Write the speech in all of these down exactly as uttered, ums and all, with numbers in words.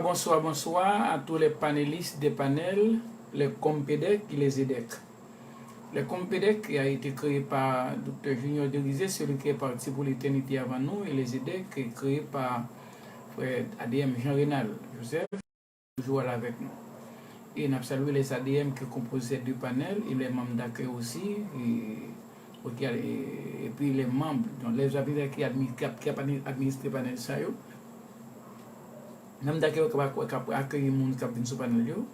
Bonsoir, bonsoir à tous les panélistes des panels, les compedec et les edec. Les compedec qui a été créé par Docteur Junior Derizet, celui qui est parti pour l'éternité avant nous, et les edec qui est créé par frère A D M Jean Renald Joseph, toujours là avec nous. E n ap salye les A D M ki konpoze de panèl e les membres d'accueil aussi, e, ok, e, epi les membres, donc les amis ki admi-, ki ap, ki ap administre panèl sa yo. Membres d'accueil k ap, k ap akeyi moun k ap vin sou panèl yo.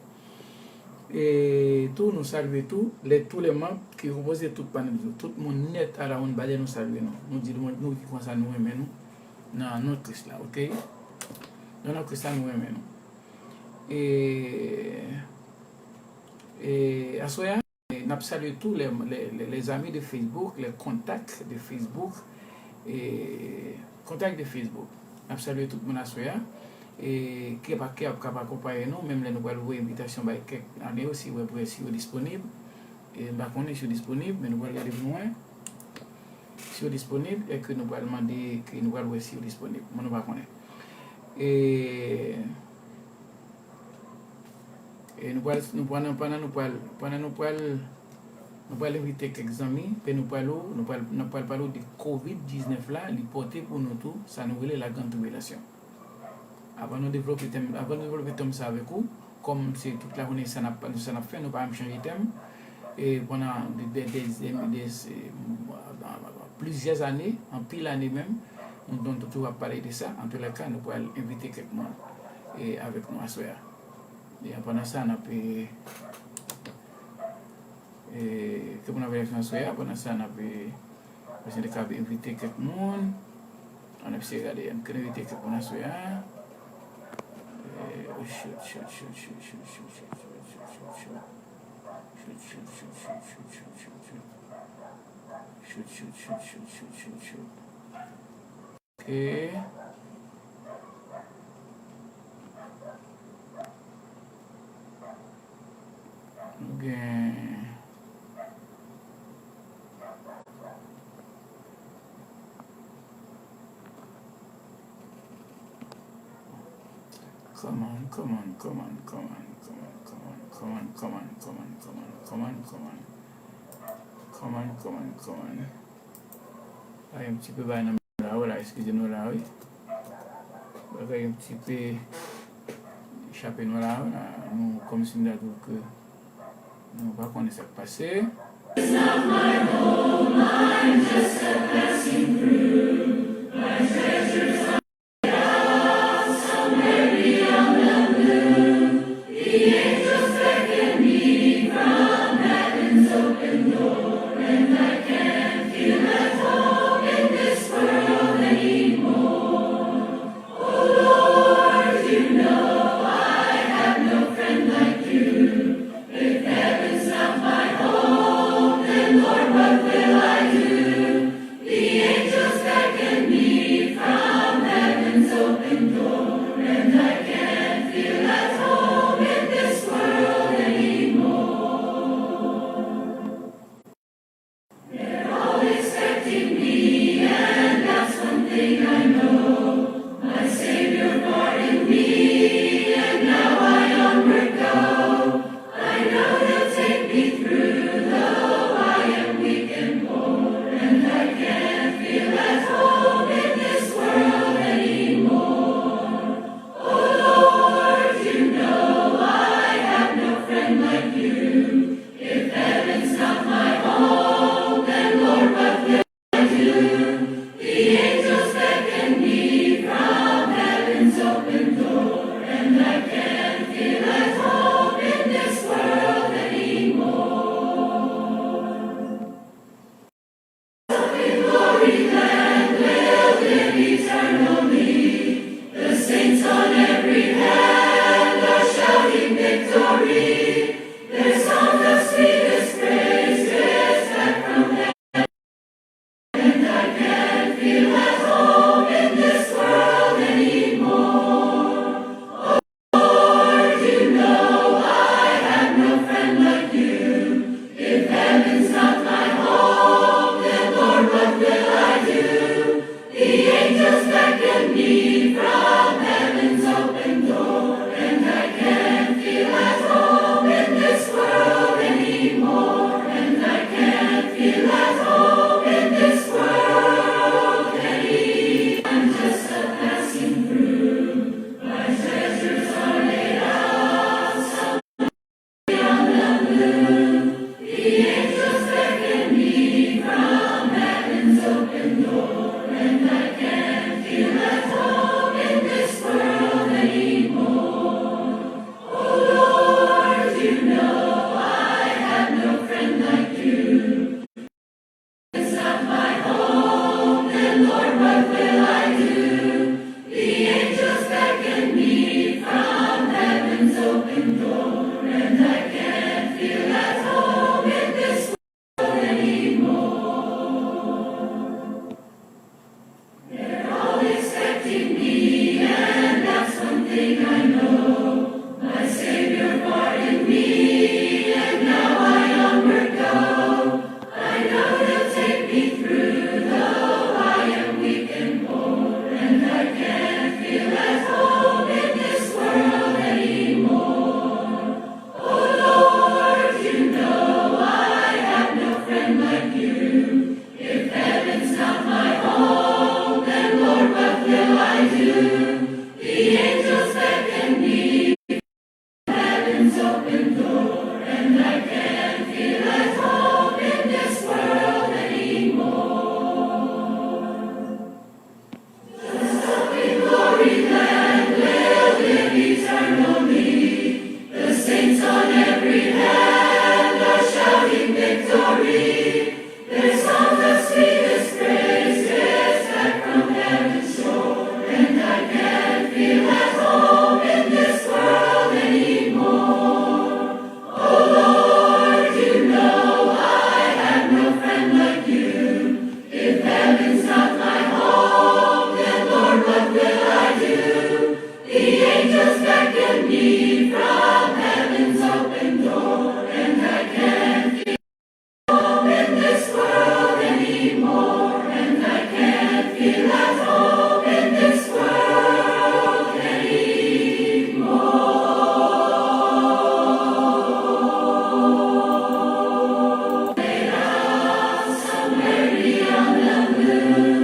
E tou, nou salye tou, les, tous les membres ki konpoze tout panèl yo. Tout moun nèt a la onn badè, nou salye nou. Nou di, nou, nou di konsa nou renmen nou nan non Kris la, ok? Nan non Kris la, nou renmen nou. E, e aswè a, n ap salye tou les, les, les, les amis de Facebook, les contacts de Facebook, e, kontak de Facebook. N ap salye tout moun aswè a, e, ki ap, ki ap, k ap akonpaye nou, menm lè nou pral voye envitasyon bay kèk nan yo, si yo, si yo disponib. E, m pa konnen si yo disponib, men nou pral gade pou nou wè si yo disponib, e ke nou pral mande, ke nou pral wè si yo disponib. Mwen, nou pa konnen. E, e nou pral, nou, pandan, pandan nou pral, pandan nou pral, nou pral envite kèk zanmi, pe nou pral ou, nou pral, nou pral pale w de kovid diznèf la, li pote pou nou tou, sa nou rele la grande tribulation. Avan nou devlope tèm, avan nou devlope tèm sa avèk ou, kòm se tout lajounen sa n ap, sa n ap fè, nou pa menm chanje tèm. E pandan de, de, de, de, de, se, plizyè ane, anpil ane menm, nou, nou toujou ap pale de sa. Antoulèka, nou pral envite kèk moun, e, avèk nou aswè a. E pandan sa, n ap, e, e, ke moun avèk nou aswè a, pandan sa, n ap, e, Paske nou te ka envite kèk moun. Ann ap eseye gade, ann ka envite kèk moun aswè a. Eh, oh, shoot, shoot, shoot. Shoot, shoot, shoot, shoot, shoot, shoot, shoot. Shoot, shoot, shoot, shoot, shoot, shoot, shoot, shoot. Shoot, shoot, shoot, shoot, shoot, shoot, shoot, shoot. Ok. Nou gen Come on, come on, come on. Come on, come on, come on. Come on, come on, come on. Come on, come on, come on. Pa yon ti pe bay nan la, wi, la, eskize nou la, wi. Bagay yon ti pe chape nou la, wi, la. Nou, kòmsi m ta di w ke nou pa konnen sa k pase. It's not my home, I'm just a passing through. My treasures are out somewhere beyond the blue. The angels beckon me from heaven's open door, and I can't feel at home in this world anymore. Oh Lord, you know I have no friend like you. If heaven's not my home, then Lord, what will I do? The angels beckon me from heaven's open door, and I can't feel at home in this world anymore. They're all expecting me, and that's one thing I know. My Savior for in me, and now I onward go. I know He'll take me through, though I am weak and poor, and I can't feel at home in this world anymore. Oh Lord, you know I have no friend like you. If heaven's not my home, then Lord, what will I do? The angels beckon me from heaven's open door, and I can't feel at home in this world anymore. Up in glory land, we'll live eternally. The saints on every hand are shouting victory. Their song of sweetest praise drifts back from heaven, and I can't feel at home in this world anymore. Lord, you know I have no friend like you. If heaven's not my home, then Lord, what will I do? The angels beckon me from heaven's open door. thing I know, my Savior pardoned me, and now I onward go. I know He'll take me through, though I am weak and poor, and I can't feel at home in this world anymore. Oh Lord, you know I have no friend like you. If heaven's not my home, then Lord, what will I do? The angels beckon me, heaven's open door, and I can't feel at home in this world anymore. Just up in glory land we'll live eternally. The saints on every hand are shouting victory. Their songs of sweetest praises back from heaven's shore, and I can't feel at home in this world anymore. Oh Lord, you know I have no friend like you. If heaven's not my home, then Lord, what will I do? The angels beckon me from heaven's open door, and I can't feel home in this world anymore, and I can't feel at home in this world anymore. Somewhere beyond the blue,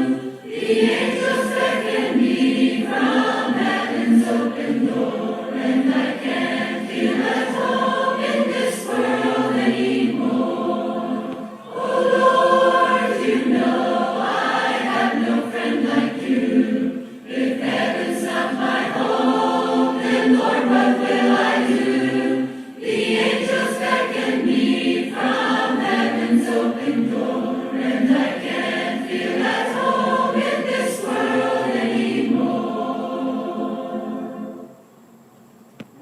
the angels beckon me from heaven's open door, and I can't feel at home in this world anymore. Oh Lord, you know I have no friend like you. If heaven's not my home, then Lord, what will I do? The angels beckon me from heaven's open door, and I can't feel at home in this world anymore.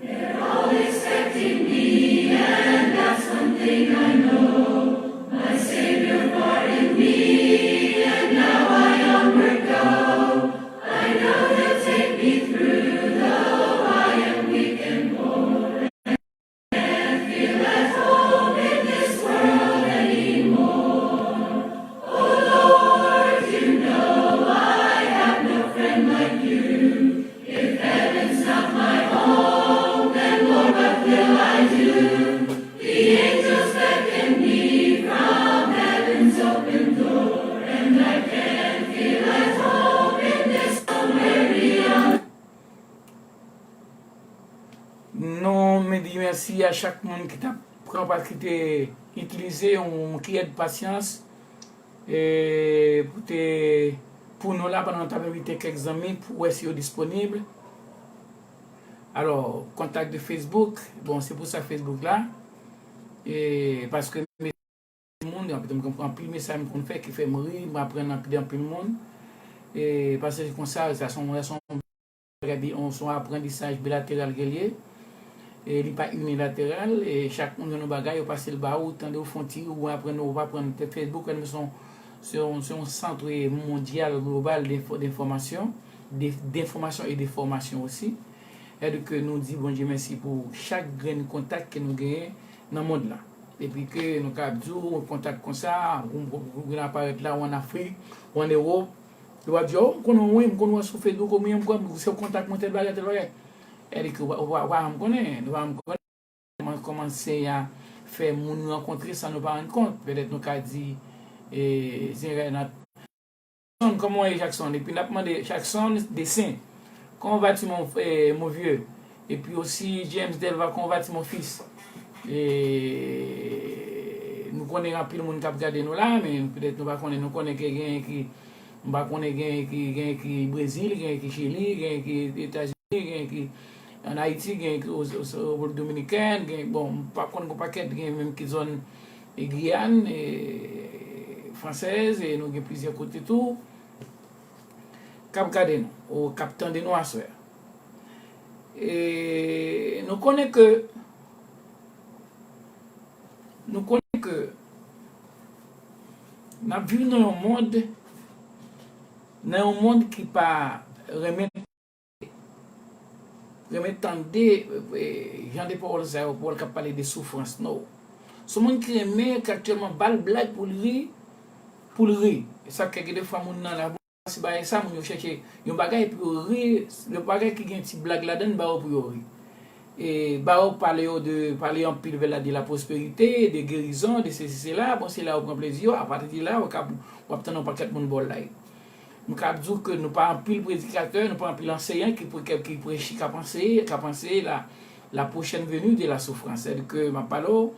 They're all expecting me, and that's one thing I know. My Savior pardoned me, and now I onward go. I know He'll take me through, though I am weak and poor, and can't feel at home in this world anymore. Oh Lord, you know I have no friend like you. If heaven's not my home, then Lord, what will I do? The angels beckon me from heaven's open door, and I can't feel at home in this somewhere beyond. Nou, m di mèsi a chak moun ki t ap pran pa, ki te itilize yon kiyè pasyans, e, pou te, pou nou la, pandan n t ap envite kèk zanmi pou wè si yo disponib. Alò, kontak de Facebook, bon, se pou sa Facebook la, e, paske moun, anpil, anpil mesaj m konn fè ki fè m ri, m aprann anpil, anpil moun. E, paske se konsa, sa se yon, sa se yon, se yon aprantisaj bilateral ke l ye. E li pa inilateral, e chak moun gen yon bagay, yo pase l ba ou, tande w fè yon ti, ou aprann, ou pa aprann. Facebook, se yon, se yon, se yon sant mondyal, global, denfo-, denfòmasyon, de, denfòmasyon e de fòmasyon osi. Sètadi ke nou di Bondye mèsi pou chak grenn kontak ke nou genyen nan mond la. Epi ke nou ka ap di w kontak konsa, ou, ou, ou vin aparèt la, ou ann Afrik, ou ann Ewòp, yo ap di, "Oh, m konnen w, wi, m konnen w sou Facebook, ou menm, m konnen w se kontak mwen, tèl bagay, tèl bagay." Sètadi ke ou pa, ou pa, ou pa janm konnen, nou pa janm konnen kòman, kòman Senyè a fè moun rankontre san nou pa rann kont. Petèt nou ka di, e, Senyè nan Jackson, comment est Jackson? Epi n ap mande Jackson Dessin, comment vas-tu, mon, eh, mon vieux? Epi osi James Delva, comment vas-tu, mon fils? E nou konnen anpil moun k ap gade nou la, men petèt nou pa konnen, nou konnen ke genyen ki, m pa konnen, genyen ki, genyen ki Brezil, genyen ki Chili, genyen ki Etazini, genyen ki ann Ayiti, genyen ki o, o, o Repiblik Dominikèn, genyen, bon, m pa konn, gon pakèt, genyen menm ki zòn e Giyàn, e Fransèz, e nou gen plizyè kote tou k ap gade nou, ou k ap tande nou aswè a. E nou konnen ke, nou konnen ke n ap viv nan yon mond, nan yon mond ki pa renmen, renmen tande, eh, jan de pawòl sa yo, pawòl k ap pale de soufrans, no. Se yon moun ki renmen, ki aktyèlman ba l blag pou l ri, pou l ri. E sa k fè gen de fwa moun nan la, se bagay sa, moun yo chèche yon bagay pou yo ri, yon bagay ki gen ti blag ladan l, ba yo pou yo ri. E ba yo pale yo de, pale anpil vè la de la pwosperite, de gerizon, de sesi, sela. Bon, se la yo pran plezi yo. Apati de la, w ap, w ap tande yon pakèt moun ba w like. M ka di w ke nou pa anpil predikatè, nou pa anpil anseyan ki pre-, ki preche, k ap anseye, k ap anseye la, la prochaine venue de la souffrance. Sètadi ke m ap pale w,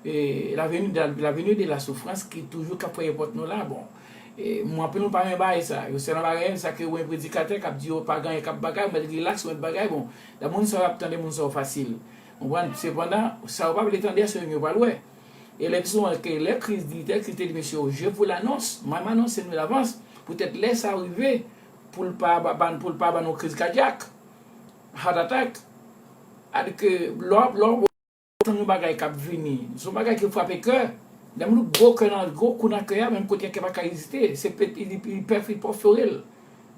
e, la venue de, la venue de la souffrance ki toujou k ap frape pòt nou la. Bon, e, mwen anpil moun pa renmen bagay sa. Yo sèl nan bagay, sa ke w wè predikatè k ap di yo pa gen anyen k ap bagay, ou mèt rilaks, ou mèt bagay. Bon, la moun sa yo ap tande moun sa yo fasil. Konprann? Sepandan, sa yo pa vle tande a, se yo pral wè. E lè pi souvan ke lè Kris di, tèl Kris te di, mesye, je vous l'annonce, mwen m anonse nou davans, poutèt lè sa rive, pou l pa ba, ba, pou l pa ba nou kriz kadyak, heart attack. Sètadi ke lò, lò, tann yon bagay k ap vini, se yon bagay ki frape kè. Lè moun gwo kè nan, gwo kou nan kè a, menm kote a kè pa ka reziste, se pet, li, li pè, li pè fè l.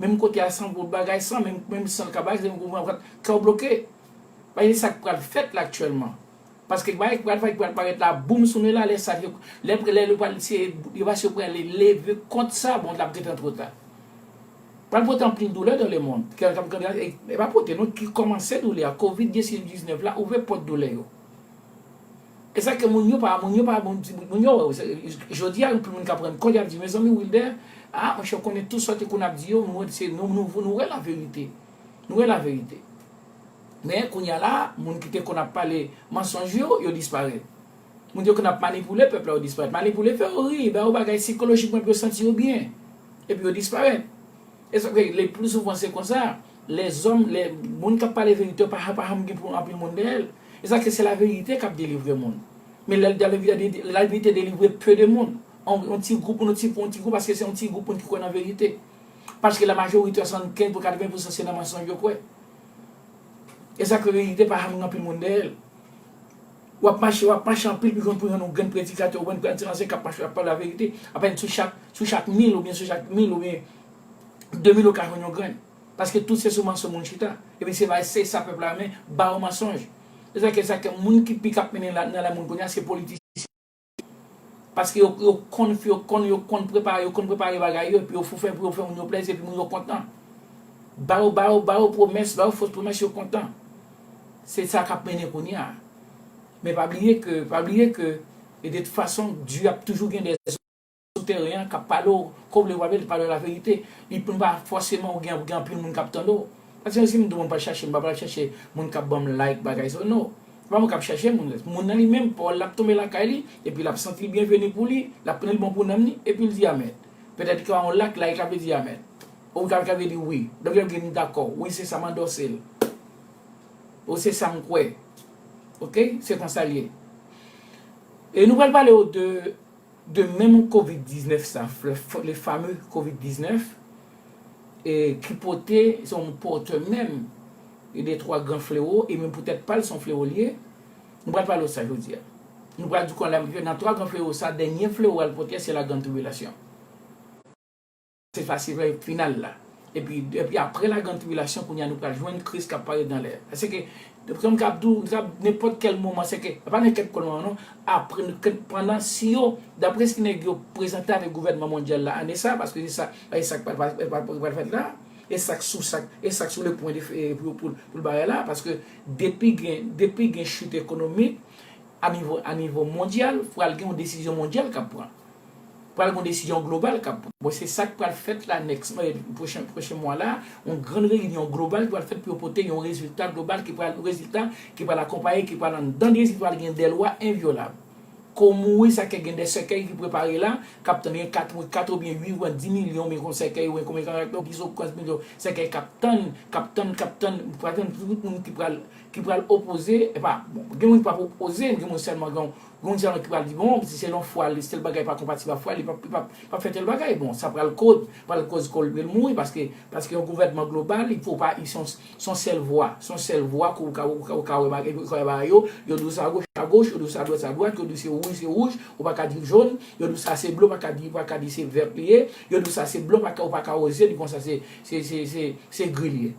Menm kote a san gwo bagay, san, menm, menm san l ka bay, se menm gwo bagay, kè w bloke. Bagay sa k pral fèt la aktyèlman. Paske bagay ki pral fèt, ki pral parèt la, boum sou nou la, lè sa, lè, lè, lè pral se, yo pa se pral leve kont sa, bon, l ap gentan twò ta. Pral pote anpil doulè dans le monde. Kè, kè, kè, e, e pa pote, non, ki kòmanse doulè a. Kovid diznèf la, ouvè pòt doulè yo. E sa ke moun yo pa, moun yo pa, moun, moun yo, jodi a, anpil moun ka pran kòd, y ap di, mezanmi, Wilder, a, monchè, w konnen tout sa te konn ap di yo, nou, se, nou, nou, nou wè laverite. Nou wè laverite. Men, kounye a la, moun ki te konn ap pale mansonj yo, yo disparèt. Moun yo konn ap manipile pèp la, yo disparèt. Manipile, fè yo ri, ba yo bagay sikolojikman pou yo santi yo byen. Epi yo disparèt. E sa fè, le pli souvan, se konsa. Lèzòm, lè, moun k ap pale verite, pa, pa janm gen pou anpil moun dèyè l. E sa ke se laverite k ap delivre moun. Men lè laverite, laverite delivre pe de moun. On, on ti gwoup, on ti, on ti gwoup, paske se on ti gwoup moun ki kwè nan verite. Paske la majorite, swasannkenz pou katreven pousan, se nan mansonj yo kwè. E sa ke verite pa janm gen anpil moun dèyè l. W ap mache, w ap mache anpil pou jwenn, pou jwenn yon grenn predikatè, yon grenn predikatè k ap mache, ap pale laverite. Apèn sou chak, sou chak mil oubyen sou chak mil oubyen de mil ou ka jwenn yon grenn. Paske tout se sou mansonj moun chita. Epi se pa, se sa pèp la renmen, ba yo mansonj. E sa ke, sa ke moun ki pi k ap mennen la, nan lemonn kounye a, se politisyen. Paske yo, yo konn, yo konn, yo konn prepare, yo konn prepare bagay yo, epi yo fou fè, pou yo fè moun yo plezi, epi moun yo kontan. Ba yo, ba yo, ba yo pwomès, ba yo fos pwomès, yo kontan. Se sa k ap mennen kounye a. Men pa bliye ke, pa bliye ke, e de tout fason, Dye ap toujou gen dè sou teren an k ap pale w, kòm le wa bèl pale w laverite. Li pou pa fòseman ou gen, ou gen anpil moun k ap tande w. Paske si m di w m pral chache, m pa pral chache moun k ap ban m like, bagay sa, non. Se pa mwen k ap chache moun. Moun nan li menm, pawòl la ap tonbe lakay li, epi l ap santi l byenveni pou li, l ap pran l bon pou nanm li, epi l di amèn. Petèt ke yon like, like la vle di amèn. Ou ka, ka vle di wi. Donk, l ap gen dakò. Wi, se sa, m andòse l. Ou se sa m kwè. Oke? Se konsa l ye. E nou pral pale w de de menm kovid diznèf sa, le, le fameux kovid diznèf, e ki pote, se yon pòtè menm, e de twa gran flewo, e menm poutèt pa l, se yon flewo l ye. Nou pral pale w sa jodi a. Nou pral di w kounye a, nan twa gran flewo sa, dènye flewo a l pote, se la grann tribilasyon. Se fasi final la. Epi, epi apre la grann tribilasyon, kounye a nou pral jwenn Kris k ap parèt nan lè. Paske, kòm m ap di w, nenpòt kèl moman, se ke, pa nenpòt kèl moman, non, apre, pandan, si yo, dapre sa nèg yo prezante avèk gouvènman mondyal la ane sa, paske se sa, e sa k pral, pral, pral, pral fèt la, e sa k sou, sa k, e sa k sou le pwen de, e pou, pou, pou l bagay la, paske depi gen, depi gen chit ekonomik, a nivo, a nivo mondyal, pral gen yon desizyon mondyal k ap pran. Pral gen yon desizyon global k ap pran. Bon, se sa k pral fèt la, next, eh, pwochen, pwochen mwa la, yon grann reyinyon global ki pral fèt pou yo pote yon rezilta global ki pral, rezilta ki pral akonpaye, ki pral anndan de rezilta, pral gen dè lwa envyolab. Kou mouri, sa ke gen dè sèkèy ki prepare la, k ap tann gen kat, kat oubyen uit oubyen dis milyon, men kon sèkèy, oubyen konbyen, konbyen, konbyen milyon sèkèy k ap tann, k ap tann, k ap tann, pral tann tout moun ki pral, ki pral opoze, epa, bon, gen moun ki p ap opoze, gen moun sèlman, gen, gen moun sèlman ki pral di, bon, si se yon fwa, li, si tèl bagay pa konpatib ak fwa, li p ap, li p ap, p ap fè tèl bagay. Bon, sa pral koz, pral koz kò l, l mouri, paske, paske yon gouvènman global, il faut pa, se yon, se yon sèl vwa, se yon sèl vwa ke ou ka, ou ka, ou ka wè bagay, ou ka wè bagay yo, yo di w sa agoch, agoch, yo di w sa adwat, sa adwat, yo di w se wouj, se wouj, ou pa ka di jòn, yo di w sa se ble, ou pa ka di, ou pa ka di se vè li ye, yo di w sa se ble, ou pa ka, ou pa ka woze, di konsa se, se, se, se, se gri li ye.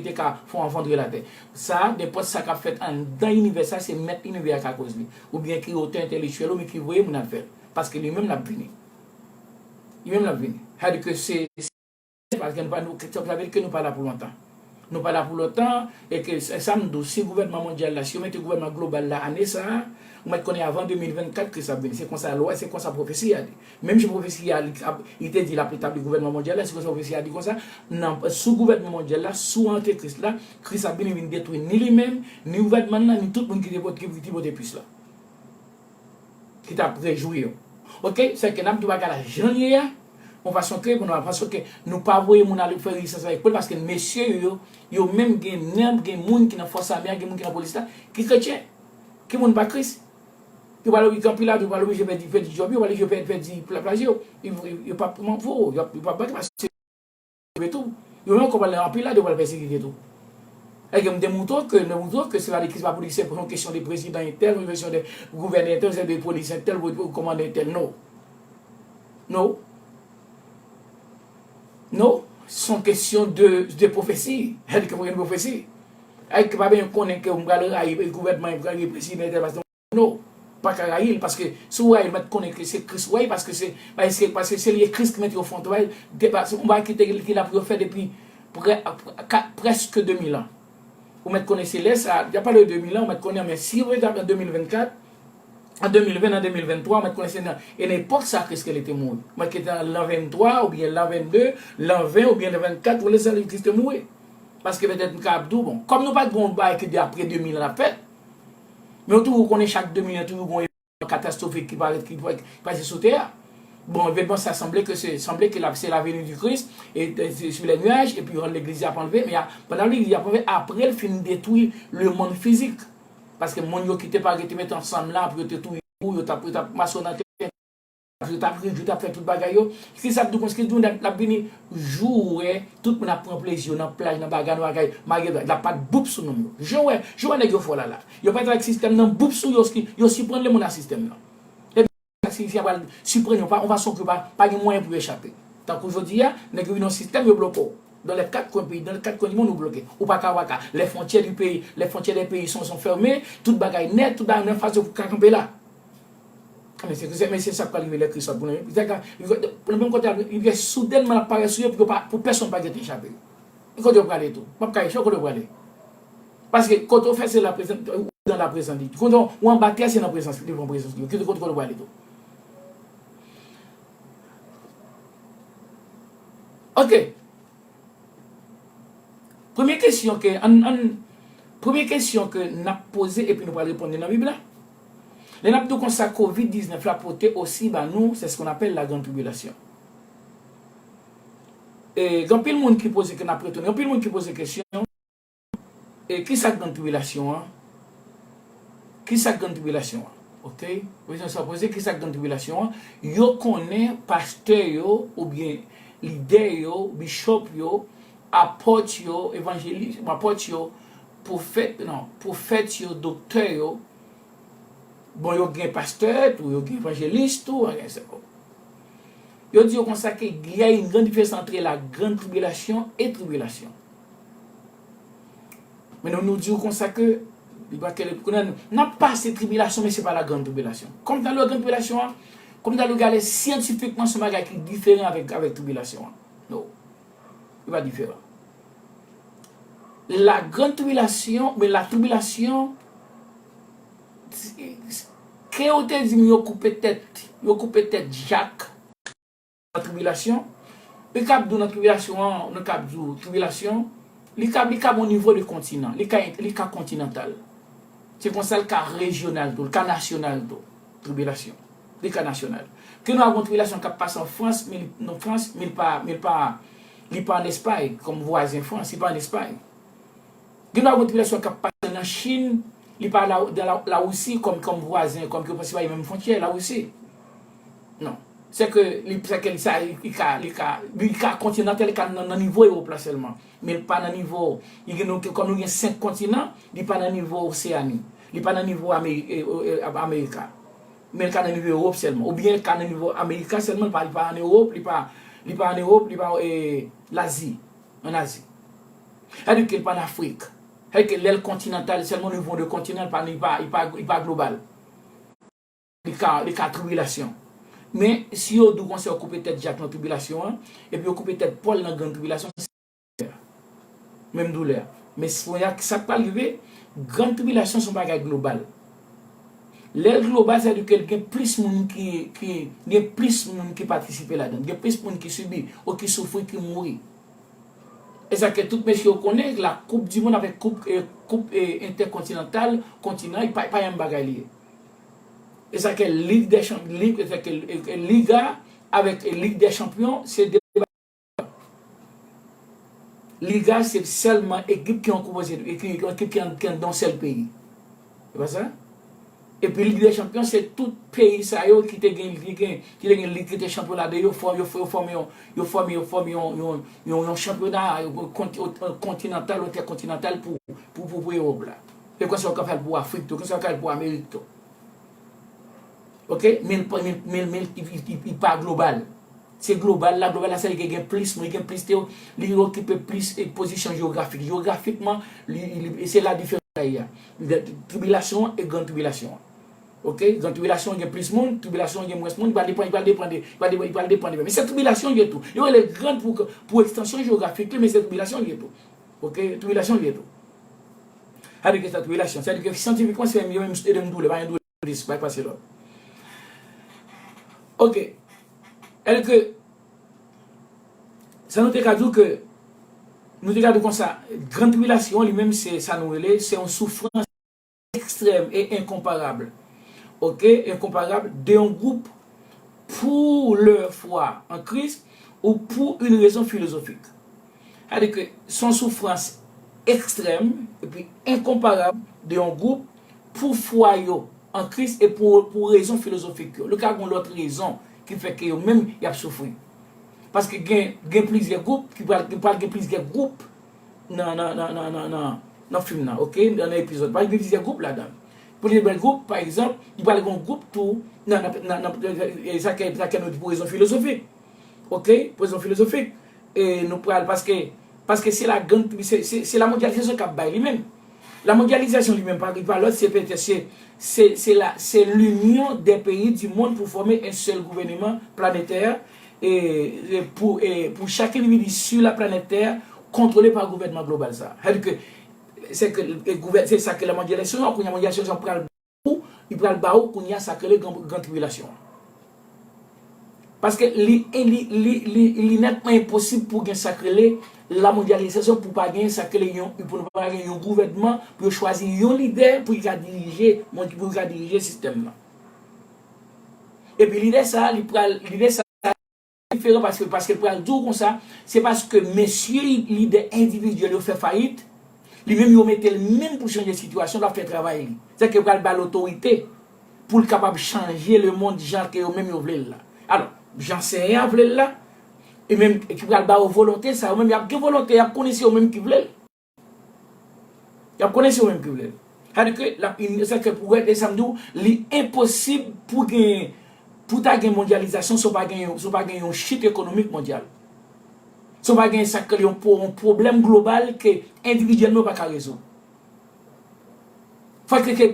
ki te ka fè w anvantre latè. Sa, nenpòt sa k ap fèt anndan inivè sa, se mèt inivè a k akoz li. Oubyen ki otè entèlektyèl, oubyen ki voye moun al fè l. Paske li menm l ap vini. Li menm l ap vini. Sa vle di ke se, se paske nou pa, nou, sa vle di ke nou pa la pou lontan. Nou pa la pou lontan, e ke sa, sa m di w, si gouvènman mondyal la, si yo mete gouvènman global la ane sa a, ou mèt konnen avan de mil vennkat Kris ap vini. Se konsa lwa, se konsa pwofesi a di. Menm jan pwofesi a, li, ap, li te di l ap etabli gouvènman mondyal la, se konsa pwofesi a di konsa, nan, sou gouvènman mondyal la, sou antikris la, Kris ap vini vin detwi ni li menm, ni gouvènman nan, ni tout moun ki te pot-, ki, ki pote pis la. Ki t ap rejwi yo. Oke? Se ke n ap di bagay la jan l ye a, yon fason ke, pou nou, fason ke nou pa voye moun ale fè rezistans avèk pèp, paske mesye yo, yo menm gen nanm, gen moun ki nan fòs ame a, gen moun ki nan polis la, ki kretyen, ki moun pa Kris. Yo pral oblije anpil la, yo pral oblije pèdi, pèdi djòb yo, yo pral oblije pèdi, pèdi pla-, plaj yo. Yo, yo, yo p ap pran pou yo, yo p ap, yo p ap bay paske tou. Yo menm ankò pral anpil la, yo pral pèsekite tou. Èske m te montre w ke, m te montre w ke se pa de, se pa pou di se yon kesyon de prezidan entèl, yon kesyon de gouvènè entèl, se de polis entèl, ou, ou kòmandan entèl. Non. Non. Non. Se yon kesyon de, de pwofesi. Èske mwen gen pwofesi? Èske pa bezwen konnen ke m pral rayi gouvènman, m pral rayi prezidan entèl, paske non, pa ka rayi l, paske si w rayi l, mèt konnen ke se Kris w rayi, paske se, paske, paske se li e Kris ki mete yo fon travay, de, pa, se yon bagay ki te, ki la pou yo fè depi prè-, ka-, prèske de mil an. Ou mèt konnen se lè sa, y ap pale de de mil an, ou mèt konnen, men si yo te an de mil vennkat, an de mil ven, an de mil venntwa, ou mèt konnen se nan, e nan epòk sa Kris ke li te mouri. Ou mèt kite an lan venntwa, oubyen lan vennde, lan ven, oubyen lan vennkat, ou lè sa Kris te mouri. Paske petèt m ka ap di w, bon, kòm nou pa t gen yon bagay ki de apre de mil an ap fèt, men ou toujou konnen chak de mil an toujou gen yon evenman katastwofik ki parèt, ki, ki pase sou tè a. Bon, evenman sa sanble ke se, sanble ke la, se la venue du Christ, et, et sur les nuages, epi rann legliz ap anlve, men a, pandan legliz ap anlve, apre l fin detwi lemonn fizik. Paske moun yo ki te pa rete met ansanm la, pou yo te touye yo, yo t ap, yo t ap mache nan tè, yo t ap ri, yo t ap fè tout bagay yo. Ki sa ap di konsa, ki di w l ap vini, jou w wè, tout moun ap pran plezi yo nan plaj, nan bagay, nan bagay, marye, l ap bat boup sou nonm yo. Jan w wè, jan w wè nèg yo fò la la. Yo pa t avèk sistèm nan, boup sou yo, yo siprann lemonn a sistèm nan. Epi, si, si y ap al siprann yo, pa, yon fason ke pa, pa gen mwayen pou yo echape. Tankou jodi a, nèg yo vin yon sistèm, yo bloke w. Dans les quatre coins pays, dans les quatre coins du monde, ou bloke. Ou pa ka, ou pa ka. Les frontières du pays, les frontières des pays sont, sont fermées, tout bagay nèt, tout bagay nan fason pou ka kanpe la. Men se, se, men se sa k pral rive lè Kris ap vini. Se ka, nan menm kote, li vin soudènman ap parèt sou yo pou yo pa, pou pèsonn pa gentan chape. Kote yo prale tou? M ap ka echwe, kote yo prale? Paske kote yo fè se laprezan, ou dan laprezan li. Kote ou anba tè se nan prezans, devan prezans li. Kote, kote, kote yo prale tou? Ok. Premye kesyon ke, ann, ann, premye kesyon ke n ap poze epi nou pral reponn li nan Bib la. Lè n ap di w konsa, kovid diznèf la pote osi ba nou, c'est ce qu'on appelle la grande tribulation. E, gen anpil moun ki poze, ke n ap retounen, anpil moun ki poze kesyon, e, ki sa k grande tribulation an? Ki sa k grande tribulation an? Ok? Ou bezwen sa poze, ki sa k grande tribulation an? Yo konnen pastè yo, oubyen lidè yo, bishop yo, apòt yo, evanjelis, apòt yo, pwofèt, non, pwofèt yo, doktè yo, bon, yo gen pastè tou, yo gen evanjelis tou, yo di yo konsa ke il y a une grande différence entre la grande tribulation et tribulation. Men nou, nou di w konsa ke, li pa kele, kounye a, n ap pase tribilasyon, men se pa la grande tribulation. Kòm ta lè grande tribulation an, kòm ta lè gade syantifikman, se yon bagay ki diferan avèk, avèk tribilasyon an. Non. Li pa diferan. La grande tribulation, men la tribulation, ke yo te di m yo koupe tèt, yo koupe tèt Jak, nan tribilasyon, li kab di w nan tribilasyon an, nou kab di w tribilasyon, li kab, li kab yon nivo de kontinan, li ka, li ka kontinantal. Se konsa l ka rejyonal tou, li ka nasyonal tou, tribilasyon. Li ka nasyonal. Ke nou avyon tribilasyon k ap pase an Frans, men li, nan Frans, men li pa, men li pa, li pa an Espay, kòm vwazen Frans, li pa an Espay. Gen yon tribilasyon k ap pase nan Chin, li pa la, dan la, Lawousi kòm, kòm vwazen, kòm ke yo panse pa gen menm fwontyè, Lawousi. Non. Se ke li, se ke li sa, li, li ka, li ka, li ka kontinantal, li ka nan, nan nivo Ewòp la sèlman. Men li pa nan nivo, li gen, nou, kòm nou gen senk kontinan, li pa nan nivo Oseyani. Li pa nan nivo Ameri-, e, e, e, Amerika. Men li ka nan nivo Ewòp sèlman. Oubyen li ka nan nivo Amerika sèlman, li pa, li pa an Ewòp, li pa, li pa an Ewòp, li pa, e, Lazi, an Azi. Sa vle di ke li pa an Afrik. Sa vle di ke lè l kontinantal, sèlman nivo de kontinan, li pa, li pa, li pa, li pa global. Li ka, li ka tribilasyon. Men, si yo di w konsa yo koupe tèt Jak nan tribilasyon an, epi yo koupe tèt Pòl nan gran tribilasyon, menm doulè. Men kounye a, sa k pral rive, gran tribilasyon se yon bagay global. Lè l global, sa vle di ke l gen plis moun ki, ki, gen plis moun ki patisipe ladan l, gen plis moun ki sibi, ou ki soufri, ki mouri. E sa ke tout mesye yo konnen, la Coupe du Monde avèk koup, e, koup, e, entèkontinantal, kontinan, e pa, pa menm bagay li ye. E sa ke Ligue des Champ-, Ligue, e sa ke, e, e Liga avèk, e, Ligue des Champions, se de Liga se sèlman ekip ki an konpoze, ki, ki, ki, ki an, ki an, nan yon sèl peyi. Se pa sa? Epi Ligue des Champions, se tout peyi sa yo ki te gen, ki gen, ki te gen lig ki te chanpyon ladan yo, fò-, yo, yo fòme yon, yo fòme, yo fòme yon, yon, yon, yon chanpyona, yon konti-, yon kontinantal, entèkontinantal pou, pou, pou, pou Ewòp la. E konsa yo ka fè l pou Afrik tou, konsa yo ka fè l pou Amerik tou. Ok? Men, men, men, men, li, li, li, li pa global. Se global la, global la, se li ki gen plis, men gen plis teo-, li okipe plis, e, pozisyon jewografik. Jewografikman, li, li, se la diferans la ye a. Tribilasyon e gran tribilasyon. Ok? Gran tribilasyon gen plis moun, tribilasyon gen mwens moun, li pral depann, li pral depann de, li pral depann, li pral depann de. Men se tribilasyon li ye tou. Yo rele gran pou, pou ekstansyon jewografik li, men se tribilasyon li ye tou. Ok? Tribilasyon li ye tou. Sa vle di ke sa tribilasyon. Sa vle di ke syantifikman, se menm, yo menm, se de doulè, pa gen doulè plis, pa pase lòt. Ok. Èske, sa nou te ka di w ke, nou te ka di w konsa, gran tribilasyon li menm, se sa nou rele, se yon soufrans ekstrèm e enkonparab. Ok, enkonparab de yon gwoup pour leur foi en Christ ou pour une raison philosophique. Sa vle di ke se yon soufrans ekstrèm epi enkonparab de yon gwoup pou fwa yo an Kris e pou, pou rezon filozofik yo. Li ka gen lòt rezon ki fè ke yo menm y ap soufri. Paske gen, gen plizyè gwoup ki pral, ki pral gen plizyè gwoup nan, nan, nan fim nan, ok? Nan, nan epizòd. Pral gen plizyè gwoup ladan. Pou li bèl gwoup, pa egzanp, li pral gen yon gwoup tou nan, nan, nan, nan, e sa ke, sa ke nou di pou rezon filozofik. Ok? Pou rezon filozofik. E nou pral, paske, paske se la grande, se, se, se la mondyalizasyon k ap bay li menm. La mondyalizasyon li menm, pa, pa lòt, se petèt, se, se, se la, c'est l'union des pays du monde pour former un seul gouvernement planétaire, e, e pou, e pou chak endividi sur la planète Terre contrôlé par gouvènman global sa. Sa vle di ke, se ke, e, gouvè-, se sa ke la mondyalizasyon, kounye a mondyalizasyon pral pou, li pral ba ou kounye a sa k rele gran, gran tribilasyon an. Paske li, li, li, li, li nètman enposib pou gen sa k rele la mondyalizasyon, pou pa gen sa k rele yon, pou nou pa gen yon gouvènman, pou yo chwazi yon lidè pou li ka dirije, pou li ka dirije sistèm nan. Epi lidè sa, li pral, lidè sa diferan paske, paske l pral di w konsa, se paske mesye lidè endividyèl yo fè fayit, li menm yo mete l menm pou chanje sitiyasyon, l ap fè travay li. Sèke yo pral ba l otorite pou l kapab chanje lemonn jan ke yo menm yo vle l la. Alò, jan Senyè a vle l la, e menm ki pral ba yo volonte sa, yo menm y ap gen volonte, y ap konnen se yo menm ki vle l. Y ap konnen se yo menm ki vle l. Sa vle di ke l ap ini, sa ke pou wè, e sa m di w, li enposib pou gen, pou ta gen mondyalizasyon san w pa gen, san w pa gen yon chit ekonomik mondyal. San w pa gen sa ke yon, yon pwoblèm global ke endividyèlman yo pa ka rezoud. Fòk ke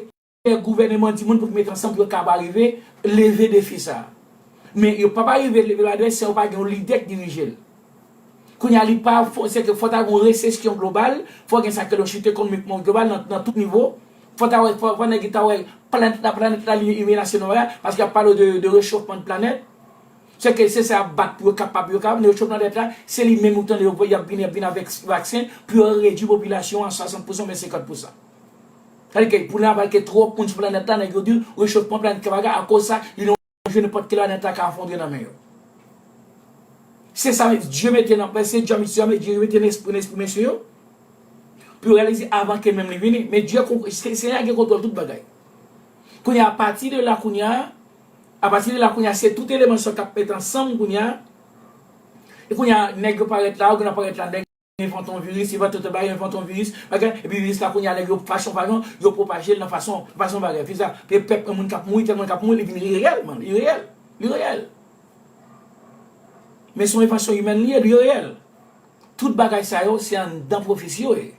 gouvèneman di moun pou yo mete ansanm pou yo kapab rive leve defi sa a. Men yo p ap rive leve l adrè san yo pa gen yon lidè k dirije l. Kounye a, li pa fò, se ke fò ta gen yon resesyon global, fò gen sa ke yon chit ekonomik global nan, nan tout nivo. Fò ta wè, fò, fò nèg yo ta wè planèt la, planèt la, li, li menase nou la, paske y ap pale de, de rechofman de planèt. Se ke se sa y ap bat pou yo kapab, yo kapab, men rechofman planèt la, se li menm ou tande yo, y ap vin, y ap vin avèk vaksen pou yo redui popilasyon an swasant pousan oubyen senkant pousan. Sa vle di ke pou n ap ke twòp moun sou planèt la, nèg yo di rechofman planèt ka bagay, akoz sa, li nan yon je nenpòt ki planèt la ka efondre nan men yo. Se sa Dye mete nan, se Dye mete nan espri, nan espri mesye yo, pou yo reyalize avan ke menm li vini. Men Dye, Senyè a gen kontwòl tout bagay. Kounye a, apati de la, kounye a, apati de la, kounye a, se tout eleman sa k ap met ansanm, kounye a, e kounye a, nèg yo parèt la, ou gen parèt la, nèg invante yon viris, invante yon bagay, invante yon viris, bagay, epi viris la kounye a nèg yo fason fason, yo pwopaje l nan fason, fason bagay. Fè sa, pe pèp, moun k ap mouri, tèlman k ap mouri, li vin reyèl, man, li reyèl, li reyèl. Men se yon envansyon imèn li ye, li reyèl. Tout bagay sa yo, se anndan pwofesi yo ye.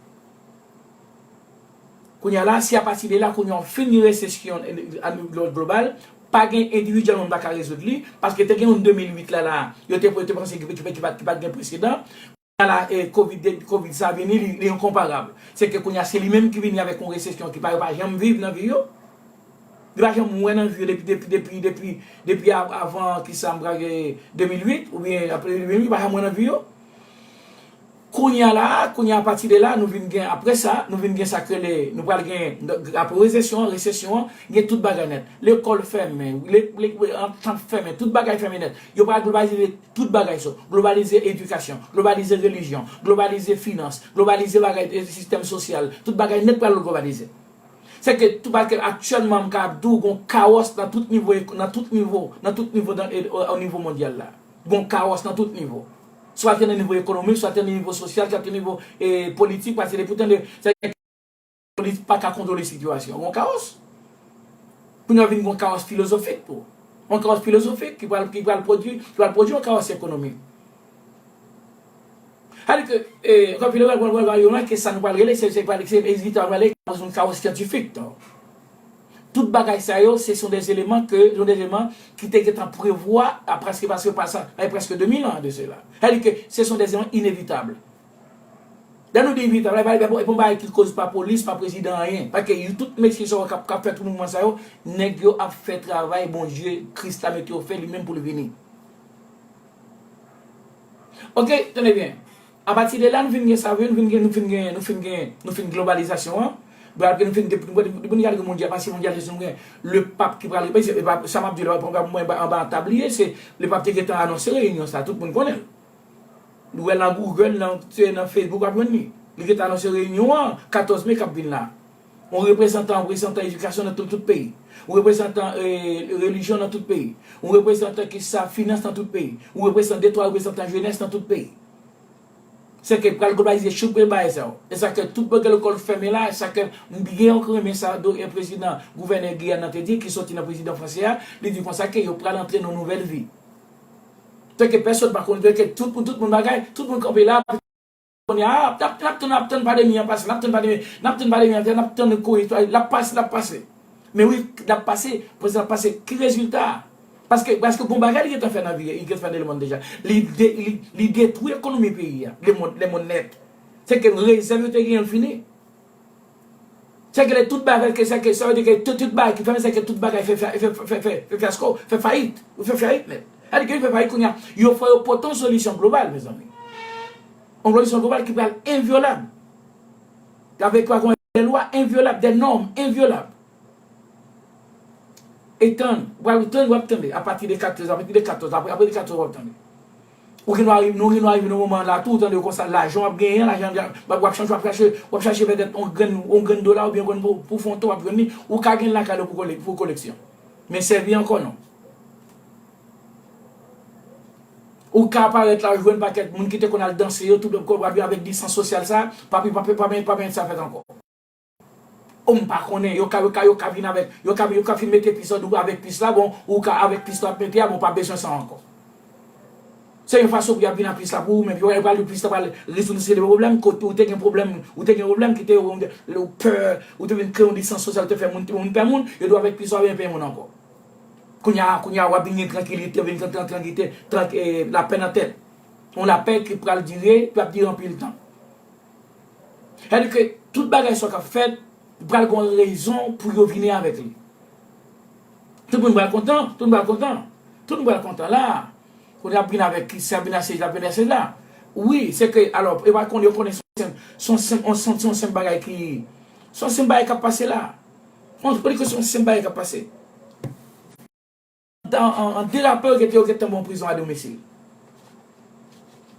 Kounye a la, si apati de la, kounye a w fin gen resesyon global, pa gen endividyèl moun pa ka rezoud li, paske te gen yon de mil uit la, la, yo te, yo te panse ki, ki, ki, ki pa t gen presedan. La, e, kovid, kovid sa vini, li, li enkonparab. Se ke kounye a, se li menm ki vini avèk yon resesyon ki pa, yo pa janm viv nan vi yo. Li pa janm wè nan vi yo depi, depi, depi, depi, depi a-, avan ki sa m prale de mil uit, oubyen apre de mil uit, li pa janm wè nan vi yo. Kounye a la, kounye a, apati de la, nou vin gen, apre sa, nou vin gen sa k rele, nou pral gen, apre resesyon an, resesyon an, gen tout bagay nèt. Lekòl fèmen, le, le, antant fèmen, tout bagay fèmen nèt. Yo pral globalize tout bagay sa. Globalize edikasyon, globalize relijyon, globalize finans, globalize bagay, e, sistèm sosyal, tout bagay nèt pral globalize. Se ke tout bagay aktyèlman m ka ap di w gon kawòs nan tout nivo, nan tout nivo, nan tout nivo, o nivo mondyal la. Gon kawòs nan tout nivo. Swa te nan nivo ekonomik, swa te nan nivo sosyal, swa te nan nivo, e, politik, paske depi w tande, se ke polis pa ka kontwole sitiyasyon. Gon kawòs. Kounye a vin gon kawòs filozofik tou. Yon kawòs filozofik ki pral, ki pral pwodui, ki pral pwodui yon kawòs ekonomik. Sa vle di ke, e, kòm filozòf, pral, pral, pral, ke sa nou pral rele, se, se, pral, se, se, pral rele yon kawòs syantifik tou. Tout bagay sa yo, se son des éléments que, son des éléments ki te gentan prevwa, a prèske, prèske pa sa, prèske de mil an de cela. Sa vle di ke se son des éléments inévitables. Lè nou di inévitable, e pa, e pa, e pa yon bagay ki koz pa polis, pa prezidan, anyen. Paske yo, tout mesye sa yo k ap, k ap fè tout mouvman sa yo, nèg yo ap fè travay Bondye, Kris la mete yo fè li menm pou l vini. Oke, tande byen. Apati de la, nou fin gen sa, nou fin gen, nou fin gen, nou fin gen, nou fin globalizasyon an. Bon, apre nou fin, depi, depi, depi nou gade mondyal, pase mondyal, nou gen le pap ki pral, e pa, sa m ap di la, pa, pa mwen anba tab li ye, se le pap te gentan anonse reyinyon sa, tout moun konnen l. Ou wè nan Google, nan, se nan Facebook, w ap jwenn li. Li gentan anonse reyinyon an, katòz me k ap vin la. Yon reprezantan, yon reprezantan edikasyon nan tout, tout peyi. Yon reprezantan, e, relijyon nan tout peyi. Yon reprezantan ki sa, finans nan tout peyi. Yon reprezantan, de twa reprezantan jenès nan tout peyi. Se ke pral globalize tout bagay sa yo. E sa ke tout bagay lekòl fèmen la, e sa ke m byen renmen sa do, e prezidan, gouvènè Giyàn nan te di, ki soti nan prezidan fransè a, li di konsa ke yo pral antre nan nouvèl vi. Tèlke pèsonn pa konn, tèlke tout moun, tout moun bagay, tout moun kanpe la, kounye a, n ap, n ap tann, n ap tann pandemi an pase, n ap tann pandemi, n ap tann pandemi an, n ap tann kouri, l ap pase, l ap pase. Men wi, l ap pase, prezan l ap pase, ki rezilta? Paske, paske gon bagay li gentan fè nan vi, li gentan fè nan lemonn deja. Li de-, li, li detwi ekonomi peyi a, lemonn, lemonn nèt. Se ke rezèv yo te genyen l fini. Se ke tout bagay, ke, se ke, sa vle di ke tout, tout bagay ki fèmen, se ke tout bagay fè, fè, fè, fè, fè, fè fyasko, fè fayit. Ou fè fayit nèt. Sa vle di ke yo fè fayit kounye a. Yo fè yo pote yon solisyon global, mezanmi. Yon solisyon global ki pral envyolab. Avèk pa gon de lwa envyolab, de nòm envyolab. E tann, w ap tann, w ap tande, apati de katòz, apati de katòz, apre, apre de katòz, w ap tande. Ou gen dwa rive, nou gen dwa rive nan moman la tou, ou tande konsa, lajan w ap genyen, lajan w ap chanje, w ap chache, w ap chache petèt yon grenn, yon grenn dola oubyen yon grenn pou, pou fè yon to, w ap jwenn li, ou ka gen l lakay ou pou kole-, pou koleksyon. Men sèvi ankò non. Ou ka parèt la, jwenn pakèt moun ki te konn al danse yo, tout lòt kò, w ap viv avèk distans sosyal sa, pa, pa, pa, pa, pa, pa, pa sa fèt ankò. O, m pa konnen, yo ka, yo ka, yo ka vin avèk, yo ka, yo ka fin mete pis la, ou avèk pis la, bon, ou ka avèk pis la ap mete a, bon, pa bezwen sa ankò. Se yon fason pou y ap vin ak plis la pou ou menm. Yo pral di plis la pral rezoud yon seri de pwoblèm, kote ou te gen pwoblèm, ou te gen pwoblèm ki te ou pè, ou te vin kreye yon distans sosyal, ou te fè moun, moun pè moun, yo di w avèk plis la w ap pè moun ankò. Kounye a, kounye a w ap vin gen trankilite, vin gen trankilite, trank-, eh, lapè nan tèt. Yon lapè ki pral dire, ki ap dire anpil tan. Sètadi ke tout bagay sa k ap fèt, pral gen yon rezon pou yo vini avèk li. Tout moun pral kontan, tout moun pral kontan. Tout moun pral kontan la. Kounye a ap vin avèk ki sa, vin asèy la, vin asèy la. Wi, se ke, alò, e pa konnen, yo konnen se yon senp, se yon senp, se yon senp, se yon senp bagay ki, se yon senp bagay k ap pase la. On, pou di ke se yon senp bagay k ap pase. An, an, an derape, yo gentan, yo gentan ba w prizon a domisil.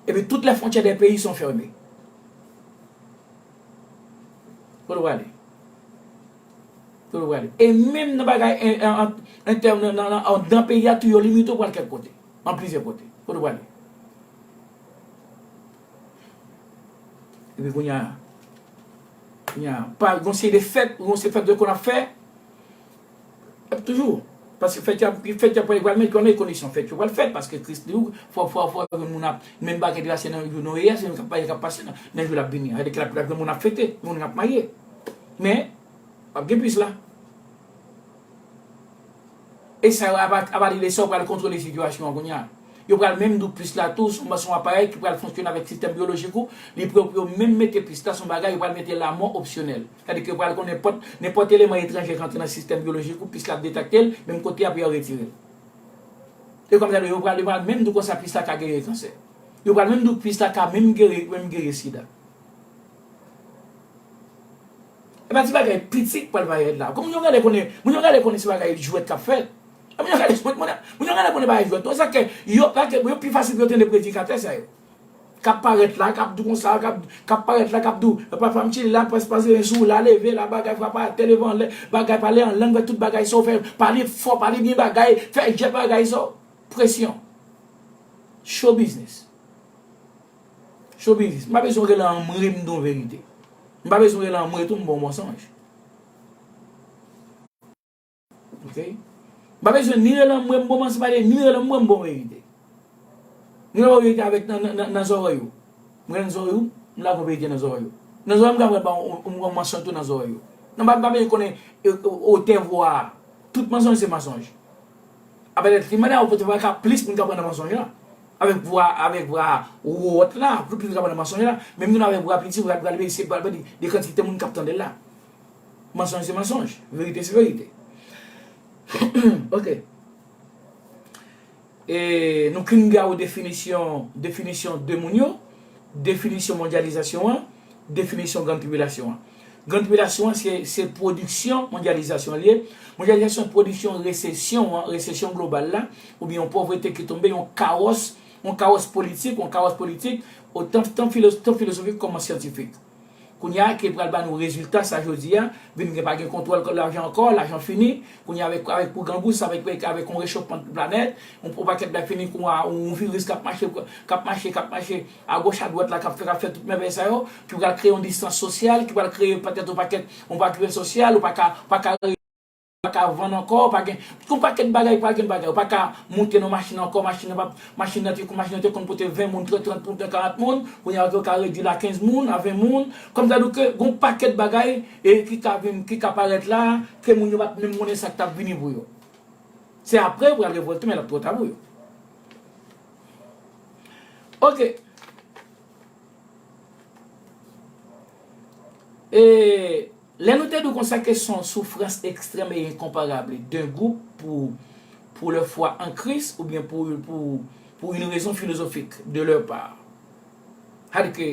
Epi tout les frontières des pays sont fermées. Kote w prale? Kote w prale? E menm nan bagay en, en, en, entè-, nan, nan, nan, anndan peyi a tou, yo limite w pral kèk kote. An plizyè kote. Kote w prale? Epi kounye a, kounye a, pa, gon seri de fèt, gon seri de fèt yo konn ap fè, ap toujou. Paske fèt yo ap, fèt yo ap pral, pral met, pral met kondisyon fèt yo pral fèt, paske Kris di w, fò, fò, fò gen moun ap, menm bagay ki te pase nan jou Noye a, se menm k ap, k ap pase nan, nan jou l ap vini an. Sètadi ke l ap, l ap gen moun ap fete, moun ap marye. Men, p ap gen plis la. E sa yo, apa-, apati de sa, yo pral kontwole sitiyasyon an kounye a. Yo pral menm di w plis la tou, se yon, se yon aparèy ki pral fonksyone avèk sistèm biyolojik ou, li pre pou yo menm mete plis la, se yon bagay, yo pral mete la mò opsyonèl. Sètadi ke yo pral konnen nenpòt, nenpòt eleman etranje k antre nan sistèm biyolojik ou, plis la ap detekte l, menm kote a pou yo retire l. E kòm sa, yo pral, yo pral menm di w konsa plis la ka geri kansè. Yo pral menm di w plis la ka menm geri, menm geri sida. E pa ti bagay piti k pral parèt la. Kòm moun yo gade konnen, moun yo gade konnen se bagay jwèt k ap fèt. Moun yo gade, moun, moun, moun yo gade konnen bagay jwèt. Sa ke yo, sa ke yo pi fasil pou yo tande predikatè sa yo. K ap parèt la, k ap di w konsa, k ap, k ap parèt la, k ap di w, papa m chile la, pas, pase sou la, leve la, bagay frape atè, leve anlè, bagay pale an lang, fè tout bagay sa w fè, pale fò, pale byen bagay, fè jèt bagay sa w. Presyon. Show business. Show business. M pa bezwen rele anmwe m di w verite. M pa bezwen rele anmwe tou m ba w mansonj. Ok? M pa bezwen ni rele anmwe m ba w mansonj, ni rele anmwe m ba w verite. Ni rele w verite avèk nan, nan, nan, nan zòrèy ou. M rele nan zòrèy ou, m lage w verite nan zòrèy ou. Nan zòrèy ou, m ka pral ba w yon, yon, yon mansonj tou nan zòrèy ou. Non, m pa, m pa bezwen konnen, e, e, otè vwa a. Tout mansonj se mansonj. Apre tèt li mande a, ou pote pa ka plis moun k ap pran nan mansonj lan. Avèk vwa, avèk vwa wòt la, plis moun k ap pran nan mansonj lan. Menm moun avèk vwa piti, vwa pral bese, pral pedi, de kantite moun k ap tande l la. Mansonj se mansonj, verite se verite. Ok. E nou fin gen yon definisyon, definisyon de moun yo, definisyon mondyalizasyon an, definisyon grann tribilasyon an. Grann tribilasyon an, se, se pwodiksyon mondyalizasyon an li ye. Mondyalizasyon, pwodiksyon resesyon an, resesyon global la, oubyen yon povrete ki tonbe, yon kawòs, yon kawòs politik, yon kawòs politik, otan, tan filo-, tan filozofik kòman syantifik. Kounye a, ki pral ba nou rezilta sa jodi a, vin gen, pa gen kontwòl lajan ankò, lajan fini. Kounye a, avèk, avèk pou grangous, avèk, avèk, avèk yon rechofman planèt, yon, yon pakèt bagay fini, kounye a, yon viris k ap mache, k ap mache, k ap mache, agoch, adwat la, k ap fè, k ap fè tout mèvèy sa yo, ki pral kreye yon distans sosyal, ki pral kreye petèt yon pakèt, yon pakèt sosyal, ou pa ka, pa ka pa ka vann ankò, pa gen, yon pakèt bagay, pa gen bagay, ou pa ka moute nan machin ankò, machin nan pa, machin nan te, machin nan te konn pote ven moun, trant, trant moun, karant moun, kounye a yo ka redui l a kenz moun, a ven moun, kòm sa di ke gon pakèt bagay, e ki ka vin, ki ka parèt la, ke moun yo pa t menm konnen sa k t ap vini pou yo. Se apre yo pral revòlte, men l ap twò ta pou yo. Ok. E Lè nou te di w konsa ke se yon soufrans ekstrèm e enkonparab d'un groupe pour, pour leur foi en Christ oubyen pour, pour, pour une raison philosophique de leur part. Sètadi ke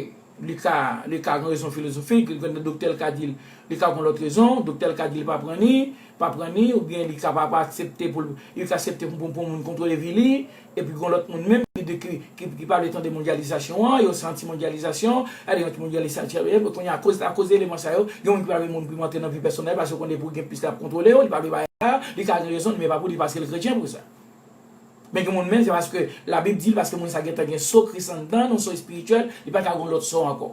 li ka, li ka gen rezon filozofik, gen doktè l ka di l, li ka gen lòt rezon, doktè l ka di l pa pran ni, pa pran ni, oubyen li ka pa, pa aksepte pou l, li ka aksepte pou, pou, pou moun kontwole vi li, Epi gon lòt moun menm ki, ki, ki, ki pa vle tande mondyalizasyon an, yo se anti-mondyalizasyon, ale anti-mondyalizasyon, epi kounye a, akoz, akoz eleman sa yo, gen moun ki pa vle moun pou antre nan vi pèsonèl, paske yo konnen pou gen plis la ap kontwole yo, li pa vle bagay la, li ka gen rezon, men pa pou li paske l kretyen pou sa. Men gen moun menm, se paske Labib di l, paske moun sa gentan gen so Kris anndan l, yon so espirityèl, li pa ka gen lòt so ankò.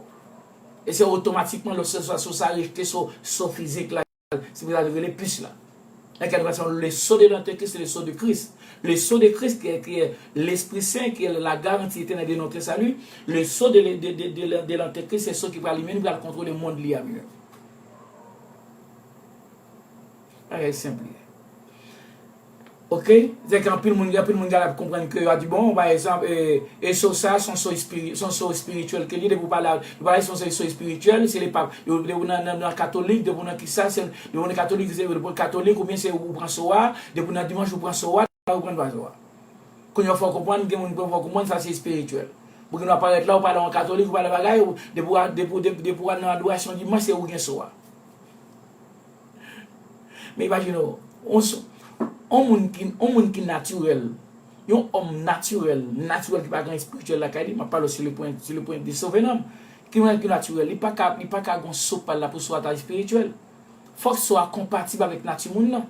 E se otomatikman lòt so, so, so sa rejte so, so fizik la, se pou sa li rele plis la. Nan kèl vèsyon, le sceau de l'Antéchrist, c'est le sceau de Christ. Le sceau de Christ, qui est, qui est l'Esprit Saint, qui est la garantie éternelle de notre salut. Le sceau de, de, de, de, de l'Antéchrist, se so ki pral li menm, pral kontwole mond li a menm. Bagay senp li ye. Oke? Se ke anpil moun, anpil moun ap konprann ke yo a di, bon, pa egzanp, e, e so sa, se yon so espiri-, se yon so espirityèl ke li, depi w pale, yo pale se yon so espirityèl, se lepap, yo, depi w nan, nan, nan katolik, depi w nan kisa, se, depi w nan katolik, se, depi w katolik, oubyen se ou pran so a, depi w nan dimanch, ou pran so a, ou pran pa so a. Kounye a, fò w konprann, gen moun ki fè w konprann, sa se espirityèl. Pou gen w parèt la, ou pale yon katolik, ou pale bagay, ou, depi w a, depi, depi, depi w nan adorasyon dimanch, se ou gen so a. Men imajine w, on s-, on moun ki, on moun ki natirèl, yon òm natirèl, natirèl ki pa gen espirityèl lakay li, m ap pale sou le pwen, sou le pwen de sove nanm, ki moun ki natirèl, li pa ka, li pa ka gon so pa l la pou so a ta espirityèl. Fòk so a konpatib avèk nati moun nan.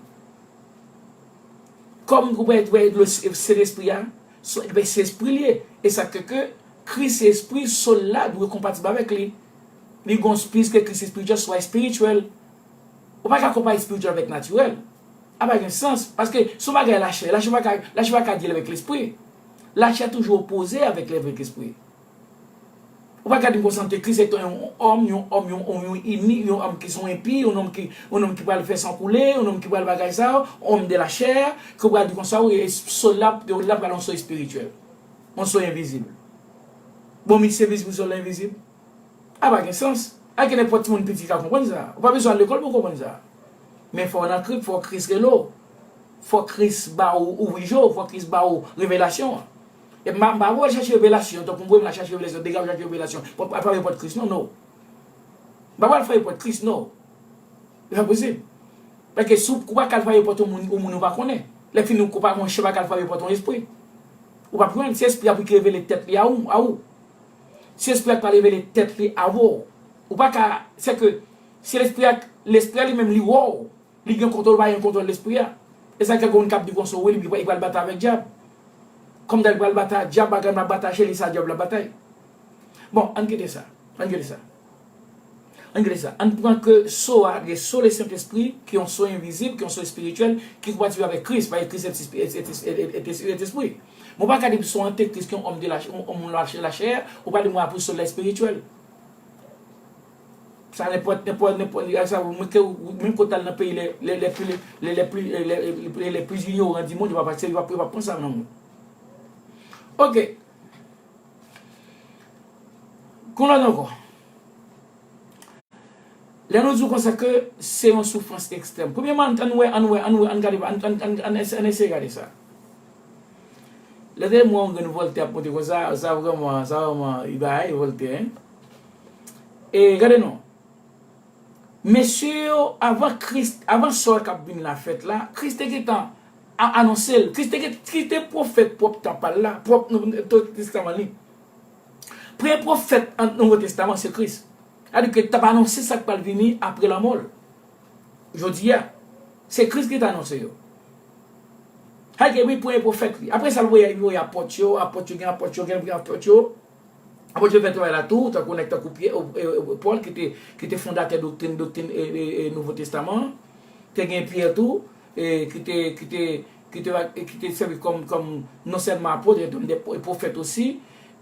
Kòm ou wè, wè, le, se lespri a, so, ben, se espri l ye. E sa ke, ke Kris se espri, so l la dwe konpatib avèk li. Li gon, piske Kris espirityèl, so a espirityèl. Ou pa ka konpare espirityèl avèk natirèl. A pa gen sans. Paske se yon bagay lachè. Lachè pa ka, lachè pa ka deal avèk lespri. Lachè toujou opoze avèk, avèk lespri. Ou pa ka di m konsa Antekris se yon òm, yon òm, yon, yon, yon ini, yon òm ki se yon enpi, yon òm ki, yon òm ki pral fè san koule, yon òm ki pral bagay sa, òm de la chè, ke w pral di konsa, wi, e so l la, l la pral yon so espirityèl. Yon so envizib. Bon, misye vizib, so l envizib. A pa gen sans. A gen nenpòt timoun piti ki ka konprann sa. Ou pa bezwen al lekòl pou w konprann sa. Men fò w nan Kris, fò Kris rele w. Fò Kris ba ou, ouvri je w, fò Kris ba ou revelasyon an. E m pa, m pa pral chache revelasyon, tankou m wè m la chache revelasyon, degaje w chache revelasyon. Pòt, al frape pòt Kris, non, non. M pa pral frape pòt Kris, non. Se pa posib. Paske si w, ou pa ka al frape pòt yon moun, yon moun ou pa konnen. Lè fini, ou pa konn chen pa ka al frape pòt yon espri. Ou p ap jwenn, se espri a pou ki revele tèt li a ou, a ou. Se espri a k pral revele tèt li avè w. Ou pa ka, se ke, se lespri a, lespri a li menm li wè w. Li gen kontwòl, pa gen kontwòl lespri a. E sa kèk moun k ap di konsa, wi, li, li pral batay avèk dyab. Kòm li pral batay dyab, bagay m ap batay, se li sa dyab la batay. Bon, ann kite sa. Ann kite sa. Ann kite sa. Ann pran ke so a, le so le Sentespri, ki yon so envizib, ki yon so espirityèl, ki konpatib avèk Kris, paske Kris se espri. Bon, pa ka di m se yon antekris, ki yon òm de la, yon, yon moun lachè, lachè, ou pa di m apostòl la espirityèl. Sa nenpòt, nenpòt, nenpòt, sa, mwen ke, menm kote al nan peyi les, les, les plus, les, les plus, les, les, les plus ignorants du monde, yo pa, yo pa, yo pa pran sa nan moun. Ok. Kon lòt ankò. Lè nou di w konsa ke se yon soufrans ekstrèm. Premyèman, ann wè, ann wè, ann wè, ann gade, ann, ann, ann, ann, ann eseye gade sa. Lè te mwen yon grenn Voltè ap monte konsa, sa vrèman, sa vrèman, li bay Voltè, hein. E gade non. Mesye yo, avan Kris, avan sa k ap vin la fèt la, Kris te gentan a-, anonse l. Kris te gen, Kris te pwofèt pwòp tan pa l la, pwòp Nouvo Testaman li. Premye pwofèt an Nouvo Testaman se Kris. Sa di ke t ap anonse sa k pral vini apre lanmò l. Jodi a, se Kris ki t anonse yo. Sa di ke wi, premye pwofèt li. Apre sa, l voye, voye apòt yo, apòt yo, gen apòt yo, gen, gen apòt yo. Apòt yo fè travay la tou, tankou nèg tankou Pyè, e, e, e, Pòl ki te, ki te fondatè doktrin, doktrin, e, e, e, Nouvo Testaman an. Te gen Pyè tou, e, ki te, ki te, ki te, ki te sèvi kòm, kòm non sèlman apot, e, de pwofèt osi.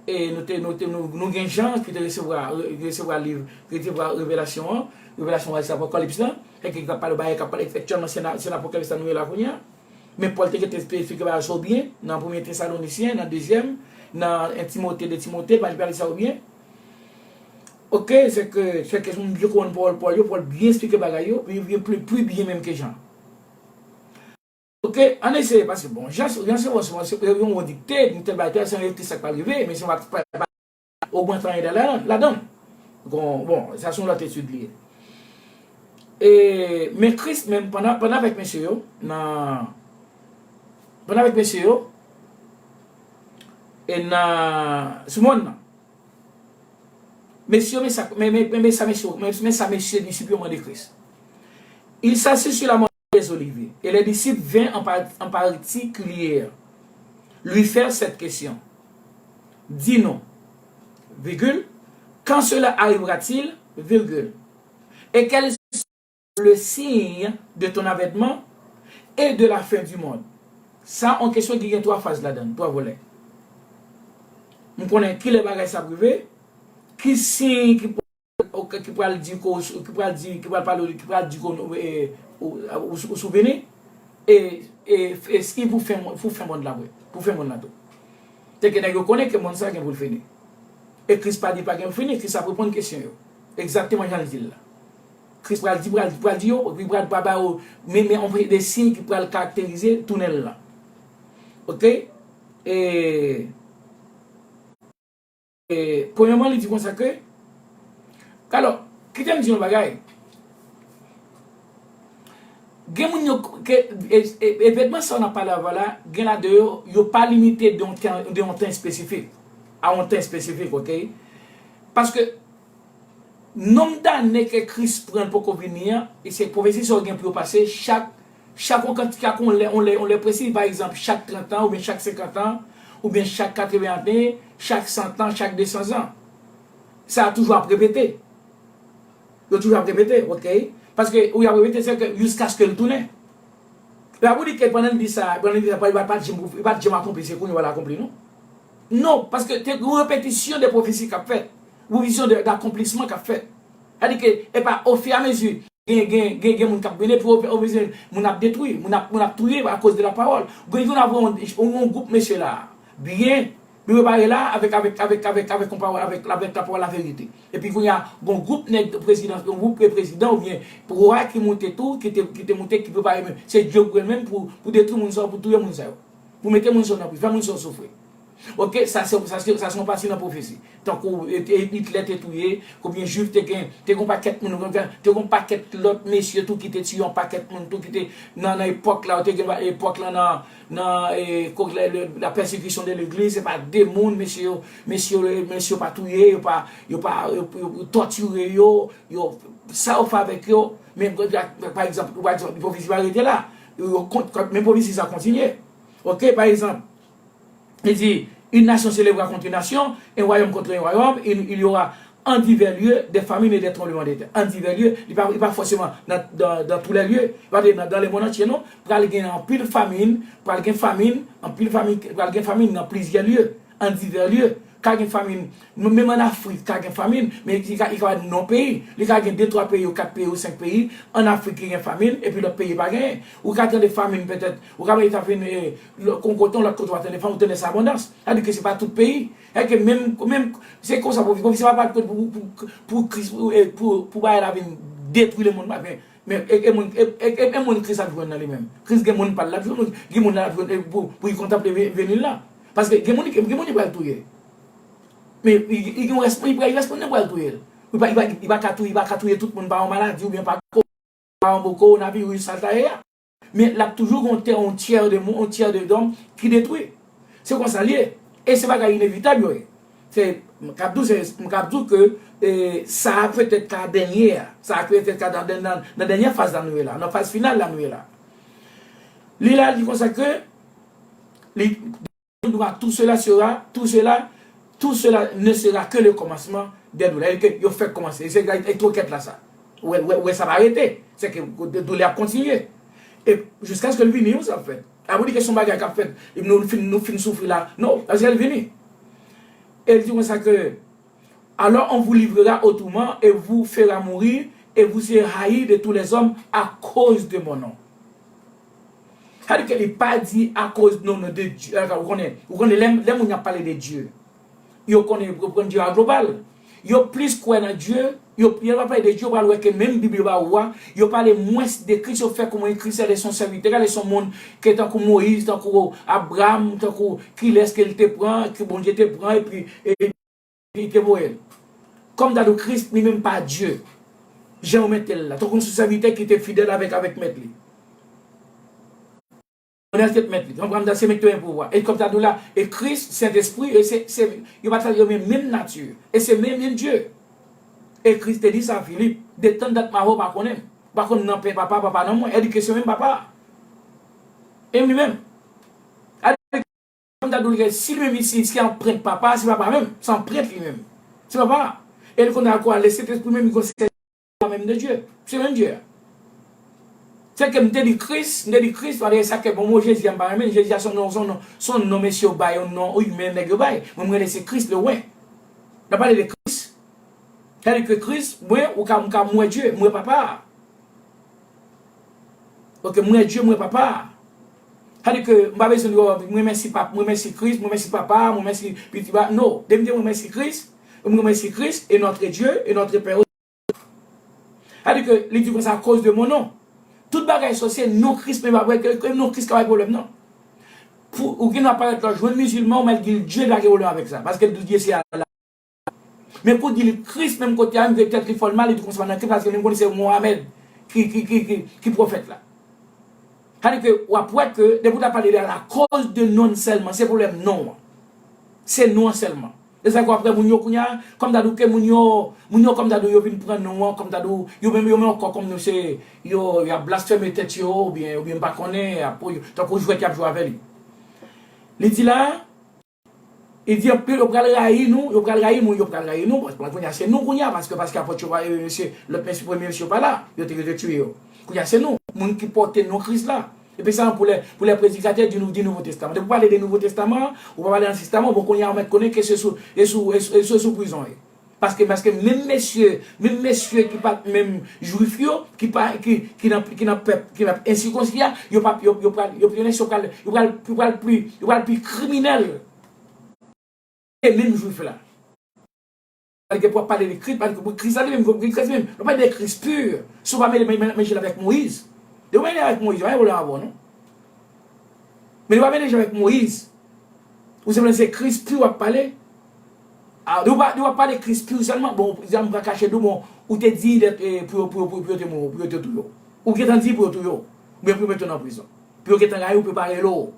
E nou te, nou te, nou, nou gen Jan ki te resevwa, re-, resevwa liv, resevwa revelasyon an, revelasyon an, se Apokalips lan, e ki t ap pale bagay k ap pale aktyèlman, se nan, se nan Apokalips la nou ye la kounye a. Men Pòl te gentan esplike bagay sa yo byen, nan Premye Tesalonisyen, nan Dezyèm, nan En Timote, De Timote, pa li pale sa yo byen. Ok, se ke, se ke moun byen konprann pawòl Pòl yo, Pòl byen esplike bagay yo, byen, byen, pli, pli byen menm ke Jan. Ok, ann eseye, paske bon, Jan, Jan se, bon, se, se yon dikte, yon tèl bagay, se yon dikte sa k pral rive, men se yon pa, pa, pa ogmante anyen ladan, ladan. Bon, bon, sa se yon lòt etid li ye. E, men Kris menm, pandan, pandan avèk mesye yo, nan, pandan avèk mesye yo, e nan, sou mòn nan, mesye, men sa, men, men, men, men sa mesye, men, men sa mesye disip yo mande Kris. Il s'assit sur la montagne des Oliviers, et les disciples vinrent en par-, en particulier lui faire cette question. Dis-nous, virgule, quand cela arrivera-t-il, virgule, et quel sera le signe de ton avènement et de la fin du monde? Sa yon kesyon ki gen twa faz ladan l, twa volè. M konnen kilè bagay sa ap rive, ki siy ki pral, ki pral di ke w, ki pral di, ki pral pale, ki pral di ke w, e, ou, ou, ou souvni, e, e, e siy pou fen, pou fen mond la, vre, pou fen mond la tou. Teke nèg yo konnen ke mond sa gen pou l fini. E Kris pa di pa gen pou fini, Kris ap reponn kesyon yo. Egzakteman jan l di l la. Kris pral di, pral, pral di yo, epi pral, pral ba yo, men, men yon de siy ki pral karakterize tounen l la. Oke? E, e, premyèman, li di konsa ke, alò, kite m di yon bagay. Gen moun yo, ke, e, e, evènman sa w ap pale avè w la, gen ladan yo, yo pa limite de yon tan, de yon tan espesifik, a yon tan espesifik, oke? Paske, nonb dane ke Kris pran l poko vini an, e se pwofesi sa yo gen pou yo pase chak, chak yon kant-, chak yon lè, yon lè, yon lè presi, pa egzanp, chak trant an, oubyen chak senkant an, oubyen chak katreven an, chak san an, chak de san zan. Sa a toujou ap repete. Yo toujou ap repete, oke? Paske, ou y ap repete, se ke jiskaske l tounen. E pa pou di ke pandan l di sa, pandan l di sa, li pa, li pa, li pa t janm, li pa t janm akonpli, se kounye a l akonpli, non? Non, paske te gen yon repetisyon de pwofesi k ap fèt, repetisyon de, d'accomplissement k ap fèt. Sa di ke, e pa ofiramezu, gen, gen, gen, gen moun k ap vini, epi ofiramezu, moun ap detwi, moun ap, moun ap touye akoz de la pawòl. Gen yon, yon, yon gwoup mesye la, byen, nou prepare la avèk, avèk, avèk, avèk, avèk yon pawòl, avèk, avèk la pawòl laverite. Epi kounye a, gon gwoup nèg prezidan, yon gwoup prezidan oubyen wa ki moute tou, ki te, ki te moute, ki prepare menm. Se Dye pou el menm pou, pou detwi moun sa yo, pou touye moun sa yo. Pou mete moun sa yo nan prizon, fè moun sa yo soufri. Oke, sa se, sa se, sa se yon pati nan pwofesi. Tankou, e, e, Hitler te touye, konbyen Jwif te gen, te gen yon pakèt moun, te gen yon pakèt lòt mesye tou ki te tiye yon pakèt moun tou ki te nan, nan epòk la, yo te gen epòk la nan, nan, e, ko-, le, le, la persécution de l'église, se pa de moun, mesye yo, mesye yo, mesye yo pa touye, yo pa, yo pa, yo, yo, yo tòtire yo, yo, sa yo fè avèk yo, men, pa egzanp, pa egzanp, pwofesi pa rete la, yo, yo kont-, men pwofesi sa kontinye. Oke, pa egzanp, li di, une nation s'élèvera contre une nation, un royaume contre un royaume, il, il y aura en divers lieux des famines et des tremblements de terre. En divers lieux, li pa, li pa fòseman dans, dans, dans tous les lieux, li pa dans, dans le monde entier, non. Pral gen anpil famin, pral gen famin, anpil famin, pral gen famin nan plizyè lye, en divers lieux. Ka gen famin, menm an Afrik, ka gen famin, men li ka, li ka nan yon peyi. Li ka gen de, twa peyi, ou kat peyi, ou senk peyi, an Afrik ki gen famin, epi lòt peyi pa genyen. Ou ka tande famin petèt, ou ka mete famin, e, lò-, kon kote, lòt kote, ou pa tande famin, ou tande sa abondans. Sa di ke se pa tout peyi. Sa di ke menm, menm, se konsa, pwofesi pa pral pou, pou, pou, pou Kris, pou, e, pou, pou bagay la vin detwi lemonn, pa, men, men, e, e moun, e, e, e, e moun Kris ap jwenn nan li menm. Kris gen moun pa l l ap jwenn, gen moun l ap jwenn, e, pou, pou li kontanple ve-, veni l la. Paske gen moun, gen moun li pral touye. Men, li, li gen yon respon-, li pral, li responsab pral touye l. Li pa, li pa, li pa ka touye, li pa ka touye tout moun pa yon maladi oubyen pa ko-, pa yon kowonaviris, sa l ta ye a. Men l ap toujou gen yon tè, yon tyè de moun, yon tyè de dòm ki detwi. Se konsa l ye. E se bagay inevitab yo ye. Se, m k ap di w, se, m k ap di w ke, e, sa a petèt ka dènye a. Sa a petèt ka nan, nan, nan dènyè faz la nou ye la, nan faz final la nou ye la. Li la, li di konsa ke, li, tout cela sera, tout cela, tout cela ne sera que le commencement des douleurs. E ke yo fèk kòmanse. E se, e twokèt la sa. Ou wè, ou wè, ou wè sa pa rete. Se ke doulè ap kontinye. E jiskaske l vini, wi, sa ap fèt. A pou di ke se yon bagay k ap fèt. E nou fin, nou fin soufri la. Non, paske l vini. E l di konsa ke, alors on vous livrera au tourment et vous fera mourir et vous serez haïs de tous les hommes à cause de mon nom. Sa di ke li pa di akoz non, non de Dye. Ou konnen, ou konnen lè, lè moun y ap pale de Dye, yo konnen, yo pran Dye a global. Yo plis kwè nan Dye, yo, yo pa pale de Dye, yo pral wè ke menm Bib yo ba ou a, yo pale mwens de Kris, yo fè kòmsi Kris se yon sèvitè, gade se yon moun ke tankou Moyiz, tankou Abraram, tankou kilès ke l te pran, ke Bondye te pran, epi, e, li te voye l. Kòm ta di w Kris li menm pa Dye. Jan yo mete l la. Tankou yon sèvitè ki te fidèl avèk, avèk mèt li. Onèt mèt li. Tankou ta di se menm ki te gen pouvwa. E kòm ta di w la, e Kris, Sentespri, e se, se, yo pa ta yo menm, menm nati. E se menm, menm Dye. E Kris te di sa, Filip, de tan dat m avè w pa konnen m. Ou pa konn nan pè papa, papa nan mwen. E di ke se menm papa. E li menm. Dadou li gen, si li menm li, si, si anprent papa, se papa menm, se anprent li menm. Se papa. E li konn al kwa, le Sentespri menm, li gon sèl menm de Dye. Se menm Dye a. Se ke m te di Kris, m te di Kris, paske sa ke bon, mo Jezi a m pa renmen, Jezi a se yon non, se yon non, se yon non mesye yo bay, yon non imen nèg yo bay. Mwen, m rele se Kris le wen. N ap pale de Kris. Sa vle di ke Kris, mwen, ou ka, m ka, m wè Dye, m wè papa a. Ok, m wè Dye, m wè papa a. Sa vle di ke m pa bezwen di, oh, m remèsi pap, m remèsi Kris, m remèsi papa, m remèsi pitit ba. Non, depi m di m remèsi Kris, m remèsi Kris, et notre Dieu, et notre Père. Sa vle di ke li di konsa, à cause de mon nom. Tout bagay sa se non Kris, men pa vre ke, ke non Kris ka bay pwoblèm, non. Pou, ou gen dwa parèt la, jwenn mizilman, ou mèt di l Dye, pa gen pwoblèm avèk sa. Paske l di Dye se Allah. Men pou di l Kris menm kote a, menm ke tèt li fè l mal, li di konsa nan Kris, paske li menm konnen se Mohamed ki, ki, ki, ki, ki pwofèt la. Sa vle di ke w ap wè ke depi w ta pale de la koz de non sèlman, se pwoblèm non an. Se non an sèlman. E sa ke w ap wè moun yo kounye a, kòm ta di w ke moun yo, moun yo kòm ta di w yo vin pran non an, kòm ta di w, yo menm, yo menm ankò kòm nou se, yo, y ap blasfeme tèt yo, oubyen, oubyen m pa konnen, y ap, tankou jwèt y ap jwe avè li. Li di la, Li di anpil, yo pral rayi nou, yo pral rayi moun, yo pral rayi nou, paske kounye a se nou kounye a, paske, paske apot yo pa, e, mesye, lòt mesye, premye mesye yo pa la, yo te, yo te tiye yo. Kounye a se nou, moun ki pote non Kris la. Epi sa pou lè, pou lè predikatè di nou, di Nouvo Testaman. Depi w pale de Nouvo Testaman, ou pa pale Ansyen Testaman, bon, kounye a ou mèt konnen ke se sou, e sou, e sou, e sou, e sou prizon ye. Paske, paske menm mesye, menm mesye ki pa t menm jwif yo, ki pa, ki, ki nan, ki nan pèp, ki nan ensikonsi a, yo pa, yo, yo pral, yo, yo pral, yo pral, yo pral pi, yo pral pi kriminèl ke menm jwif la. Paske pou ap pale de Kris, paske pou Kris la li menm, pou Kris li menm, nou pale de Kris pi. Si w pa mele, mele, mele l avèk Moyiz. Depi w mele avèk Moyiz, pa gen pwoblèm avè w, non. Men li pa mele avèk Moyiz. Ou se mwen se Kris pi w ap pale. A, li w pa, li w ap pale Kris pi w sèlman. Bon, jan m pa kache di w, bon, ou te di, e, pou yo, pou yo, pou yo, pou yo te mou-, pou yo te touye w. Ou gentan di pou yo touye w. Oubyen pou yo mete w nan prizon. Pou yo gentan rayi w, pou yo pa rele w.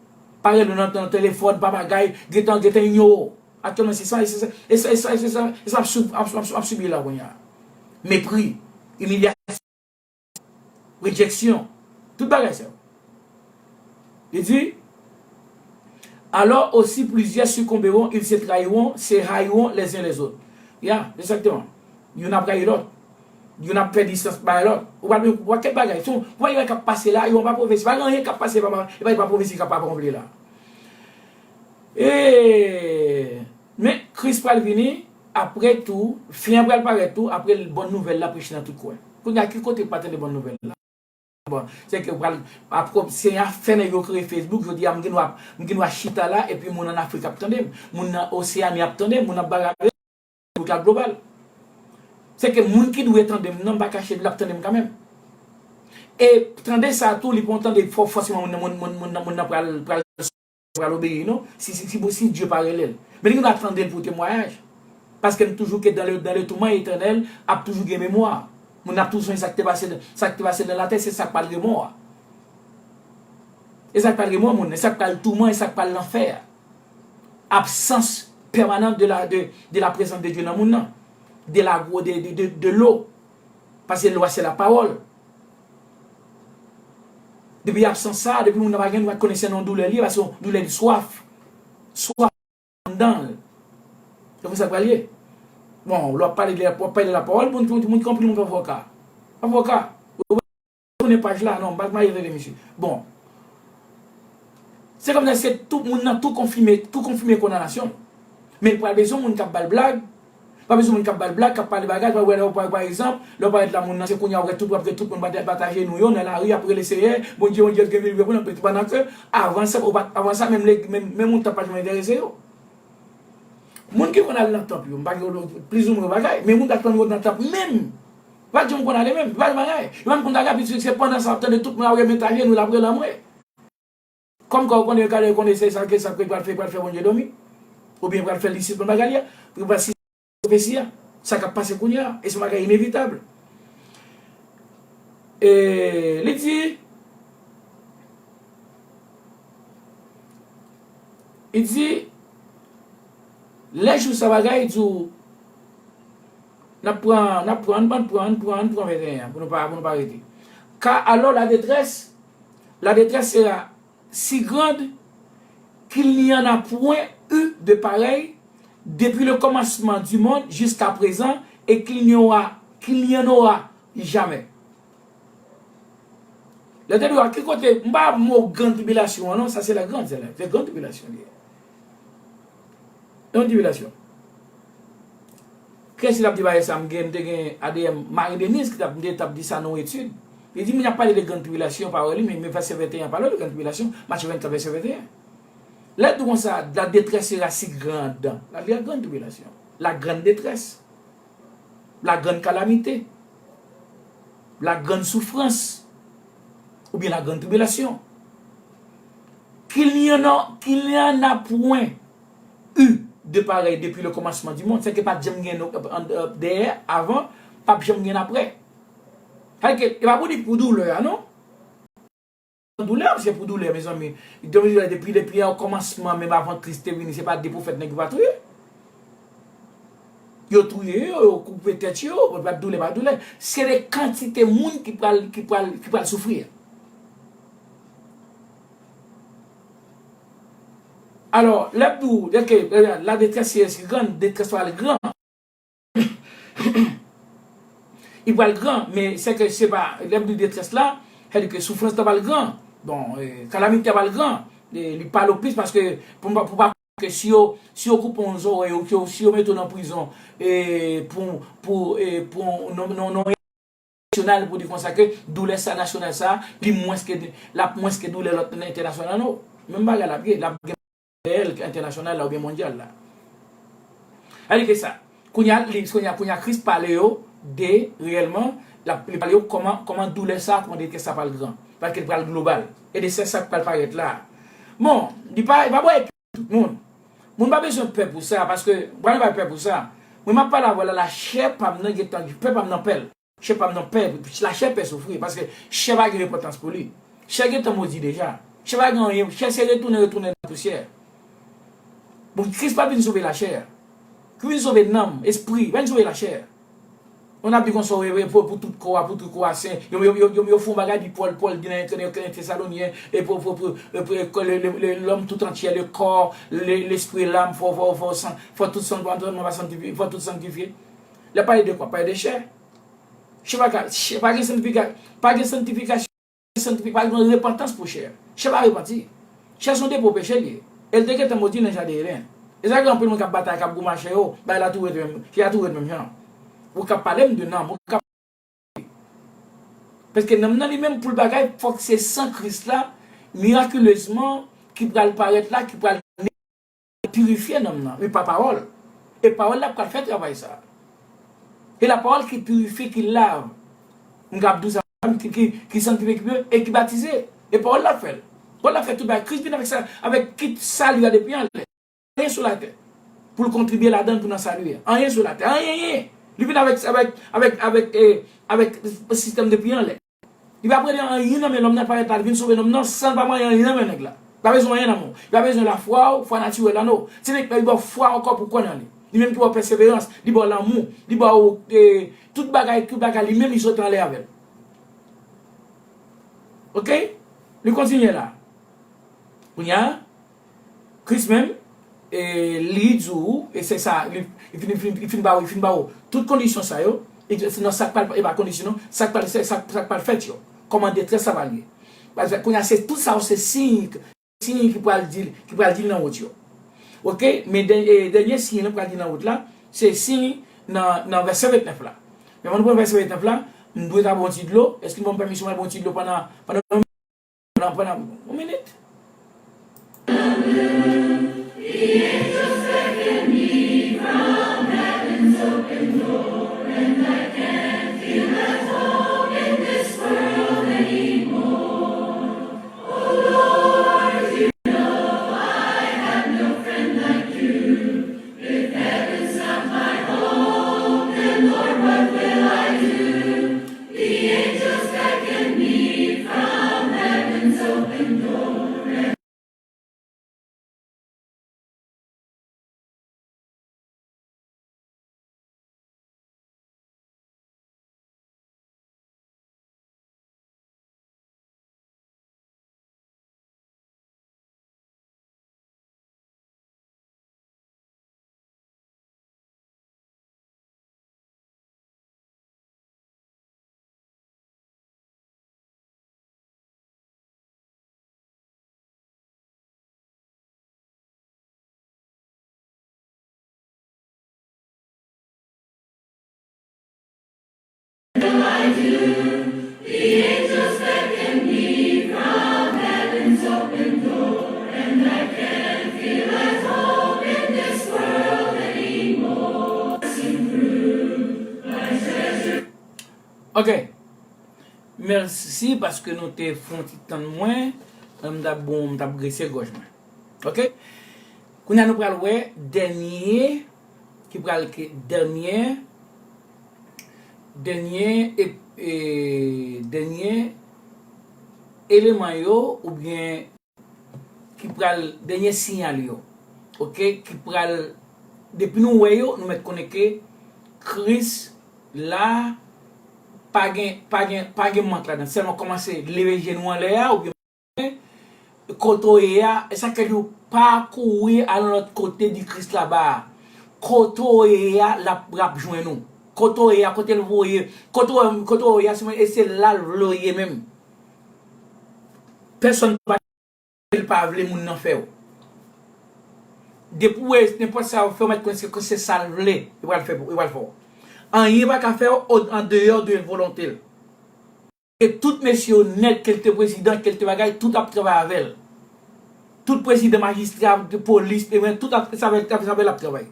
Pa rele w nan, nan telefòn, pa bagay, gentan, gentan inyore w. Aktyèlman, se sa, se sa, e sa, e sa, e sa, e sa ap sou-, ap, ap, ap sibi la kounye a. Mepri, imilyasyon, rejeksyon, tout bagay sa yo. Li di, alors aussi plusieurs succomberont, ils se trahiront, se haïront les uns les autres. Ya, egzakteman. Youn ap rayi lòt. Youn ap fè distans bay lòt. Ou pa, ou pa kèk bagay. Se yon bagay k ap pase la, yo pa pwofesi. Pa gen anyen k ap pase, pa, pa, e pa, e pa pwofesi k ap akonpli la. E, men, Kris pral vini, apre tou, fen an pral parèt tou, apre bòn nouvèl la preche nan tout kwen. Kounye a, ki kote pa tande bòn nouvèl la? Bon, se ke pral, apre, se afè nèg yo kreye Facebook, jodi a, m gen dwa, m gen dwa chita la, epi moun an Afrik ap tande m, moun nan Oseyani ap tande m, moun nan Barabè, Republik la global. Se ke moun ki dwe tande m nan, m pa kache, l ap tande m kanmenm. E tande sa tou, li pa yon tande fò-, fòseman moun nan, moun, moun, moun nan, moun nan pral, pral, pral obeyi, non. Si, si, si, si Dye pa rele l. Men li gen dwa tande l pou temwayaj. Paske m toujou ke dans le, dans le tourment éternel, ap toujou gen memwa. Moun ap toujou sonje sa k te pase, sa k te pase nan latè, se sa k pral remò a. E sa k pral remò moun, e sa k pral touman, e sa k pral lanfè a. Absence permanente de la, de, de la présence de Dieu nan moun nan. De la, de, de, de, de l'eau. Paske lwa se lapawòl. Depi absans sa, depi moun nan pa gen, nou pa konnen se nan doulè li ye, paske yon doulè li swaf. Swaf anndan l. Se konsa k pral ye. Bon, lè w ap pale de, w ap pale de lapawòl, moun, moun, moun ki anpil moun pa vwè w ka. Pa vwè w ka. Tounen paj la, non, m pa t mache tande misye. Bon. Se kòmsi se tout moun nan tou konfime, tou konfime kondanasyon l. Men l pral bezwen moun k ap ba l blag. Pa bezwen moun k ap ba l blag, k ap pale bagay, pa wè lè w pa, pa egzanp, lè w parèt la moun nan, se kounye a w wè tout, w ap wè tout moun pata-, pataje nou yo nan lari, ap rele Seyè, Bondye, Bondye, gen mil vre pou nou, pandan ke avan sa, ou pa, avan sa, menm le, menm, menm moun tanp pa janm enterese yo. Moun ki konn al nan tanp yo, m pa gen plizoumwen bagay, men moun k ap tann yo nan tanp menm, pa janm konn ale menm, pa janm bagay. Yo pa konn bagay, piske se pandan sa w ap tande tout moun ap rele taje nou, l ap rele anmwe. Kòm kwa ou konnen, yo ka, yo konnen se sa ke, sa ke pral fè, pral fè Bondye dòmi. Oubyen pral fè li sispann bagay li a, pou pral sispann pwofesi a. Sa k ap pase kounye a, e se yon bagay inevitab. E li di, li di, lè jou sa bagay, di w, n ap pran, n ap pran, n ap pran, n ap pran, n ap pran venteyen an, pou nou pa, pou nou pa rete. Car alors la détresse, la détresse sera si grande, qu'il n'y en a point eu de pareil depuis le commencement du monde jusqu'à présent, et qu'il n'y aura, qu'il n'y en aura jamais. Lè te di w a ki kote, m pa mo gran tribilasyon an non, sa se la gran, se la, se gran tribilasyon li ye. Yon tribilasyon. Kiyès ki t ap di bagay sa? M gen, m te gen A D M Marie Denise ki t ap, m te t ap di sa nan yon etid. Li di, moun ap pale de gran tribilasyon, pawòl li, men, men vèsè venteyen an pale de gran tribilasyon, Matye vennkat vèsè venteyen. Lè l di w konsa, la détresse sera si grande. La, la grande tribulation. La grande détresse. La grande calamité. La grande souffrance. Oubyen la grande tribulation. Qu'il n'y en a, qu'il n'y en a point eu de pareil depuis le commencement du monde. Se ke pa t janm gen, euh, euh, dèyè, avan, p ap janm gen apre. Sa vle di ke, e pa pou di pou doulè a, non. Doulè, se pou doulè, mezanmi. Depi, depi, depi o kòmansman, menm avan Kris te vini, se pa de pwofèt nèg yo pa touye. Yo touye yo, yo koupe tèt yo, pa doulè, pa doulè. Se de kantite moun ki pral, ki pral, ki pral soufri. Alò, lè m di w, lè ke, eh, la détresse est grande, détresse pral gran. Li pral gran, men se ke se pa, lè m di détresse la, se ke soufrans la pral gran. Bon, eh, kalamite a pral gran. Eh, li pale plis paske pou, pou pa ke si yo, si yo koupe yon zòrèy ou ke si yo mete w nan prizon, eh, pou, pou, eh, pou non, non, non, nasyonal pou di konsa ke doulè sa nasyonal sa, li mwens ke, l ap mwens ke doulè lòt entènasyonal, non. Menm bagay la ap ye, l ap gen reyèl entènasyonal la oubyen mondyal la. Sa vle di ke sa, kounye a, li, kounye a, kounye a Kris pale yo de reyèlman, l ap, li pale yo kòman, kòman doulè sa, kòman detrès sa pral gran, paske l pral global. E de se sa k pral parèt la. Bon, li pa, li pa bò epi tout moun. Moun pa bezwen pè pou sa, paske, mwen pa pè pou sa. Mwen m ap pale avè w la, lachè pa m nan gentan, pè pa m nan pè l. Chè pa m nan pè, lachè pè soufri, paske chè pa gen repantans pou li. Chè gentan modi deja. Chè pa gen anyen, chè se retounen, retounen nan pousyè. Bon, Kris pa vin sove lachè. Kris vin sove nanm, espri, pa vin sove lachè. On ap di konsa, wi, wi, pou, pou tout kò a, pou tout kò a sen. Yo, yo, yo, yo, yo fè yon bagay, di Pòl, Pòl di nan, nan, nan Tesalonyen, e pou, pou, pou, e pou, e, le, le, le, l'homme tout entier, le corps, le, l'esprit, l'âme, fò, fò, fò, san, fò tout san, fò tout sanktifye, fò tout sanktifye. Lè pale de kwa? Pale de chè. Chè pa ka, chè pa gen sanktifika-, pa gen sanktifikasyon, sanktifi-, pa gen repantans pou chè. Chè pa repanti. Chè se yon depo peche li ye. E l te gentan modi nan jaden Eden. E sa gen anpil moun k ap batay, k ap goumen ak chè yo, bay la tou ret menm, chè a tou ret menm jan. Ou k ap pale m de nanm, ou k ap, paske nanm nan li menm pou l bagay, fòk se san Kris la, mirakilezman, ki pral parèt la, ki pral pirifye nanm nan, men pa pawòl. E pawòl la pral fè travay sa. E la pawòl ki pirifye, ki lav. M kab di w sa, ki, ki, ki sanktifye, ki pire, e ki batize. E pawòl la fè l. Pawòl la fè tout bagay. Kris vin avèk sa, avèk kit sali a depi anlè. Anyen sou latè. Pou l kontribye ladan l pou nan sali a. Anyen sou latè. Anyen, anyen. Li vin avèk, avèk, avèk, avèk, eh, avèk sistèm depi anlè. Li pa prete anyen nan men lòm nan, parèt la, li vin sove lòm nan, san l pa manyen anyen nan men nèg la. Li pa bezwen anyen nan men w. Li pa bezwen lafwa w, fwa natirèl la, non. Se nèg la, li ba w fwa ankò pou w kwè nan li. Li menm ki ba w pèseverans, li ba w lanmou, li ba w, eh, tout bagay, tout bagay, li menm li sot anlè avè l. Oke? Li kontinye la. Kounye a, Kris menm, e, li di w, e se sa, li, li fin, li fin, li fin ba w, li fin ba w tout kondisyon sa yo, e se nan sa k pral, e pa kondisyon non, sa k pral, sa, sa, sa k pral fèt yo. Kòman detrès sa pral ye. Paske kounye a se tout sa yo se siy, siy ki pral di, ki pral di nan wout yo. Oke, men dè-, e, dènye siy lan pral di nan wout la, se siy nan, nan vèsè ventnèf la. Men anvan nou pran vèsè ventnèf la, m dwe ta bwè yon ti dlo. Èske nou ban m pèmisyon m al bwè yon ti dlo pandan, pandan Pran, pran yon minit. The angels beckon me from heaven's open door, and I can feel at home in this world anymore. Passing through, my treasure. Ok. Mèsi paske nou te fè yon ti tann mwen. M t ap bon, m t ap grese gòj mwen. Ok? Kounye a nou pral wè dènye, ki pral ke dènye, dènye, e, e, dènye eleman yo, oubyen ki pral, dènye siyal yo. Ok? Ki pral, depi nou wè yo, nou mèt konnen ke Kris la, pa gen, pa gen, pa gen mank ladan. Sèlman kòmanse leve je nou anlè a, oubyen kote w ye a, e sa k fè di w pa kouri al yon lòt kote di Kris laba a. Kote w ye a, l ap, l ap jwenn ou. Kote w ye a, kote l voye, kote w, kote w ye a, se, e se la l vle w ye menm. Pèsonn pa, l pa vle moun nan fè w. Depi w wè nenpòt sa yo fè w, mèt konnen se, se sa l vle, li pral fè pou, li pral fè w. Anyen pa ka fè w o, andeyò de volonte l. E tout mesye yo nèt, ke l te prezidan, ke l te bagay, tout ap travay avè l. Tout prezidan, majistra, polis, e mwen, tout ap, sa avè l, ap, sa avè l ap travay.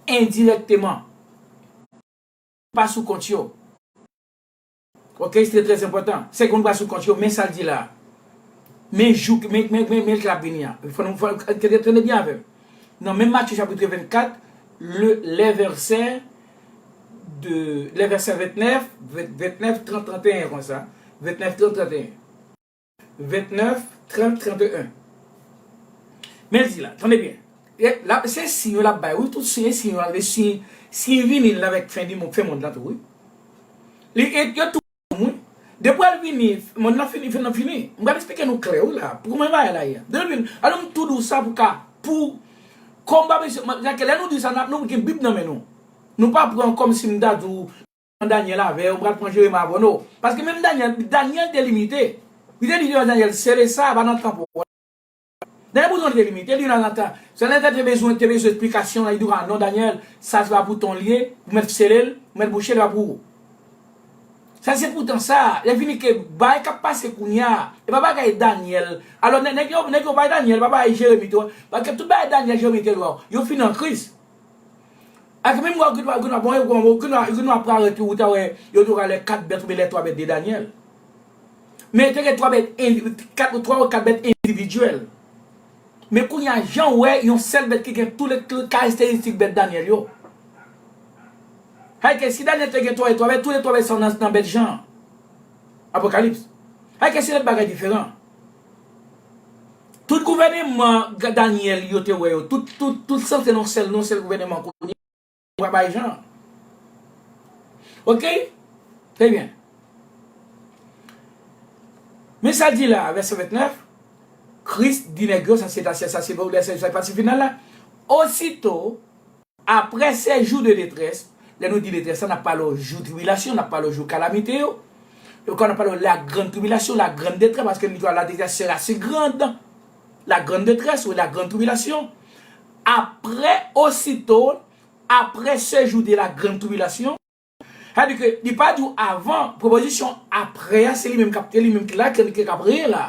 Endirèkteman. Pa sou kont yo. Ok, se trè, trè enpòtan. Se moun pa sou kont yo, men sa l di la. Men jou, men, men, men, men l k ap vini an. Fò nou, fò, tande, tande byen avè m. Nan menm Matye chapit vennkat, le, lè vèsè de, lè vèsè vennèf, ven, vennèf, trant, tranteyen konsa. Vennèf, trant, tranteyen. Vennèf, trant, tranteyen. Men l di la, tande byen. E la, se siy yo l ap bay, wi, tout siy, siy yo, siy, siy vini l avèk fen di mond, fen mond lan tou, wi. Li, e, yo tou, wi. Depi l vini, mond lan fini, fen nan fini. M pral eksplike nou klè, wi, la. Pou kòman bagay la ye. Depi l vini, alò m tou di w sa pou ka, pou, kòm pa mesye, lè nou di sa, n ap, nou gen Bib nan men nou. Nou pa pran kòm si m ta di w, Danyèl avè w, m pral pran Jeremi avè w, non. Paske menm Danyèl, Danyèl te limite. Li te di devan Danyèl, sele sa, pa nan tan pou ou. Danyèl poutan li te limite, li nan, nan tan. Sè Danyèl te bezwen, te bezwen esplikasyon, li di w, a non, Danyèl, sa se pa pou tan w li ye, ou mèt sele l, ou mèt bouche l, pa pou ou. Sa se poutan sa, lè fini ke bagay k ap pase kounye a, e pa bagay Danyèl. Alò, nèg, nèg yo, nèg yo bay Danyèl, pa bagay Jeremi tou. Paske tout bagay Danyèl, Jeremi te di w, yo fin an Kris. Ak menm wè, ou gen dwa, ou gen dwa, bon, bon, ou gen dwa, ou gen dwa parèt, ou ta wè, yo te pral lè kat bèt oubyen lè twa bèt de Danyèl. Men te gen twa bèt indi-, kat, twa ou kat bèt endividyèl. Men kounye a, jan w wè, yon sèl bèt ki gen tout lè, tout karakteristik bèt Danyèl yo. Sa vle di ke si Danyèl te gen twa, twa bèt, tout lè twa bèt sa nan, nan bèt Jan an. Apokalips. Sa vle di ke se lòt bagay diferan. Tout gouvènman Danyèl yo te wè yo, tout, tout, tout sanse nan sèl, nan sèl gouvènman kounye a, bay Jan. Ok? Trè byen. Men sa l di la, vèsè vennèf, Kris di nèg yo, sa se, sa se, sa se pati final la. Osito, Après ces jours de détresse, lè nou di detrès la, n ap pale w jou tribilasyon, n ap pale w jou kalamite yo. Yo, kan n ap pale w la grande tribulation, la grande détresse, paske li di la détresse sera si grande, la grande détresse, ou la grande tribulation. Après, aussitôt, après ce jour de la grande tribulation, sa vle di ke li pa di w avan, prepozisyon après a, se li menm k ap, se li menm ki la, ki, ki ap reye la.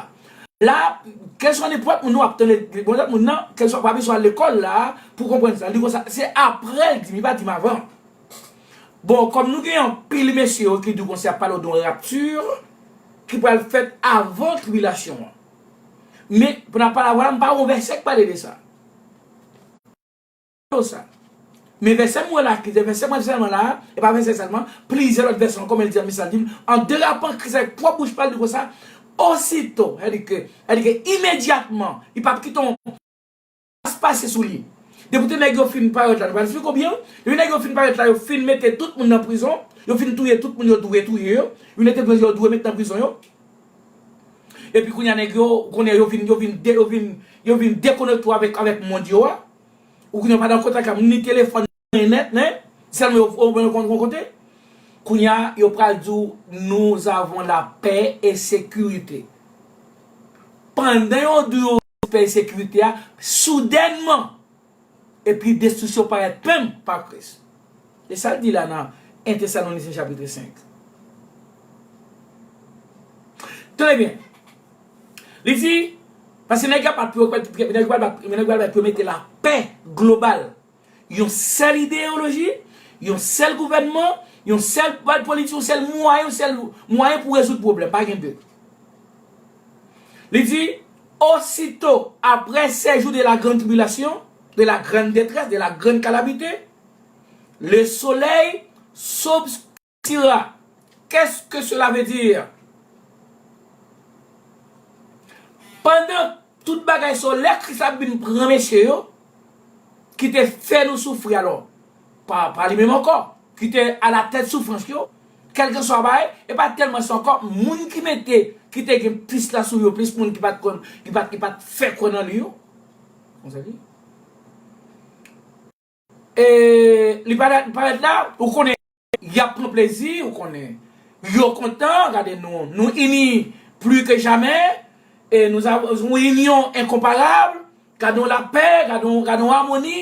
La, kèlswa nenpòt moun nou ap tande, bon, lòt moun nan, kèlswa pa bezwen al lekòl la, pou konprann sa. Li konsa, se apre l di m, li pa di m avan. Bon, kòm nou gen anpil mesye yo ki di w konsa, y ap pale w de yon rapti ki pral fèt avan tribilasyon an. Men, pandan n ap pale avè w la, m pa wè yon vèsè k pale de sa. Sa. Men vèsè m wè la, ki se vèsè mwen sèlman la, e pa vèsè sèlman, plizyè lòt vèsè ankò, men l di, men sa l di m, an derapan, Kris avèk pwòp bouch pa l di konsa, osito, sa vle di ke, sa vle di ke imedyatman, li p ap kite yon pas pase sou li. Depi te nèg yo fin parèt la, nou pral eksplike w byen, depi nèg yo fin parèt la, yo fin mete tout moun nan prizon, yo fin touye tout moun yo dwe touye yo, yo mete yo dwe met nan prizon yo. Epi kounye a nèg yo, ou konnen yo vin, yo vin de-, yo vin, yo vin dekonekte w avèk, avèk mond yo a. Ou konnen w pa nan kontak ak moun, ni telefòn, ni entènèt, men sèlman yo, yo, yo konn kote. Kounye a, yo pral di w, nous avons la paix et sécurité. Pandan yo di yo pè e sekirite a, soudènman, epi destriksyon parèt menm pa Kris. E sa l di la nan en Tesalonisyen chapit senk. Tande byen. Li di, paske nèg yo ap bat pou yo, nèg yo ap bat, nèg yo ap bat pou yo mete lapè global. Yon sèl ideyoloji, yon sèl gouvènman, yon sèl pati politik, yon sèl mwayen, yon sèl mwayen pou rezoud pwoblèm. Pa gen de. Li di, aussitôt après ces jours de la grande tribulation, de la grande détresse, de la grande calamité, le soleil s'obscurcira. Qu'est-ce que cela veut dire? Pandan tout bagay sa yo, lè Kris ap vin pran mesye yo, ki te fè nou soufri alò, pa, pa li menm ankò, ki te alatèt soufrans yo, kèlkeswa bagay, e pa tèlman sa ankò, moun ki mete, ki te gen plis la sou yo, plis moun ki pa t konn, ki pa t, ki pa t fè kwè nan li yo. Konsa li. E li parèt, parèt la, ou konnen, y ap pran plezi, ou konnen. Yo kontan, gade nou, nou ini pli ke jamè, e nou avons une union incomparable, gade yon lapè, gade yon, gade yon amoni,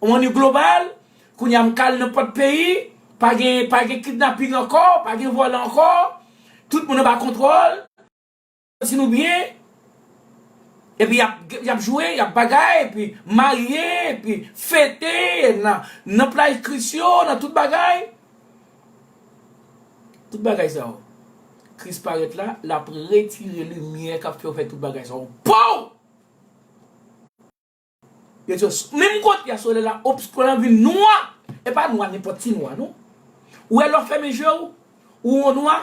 yon amoni global, kounye a m ka al nenpòt peyi, pa gen, pa gen kidnaping ankò, pa gen vòlè ankò, tout moun anba kontwòl. Santi nou byen, epi y ap, y ap jwe, y ap bagay, epi marye, epi fete, nan, nan plaj Kris yo, nan tout bagay. Tout bagay sa yo. Kris parèt la, l ap retire limyè k ap fè yo fè tout bagay sa yo. Pow! Yo di, menm kote a solèy la obskè la vin nwa. E pa nwa nenpòt ti nwa, non. Ou wè lè w fèmen je w, ou wè nwa.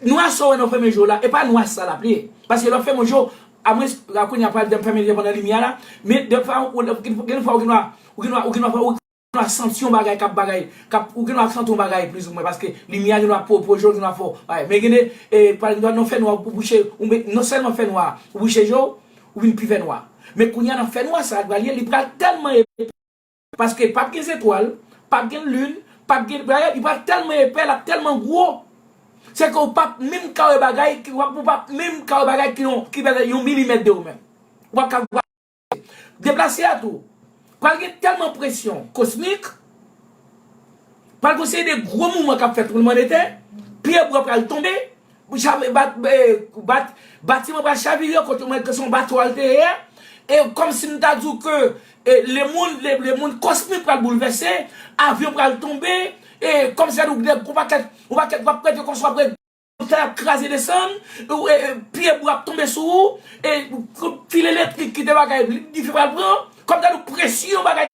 Nwa sa w wè nan fèmen je w la, e pa nwa sa l ap ye. Paske lè w fèmen je w, amwens, la kounye a pral fèmen je w pandan limyè la, men dèfwa, ou, gen, gen fwa ou gen dwa, ou gen dwa, ou gen dwa, ou gen dwa santi yon bagay k ap bagay, k ap, ou gen dwa santi yon bagay plizoumwen, paske limyè gen dwa pwopoze w, gen dwa fè w bagay. Men gen de, e, pa egzanp, nan fènwa, ou bouche, ou met, non sèlman fènwa, ou bouche je w, ou vin pi fènwa. Men kounye a nan fènwa sa, l pral ye, li pral tèlman epè, paske p ap gen zetwal, p ap gen lin, p ap gen bagay, li pral tèlman epè, l ap tèlman gwo. Se ke ou p ap menm ka wè bagay, ki, ou p ap menm ka wè bagay ki yon, ki pèse yon milimèt de ou menm. Ou p ap ka Deplase a tou. Pral gen tèlman presyon kosmik, pral gen yon seri de gwo mouvman k ap fèt, tranblemanndetè, pyebwa pral tonbe, chave-, bat-, e, bat-, batiman pral chavire, kote mwen ke se yon bato al te ye, e kòmsi m ta di w ke, e, lemonn, le, lemonn kosmik pral boulvèse, avyon pral tonbe, e kòmsi a di w gen yon pakèt, yon pakèt, w ap rete kòmsi w ap rete Montann ap kraze desann, e, e, pyebwa ap tonbe sou ou, e, fil elektrik ki te bagay, dife pral pran, kòm ta di w presyon bagay,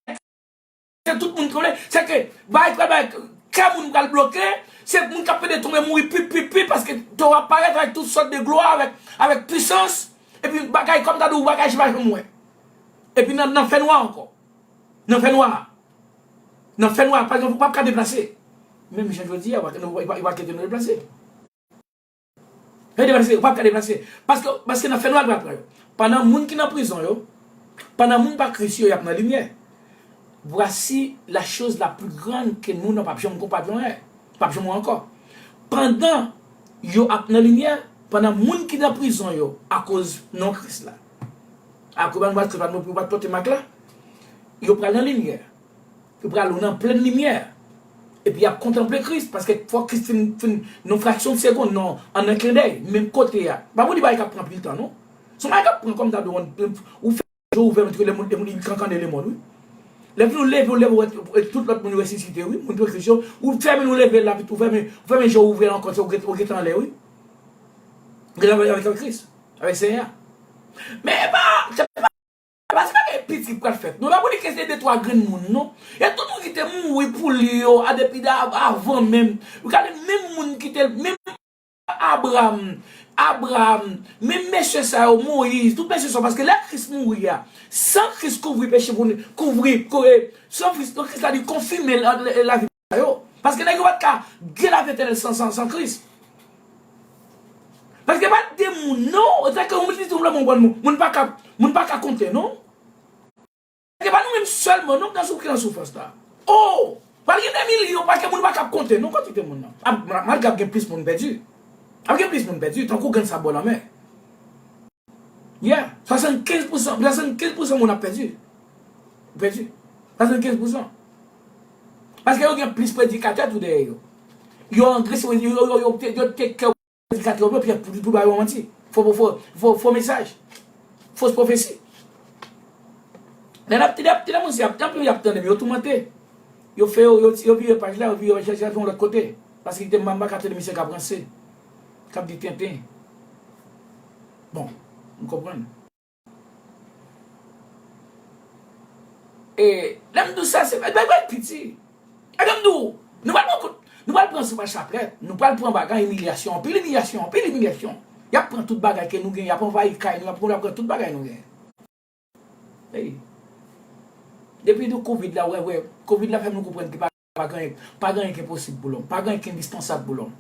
se tout moun ki konnen, se ke bagay pral bagay, kè moun pral bloke, se moun k ap pede tonbe mouri pip, pip, pip, paske to ap parèt avèk tout sòt de glwa, avèk, avèk pisans, epi bagay kòm ta di w bagay je pa janm wè. Epi nan, nan fènwa ankò. Nan fènwa. Nan fènwa, pa egzanp, ou p ap ka deplase. Menm jan jodi a, ou pa, ou pa, ou pa kite nou deplase. Fè deplase, ou p ap ka deplase. Paske, paske nan fènwa l pral pran yo. Pandan moun ki nan prizon yo, pandan moun pa Kris yo, y ap nan limyè. Voici la chose la plus grande que nous, nou p ap janm konprann, p ap janm wè ankò. Pandan yo ap nan limyè, pandan moun ki nan prizon yo, akoz non Kris la, akoz nou pa, nou pa pote mak la, yo pral nan limyè. Yo pral ou nan plen limyè. Epi y ap kontanple Kris, paske fòk Kris fin, fin, nan fraksyon de segonn, nan, an en clin d'œil, menm kote a. Pa pou di bagay k ap pran anpil tan, non. Se yon bagay k ap pran kòm ta di w, ou fèmen je w, ou fèmen tout, lemonn, lemonn, li kankannen lemonn, wi. Lè fini ou leve, ou leve, ou wè, ou wè tout lòt moun yo resisite, wi. Moun ki nan Kris yo, ou fèmen, ou leve la, ou fèmen, ou fèmen je w, ou ouvri l ankò, se ou gen, ou gentan anlè, wi. Ou gentan avèk, avèk Kris, avèk Senyè a. Men e pa, se pa Paske pa gen piti k pral fèt. Non, pa pou di ke se de twa grenn moun, non. E tout moun ki te mouri pou li yo, a depi da, avan menm. Ou gade menm moun ki te, menm Abraram, Abraram, menm mesye sa yo, Moyiz, tout mesye sa yo, paske lè Kris mouri a, san Kris kouvri peche pou nou, kouvri, ko-, e, san Kris, Kris la li konfime la, la, lavi sa yo. Paske nèg yo pa t ka gen lavi etènèl san, san, san Kris. Paske pa de moun, non. Se ke moun ki di moun, moun, moun pa ka, moun pa ka konte, non. Se pa nou menm sèlman, non, k nan sou-, ki nan soufrans la. Oh! Pral gen de milyon, paske moun pa ka konte, non, kantite moun nan. Ap, ma-, malgre ap gen plis moun pèdi. Ap gen plis moun pèdi, tankou grenn sab bò lanmè. Yeah, swasannkenz pousan, swasannkenz pousan moun ap pèdi. Pèdi. Swasannkenz pousan. Paske yo gen plis predikatè tou dèyè yo. Yo angrese, yo, yo, yo, yo, yo te, yo te kè predikatè yo, yo pou, pou bay yo manti. Fo, fo, fo, fo, fo mesaj. Fos pwofesi. Lè n ap, lè n ap, lè moun se ap, tanpri y ap tande m, yo toumante. Yo fè yo, yo, yo vire paj la, yo vire paj la, yon lòt kote. Paske kite m, m pa ka tande misye k ap ranse. K ap di tenten. Bon, m konprann. E, lè m di w sa, se, e, bagay piti. E, lè m di w, nou pral pran kout, nou pral pran sou pa chaplèt, nou pral pran bagay, imilyasyon, anpil imilyasyon, anpil imilyasyon. Y ap pran tout bagay ke nou gen, y ap anvayi kay nou, y ap, y ap pran tout bagay nou gen. Ey. Depi de kovid la, wè, wè, kovid la fè nou konprann ke pa, pa gen, pa gen anyen ki enposib pou lòm, pa gen anyen ki endispansab pou lòm.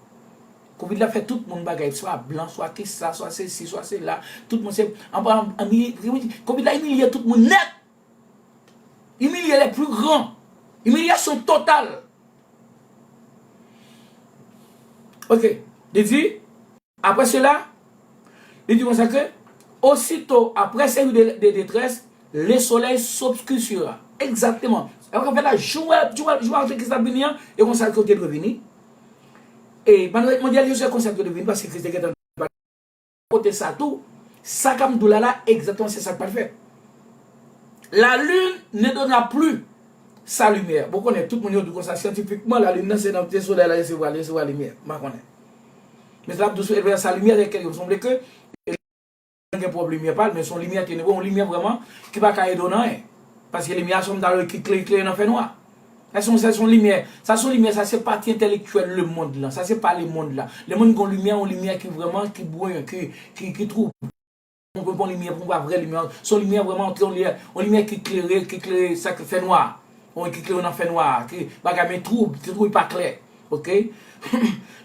Kovid la fè tout moun bagay, swa blan, swa kisa, swa sesi, swa sela. Tout moun se, an, an, an, kovid la imilye tout moun nèt. Imilye les plus grands. Imilyasyon total. Ok. Li di, après cela, li di konsa ke, aussitôt, après ces jours de, de détresse, le soleil s'obscurcira. Exactement. Sa k ap fèt la, jou a, jou a, jou a Kris ap vini an, e konsa ke w te dwe vini. E pandan mondyalizasyon, konsa ke w te dwe vini, paske Kris te gentan kote sa tou, sa k ap m di w la la, egzakteman se sa k pral fèt. La lune ne donnera plus sa lumière. Bon, konnen, tout moun yo di konsa, syantifikman, la lune nan, se nan, se solèy la resevwa, resevwa limyè. M pa konnen. Men sa ap di w, sa limyè de kèk yo, sanble ke gen pwòp limyè pa l, men se yon limyè tenebwe, yon limyè vrèman ki pa ka ede w nan anyen. Paske limyè a se yon bagay ki klere, klere nan fènwa. Sa se yon, sa se yon limyè, sa se yon limyè, sa se pati entèlektyèl lemonn lan. Sa se pa lemonn la. Lemonn gen yon limyè, yon limyè ki vrèman, ki brilyan, ki, ki, ki twouble. Yon, yon limyè, yon pa vrè limyè. Se yon limyè vrèman, yon limyè, yon limyè ki klere, ki klere sa ki fènwa. Yon ki klere nan fènwa, ki bagay men twoub, ki twoub pa klè. Ok?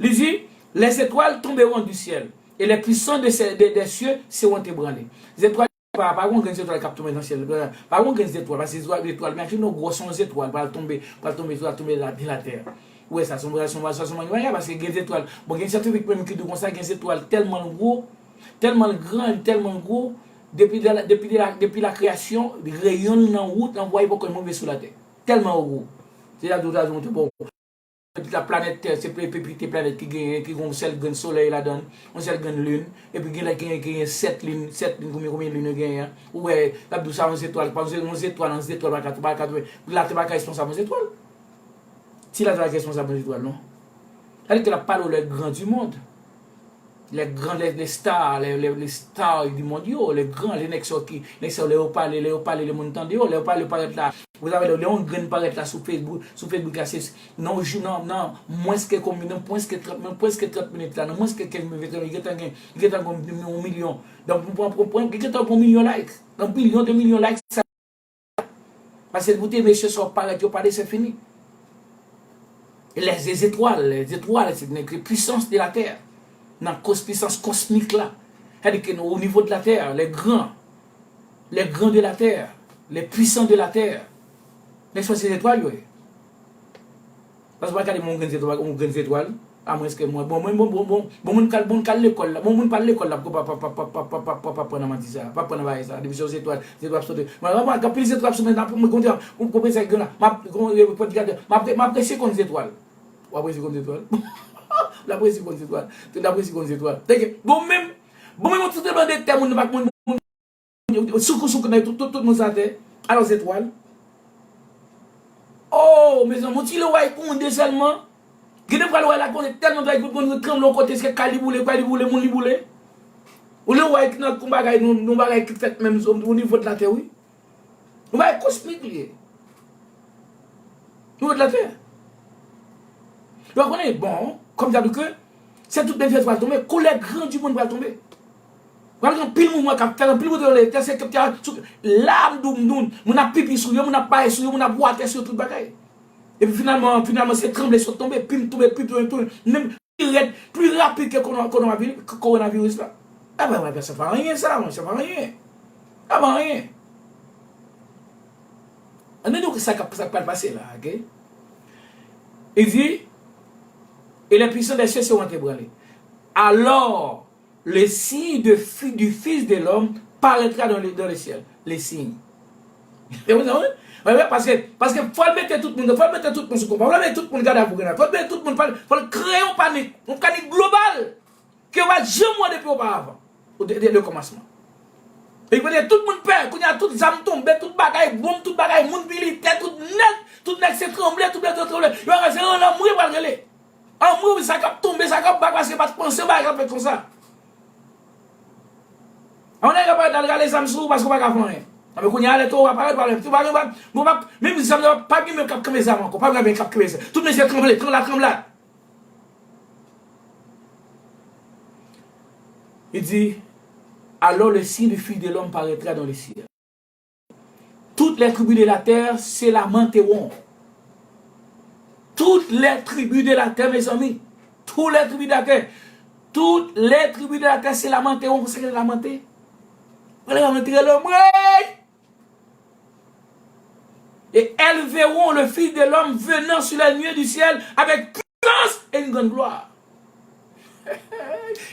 Li di, les étoiles tomberont du ciel, et les puissances de, de, des cieux seront ébranlées. Zetwal pa, pa gon grenn zetwal k ap tonbe nan syèl. Pa gon grenn zetwal, paske zetwal, zetwal, men yon gwo son zetwal pral tonbe, pral tonbe, pral tonbe la, de latè. Ou wè sa, se yon, se yon, se yon manyè, paske gen zetwal. Bon, gen syantifik menm ki di konsa, gen zetwal tèlman l gwo, tèlman l gran, tèlman l gwo, depi de la, depi de la, depi la kreyasyon, reyon l nan wout, nan vwaye poko rive sou latè. Tèlman l gwo. Se la, tout la, bon. Epi la planèt Tè, se pe-, pepite planèt ki genyen, ki gen yon sèl grenn solèy ladan l, yon sèl grenn lin, epi gen lè genyen, genyen sèt lin, sèt lin, konbyen, konbyen lin yo genyen an? Ou wè, l ap di w sa yon zetwal, pa yon zetwal, yon zetwal, yon zetwal, pa ka, pa ka, Latè pa ka responsab yon zetwal. Si Latè pa ka responsab yon zetwal, non. Sa vle di ke l ap pale w les grands du monde. Les grands, les, les stars, les, les, les stars du monde yo, les grands, les nèg sa yo ki, nèg sa yo, lè yo pale, lè yo pale, lemonn tande yo, lè yo pale parèt la, Ou sa wè, lè yon grenn parèt la sou Facebook, sou Facebook la, se nan jou, nan, nan mwens ke konbyen, nan mwens ke trant, nan mwens ke trant minit la, nan mwens ke kenz minit, li gentan gen, li gentan gen yon milyon. Donk, nou pran, pran, pran, li gentan gen yon milyon like. Yon milyon, de milyon like, sa. Paske pou te mesye sa parèt, yo pale, se fini. E les, les étoiles, les étoiles, se nèg puissance de la terre. Nan kos, puissance cosmique la. Sètadi ke nou, au niveau de la terre, les grands, les grands de la terre, les puissants de la terre. Nèg sa se zetwal yo ye. Paske w pa gade mwen yon grenn zetwal, yon grenn zetwal, amwenske mwen. Bon, mwen, bon, bon, bon, bon, moun k al, moun k al lekòl la, bon, moun pa al lekòl la, poko pa, pa, pa pran nan manti sa, pa pran nan bagay sa, depi se yon zetwal, zetwal ap sote. Mwen, mwen, mwen, anpil zetwal ap sote, nan, mwen, konn sa, ou konprann sa ki gen la, m ap, kon, e, predikatè, m ap, m ap resi konn zetwal. W ap resi konn zetwal. L ap resi konn zetwal. L ap resi konn zetwal. Teke, bon, menm, bon, menm, yon ti tretman de tè moun, moun, moun, Soukou, soukou, nan tout, tout, tout moun sa atè. Alò, zetwal. Oh, mezanmi, yon ti leway gwonde sèlman. Gen de fwa leway la gwonde tèlman, leway gwonde, tranble yon kote, se kay li boule, kay li boule, moun li boule. Yon leway ki nan yon bagay, yon, yon bagay ki fèt menm o, o nivo de latè, wi. Yon bagay kosmik li ye. Nivo de latè. Yo konnen, bon, kòm sa di ke, se tout bèl zetwal tonbe, koulè gran di moun pral tonbe. Pral gen anpil mouvman k ap fèt, anpil mouvman nan latè, se kèptè sou, la m di w, moun, moun ap pipi sou yo, moun ap baye sou yo, moun ap wate sou yo, tout bagay. Epi finalman, finalman, se tranble sot tonbe, plim tonbe, plim tonbe, tonbe. Menm pi rèd, pi rapid ke kono-, kononavi-, kowonaviris la. A pa, sa pa anyen sa, mwen, sa pa anyen. Sa pa anyen. Ann nou sa k ap, sa k pral pase la, ok? Li di, et les puissances des cieux seront ébranlées. Alors, le signe de fi-, du Fils de l'homme paraîtra dans le, dans le ciel. Le signe. Wi, wi, wi, paske, paske fò l mete tout moun, fò l mete tout moun sou konpa, fò l mete tout moun gad avou grenad, fò l mete tout moun, fò l, fò l kreye yon panik, yon panik global. ke yo pa t janm wè depi oparavan, o de, de, de kòmansman. E kote tout moun pè, kounye a tout zam tonbe, tout bagay, bonm, tout bagay, moun militè, tout nèg, tout nèg se tranble, tout nèg se tranble. Yo pa se rele anmwe pral rele. Anmwe, wi, sa k ap tonbe, sa k ap bay, paske yo pa t panse bagay k ap fèt konsa. Yon nèg ap al rale zam sou ou paske w pa ka fè anyen. Nan men kounye a, lè towo a parèt, pwoblèm. Tou pa gen, pa, bon, pa, menm zam nan, pa gen menm k ap kenbe zam ankò, pa gen menm k ap kenbe zam. Tout mesye tranble, tranbla, tranbla. Il dit, alors le signe du Fils de l'homme paraîtra dans le ciel. Toutes les tribus de la terre se lamenteront. Toutes les tribus de la terre, mezanmi. Toutes les tribus de la terre. Toutes les tribus de la terre se lamenteront. Konsa ke lamante. Lamenteront, mwen. Et elles verront le Fils de l'homme venant sur les nuées du ciel avec puissance et une grande gloire.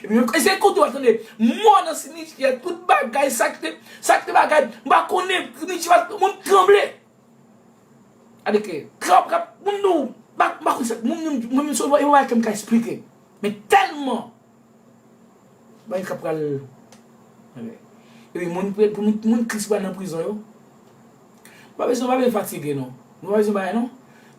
Epi menm, e se kote w ap tande mò nan sinisye, tout bagay, sa ki te, sa ki te bagay, m pa konnen, sinisye, moun tranble. Gade ke, trap, trap, moun nou, m pa, m pa konn sa, moun, moun, moun, moun, se yon bagay ke m ka esplike. Men tèlman, bagay k ap pral, epi moun, pou moun, moun Kris pral nan prizon yo, nou pa bezwen, pa bezwen fatige, non. Nou pa bezwen bagay, non.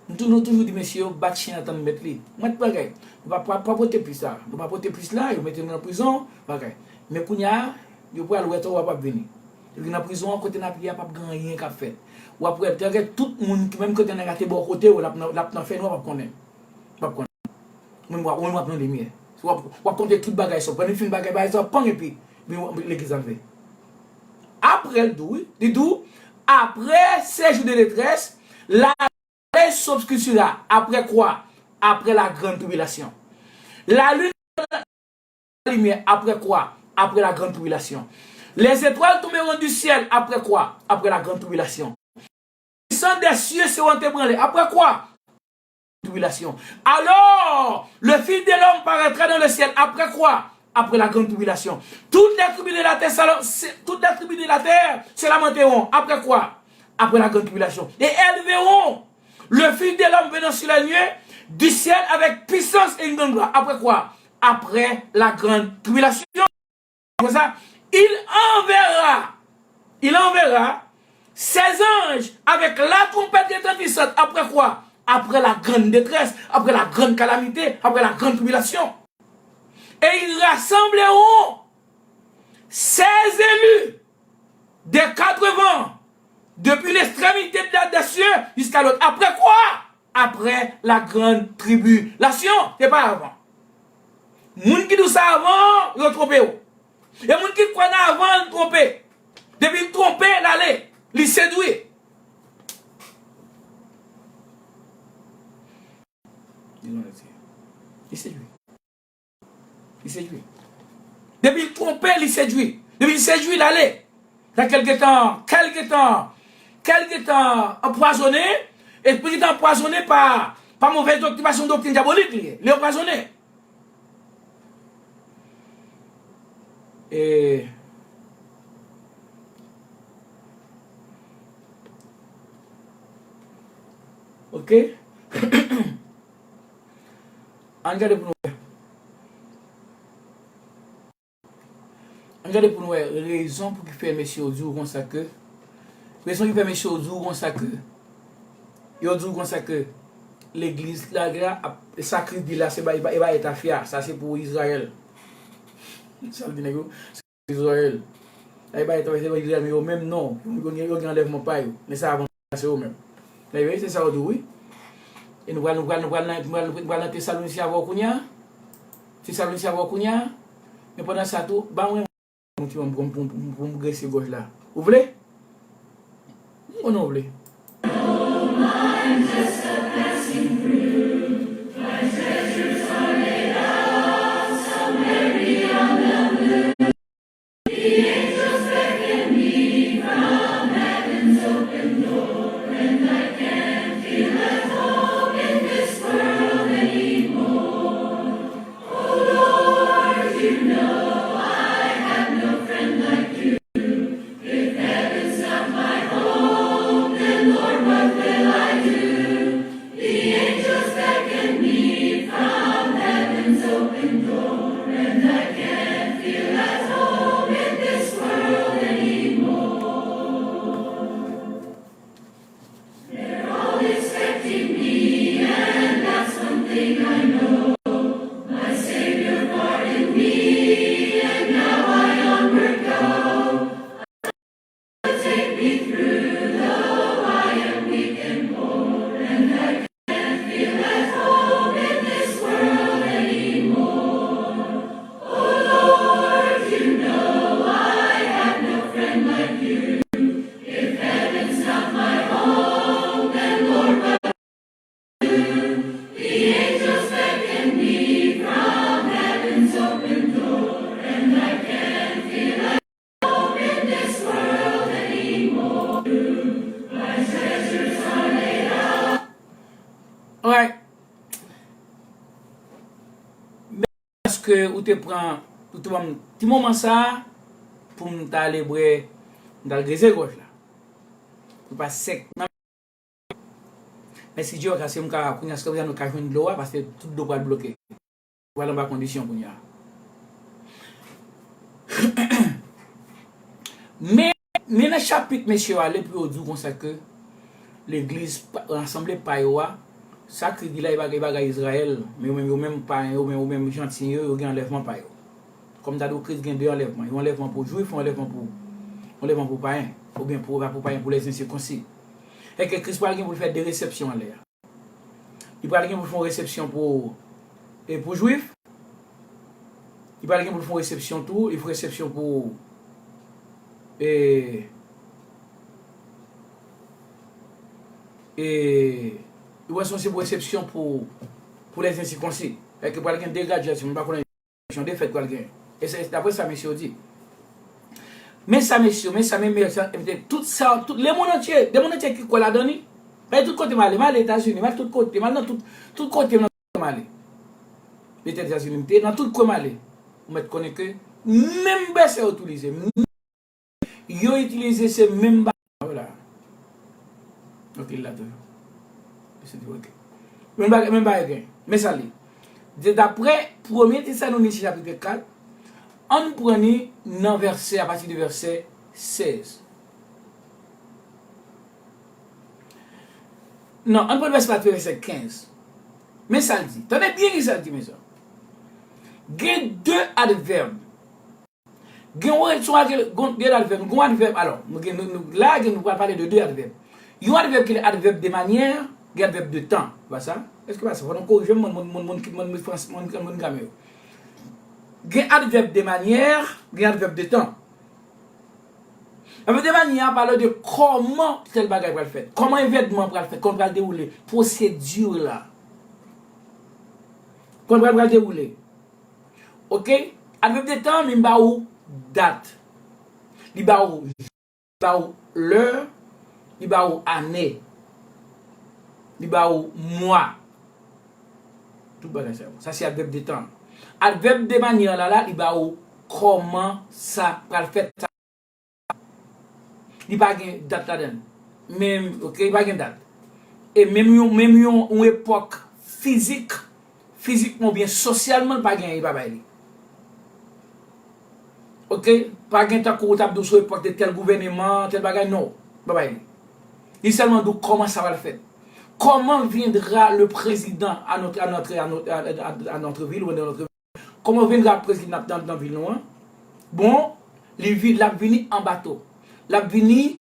Nou toujou, toujou di, mesye yo, bat chen an tann mèt li. Mwen, bagay. Nou pa, pa, pa pote plis la. Nou pa pote plis la, yo mete nou nan prizon, bagay. Men kounye a, yo pral wè towo a p ap vini. Epi nan prizon an, kote n ap ye a, p ap gen anyen k ap fèt. W ap wè, tèlke tout moun ki, menm kote nèg la te bò kote w, l ap nan, l ap nan fènwa, w p ap konnen. W p ap konnen. Ou menm w ap, ou menm w ap nan limyè. W ap, w ap konte tout bagay sa w, pandan l fin bagay, bagay sa w, pann epi, epi legliz la leve. Apre l di w, wi, li di w, après ces jours de détresse, la soleil s'obscurcira. Après quoi? Après la grande tribulation. La lune, la lumière. Après quoi? Après la grande tribulation. Les étoiles tomberont du ciel. Après quoi? Après la grande tribulation. Les puissances des cieux seront ébranlées. Après quoi? Tribulation. Alors, le Fils de l'homme paraîtra dans le ciel. Après quoi? Après la grande tribulation. Toutes les tribus de la terre, se la-, se, toutes les tribus de la terre se lamenteront. Après quoi? Après la grande tribulation. Et elles verront le Fils de l'homme venant sur les nuées du ciel avec puissance et une grande gloire. Après quoi? Après la grande tribulation. Konsa, il enverra, il enverra ses anges avec la trompette retentissante. Après quoi? Après la grande détresse, après la grande calamité, après la grande tribulation. Et ils rassembleront ses élus des quatre vents, depuis l'extrémité de la, des cieux jusqu'à l'autre. Après quoi? Après la grande tribulation. Se pa avan. Moun ki di w sa avan, yo twonpe w. E moun ki kwè nan avan, l twonpe. Depi l twonpe, l ale. Li sedwi. Li sedwi. Li sedwi. Depi l twonpe, li sedwi. Depi l sedwi, l ale. Sa ke l gentan, ke l gentan, ke l gentan anpwazonnen, e pou l gentan anpwazonnen pa, pa movèz doktrin, paske se yon doktrin dyabolik li ye. Li anpwazonnen. E, oke. Ann gade pou nou wè. Ann gade pou nou wè rezon pou ki fè mesye yo di w konsa ke, rezon ki fè mesye yo di w konsa ke, yo di w konsa ke legliz la, la, ap, sa Kris di la, se ba, e ba, e ba tafya, sa se pou Izrayèl. Sa l di nèg yo, se Izrayèl. Sa e ba tafya, se pou Izrayèl, men yo menm non, yo, yo, yo gen anlèvman pa yo. Men sa avan se yo menm. Lè yo, se sa yo di w, wi. E nou pral, nou pral, nou pral nan, nou pral, nou pral nan Tesalonisyen avè w kounye a. Tesalonisyen avè w kounye a. Men pandan sa tou, ba mwen yon ti moun pou, pou, pou, pou m grese gòj la. Ou vle? M konnen w vle. ke ou te pran, ou te ban m ti moman sa a pou m ta ale bwè, m ta al grize gòj la. Ou pa sèk. Mèsi Dye, paske m ka, kounye a, jiskaprezan nou ka jwenn dlo a, paske tout dlo pral bloke. Pral anba kondisyon kounye a. Men, men nan chapit mesye yo ale pou yo di w konsa ke legliz, pa- rasanble pa yo a, sa Kris di la, e bagay, e bagay Izrayèl, men yo menm, yo menm pa, yo menm, yo menm janti yo, yo gen anlèvman pa yo. Kòm ta di w Kris gen de anlèvman, yon anlèvman pou jwif, yon anlèvman pou, yon anlèvman pou payen, oubyen pou, pou payen, pou lèzensikonsi. E ke Kris pral gen pou l fè de resepsyon anlè a. Li pral gen pou l fè yon resepsyon pou, e pou jwif. Li pral gen pou l fè yon resepsyon tou, li fè resepsyon pou, e, e, li wè se pou resepsyon pou, pou lèzensikonsi. Fè ke pral gen de gradyasyon, m pa konnen yon defèt pral gen. E se daprè sa mesye yo di. Men sa mesye yo, men sa, men, men sa, men tout sa, tout lemonn antye, lemonn antye ki kwè ladan li. Paske tout kote m ale, m ale Etazini, m al tout kote, m al nan tout, tout kote nan m ale. Leta Etazini, m te nan tout kwen m ale. Ou mèt konnen ke menm vèsè yo itilize, yo itilize se menm bagay la. Ok, l la toujou. Li se di, ok. Menm bagay, menm bagay gen. Men sa li. Di daprè premye Tesalonisyen chapit kat, ann pran ni nan vèsè, apati de vèsè sèz. Non, ann pran vèsè la, vèsè kenz. Men sa l di. Tande byen ki sa l di, mezanmi. Gen de advèb. Gen yon relasyon ak gen de advèb. Gen advèb, alò, nou gen, nou, nou, la, gen, nou pral pale de de advèb. Yon advèb ki le advèb de manyè, gen advèb de tan. Pa sa? Èske pa sa? Fò nou korije m, moun, moun, moun, moun, moun, moun, frans-, moun, moun gramè yo. Gen advèb de manyè, gen advèb de tan. Advèb de manyè a pale de kòman tèl bagay pral fèt, kòman evènman pral fèt, kòman pral dewoule, pwosedi la. Kòman pral, pral dewoule. Ok? Advèb de tan, li ba ou dat. Li ba ou, li ba ou lè, li ba ou ane. Li ba ou mwa. Tout bagay sa yo. Sa se advèb de tan. Advèb de manyè la la, li ba ou kòman sa pral fèt. Li pa gen dat ladan l. Men, ok, li pa gen dat. E menm yon, menm yon, yon epòk fizik, fizikman oubyen sosyalman, li pa gen, li pa bay li. Ok? Pa gen tankou w t ap di w sou epòk de tèl gouvèneman, tèl bagay, non. Li pa bay li. Li sèlman di w kòman sa pral fèt. Comment viendra le président à notre, à notre, à notre, à, à, à notre ville ou dans notre Kòman vin rapre ki n ap nan, nan vil nou an? Bon, li vi-, l ap vini an bato. L ap vini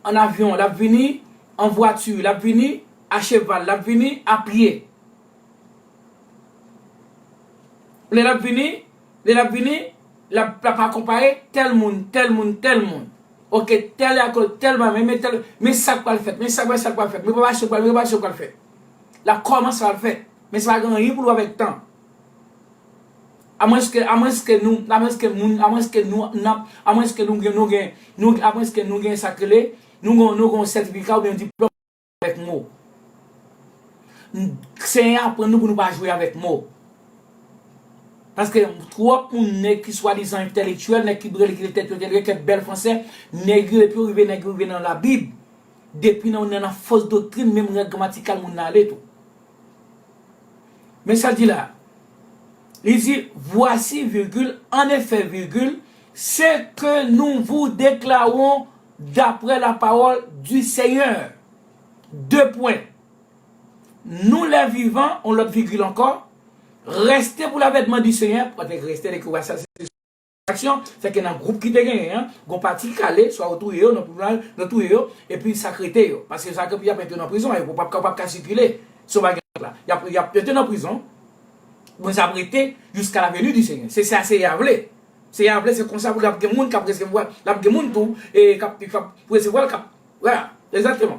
an avyon, l ap vini an vwati, l ap vini a cheval, l ap vini a pye. Lè l ap vini, lè l ap vini, l ap, l ap akonpaye tèl moun, tèl moun, tèl moun. Ok, tèl akoz, tèl bagay, men, men tèl, men sa k pral fèt, men sa, men sa k pral fèt, men preparasyon k pral, men preparasyon k pral fèt. L ap kòmanse pral fèt, men sa pa gen anyen pou l wè avèk tan. Amwenske, amwenske nou, amwenske moun, amwenske nou, n ap, amwenske nou gen, nou gen, nou, amwenske nou gen sa k rele, nou gen, nou gen yon sètifika oubyen yon diplòm avèk mo. Senyè a aprann nou pou nou pa jwe avèk mo. Paske twòp moun, nèg ki swadizan entèlektyèl, nèg ki rele ki tèt yo entèlektyèl, bèl fransè, nèg yo, epi yo rive, nèg yo rive nan Labib. Depi nan, nan, nan fos doktrin, menm règ gramatikal moun nan ale tou. Men sa l di la. Li di, voici, virgule, en effet, virgule, ce que nous vous déclarons d'après la parole du Seigneur. De pwen. Nous les vivants, yon lòt vigil ankò, reste pour l'avènement du Seigneur, pwatèk reste de kwa sa, se aksyon, se ke nan gwoup ki te genyen an, gon pati k ale, swa yo touye yo, nan pouvwa, nan touye yo, epi sa k rete yo. Paske sa k ap rete yo nan prizon, yo p ap, p ap ka sikile, si yo pa gen la. Y ap, y ap rete nan prizon, bon, sa ap rete jusqu'à la venue du Seigneur. Se sa Senyè a vle. Senyè a vle, se konsa pou l ap gen moun k ap resevwa, l ap gen moun tou, e k ap, k ap resevwa l, k ap Vwala, egzakteman.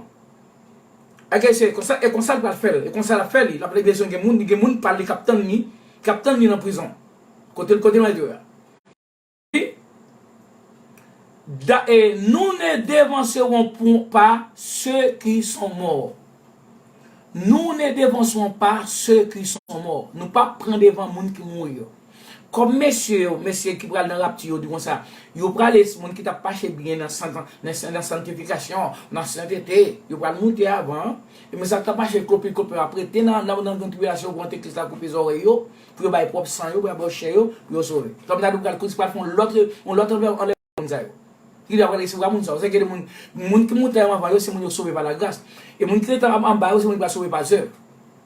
Ake se konsa, e konsa l pral fè l, e konsa l ap fè li. L ap bezwen gen moun, gen moun pa l li k ap tann li, k ap tann li nan prizon. Kote l, kote l mete yo a. Da, et nous ne devancerons point pas ceux qui sont morts. Nous ne devancerons pas ceux qui sont morts. Nou p ap pran devan moun ki mouri yo. Kòm mesye yo, mesye ki pral nan rapti yo di konsa, yo prale, moun ki t ap mache byen nan sant, nan, nan santifikasyon, nan sentete, yo pral moute avan. E men sa k t ap mache klope klope ap rete nan, nan, nan gran tribiyasyon pou antikris la koupe zòrèy yo, pou yo bay pwòp san yo, pou yo bay chè yo, pou yo sove. Kòm ta di pral, Kris pral fè yon lòt, yon lòt anlèvman moun sa yo. Ki ta pral resevwa moun sa yo. Se ke moun, moun ki moute anvan yo, se moun yo sove pa lagras. E moun ki rete an, anba yo, se moun ki pral sove pa zèv.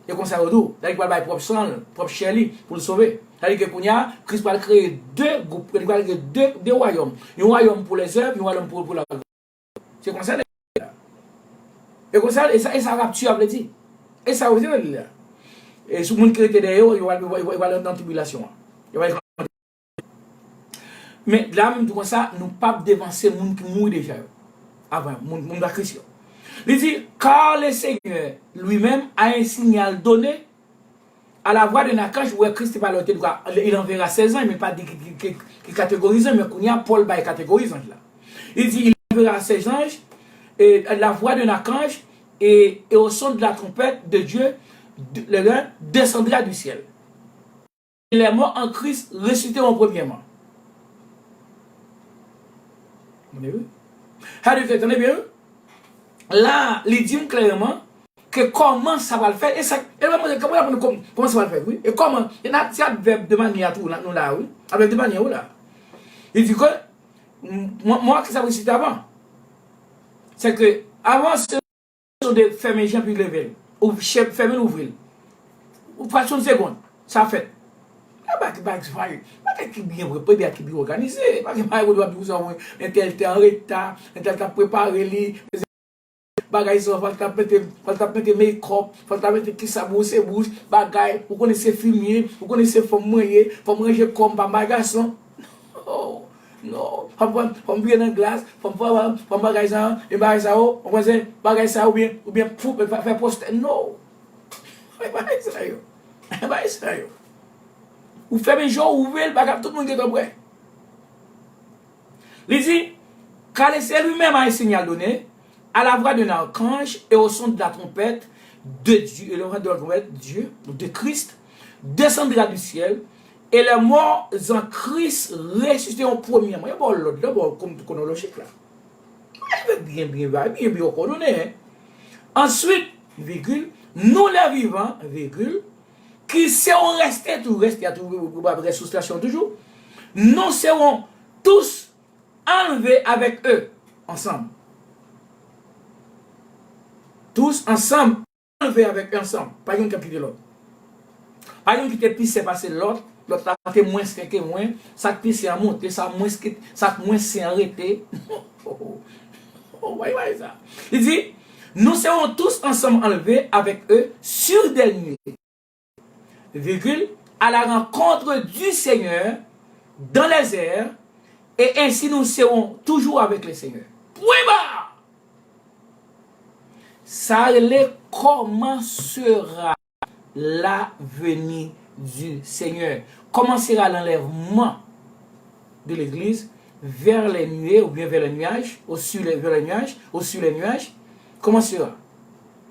E konsa yo tou. Sa ki pral bay pwòp san l, pwòp chè li, pou l sove. Sa vle di ke kounye a, Kris pral kreye de gwoup, li pral kreye de, de wayòm. Yon wayòm pou lèzèv, yon wayòm pou, pou lagras. Se konsa nèg la. E konsa, e sa, e sa rapti a vle di. E sa yo vle di la. E sou moun ki rete dèyè yo, yo pral, yo pral, yo pral nan tribilasyon an. Yo pral Men la menm tou konsa, nou p ap devanse moun ki mouri deja yo. Avan moun, moun pa Kris yo. Li di, car le Seigneur lui-même a un signal donné à la voix d'un archange, ou wè Kris te pale, te di, il enverra ses anges, men pa di ki, ki, ki, ki kategori zanj, men kounye a Pòl bay kategori zanj la. Li di, il enverra ses anges, et la voix d'un archange, et, et au son de la trompette de Dieu, de, le, le, descendra du ciel. Les morts en Christ ressusciteront premièrement. Tande wi. Sa vle di, tande byen wi. La, li di m klèman ke kòman sa pral fèt. E sa, e mwen, mwen, mwen aprann kòm-, kòman sa pral fèt, wi. E kòman, e nan ti advèb de manyè a tou, la, nou la, wi. Advèb de manyè, wi, la. Li di ke, m-, mwen, mwen, ki sa resite avan. Se ke, avan, se de fèmen je epi leve l. Ou fèmen l, ouvri l. Ou pa yon segonn, sa fèt. E bagay, bagay, bagay, bagay ki byen prepe, bagay ki byen òganize. Bagay, bagay, ou ap di konsa, entèl te an reta, entèl t ap prepare li. Bagay sa, fò l t ap mete, fò l t ap mete makeup, fò l t ap mete kisa, bwose bouch, bagay, ou konnen se fimye, ou konnen se fanm mwen ye, fò m ranje kò m, pa m pa gason. No, no. Fò m pran, fò m vire nan glas, fò m, fò m, fò m bagay sa, e bagay sa yo, ou konprann se bagay sa yo, oubyen, oubyen pou fè, fè postè. No. E bagay sa yo. E bagay sa yo. Ou fèmen je w, ou ouvri l, bagay tout moun gentan prè. Li di, car le Seigneur lui-même a un signal donné, à la voix d'un archange et au son de la trompette de Dieu, et le son de la trompette de Dieu, de Christ, descendra du ciel, et les morts en Christ ressusciteront premièrement. Yo ba w lòd la, ba w kòm kwonolojik la. Li fè byen, byen, byen, byen, byen kòdone, hein. Ensuite, virgule, nous les vivants, virgule, qui serons restés, tou reste, y a tou, resuscitation toujou. Nous serons tous enlevés avec eux, ensemble. Tous ensemble, enlevés avec eux, ensemble. Pa youn k ap kite lòt. Pa youn ki te pi sè pase lòt, lòt la te mwens sè ke mwen, sa k pi sè an monte, sa mwens ki, sa k mwens sè an rete. Oh, oh, oh, oh, oh, oh, oh, oh, oh, oh, oh, oh, oh, oh, oh, oh, oh, oh. Li di, nous serons tous ensemble enlevés avec eux sur des nuées. Virgule, à la rencontre du Seigneur dans les airs, et ainsi nous serons toujours avec le Seigneur. Point barre! Sa rele comment sera la venue du Seigneur. Comment sera l'enlèvement de l'église vers les nuées ou bien vers les nuages, ou sur les, vers les nuages, ou sur les nuages? Comment sera?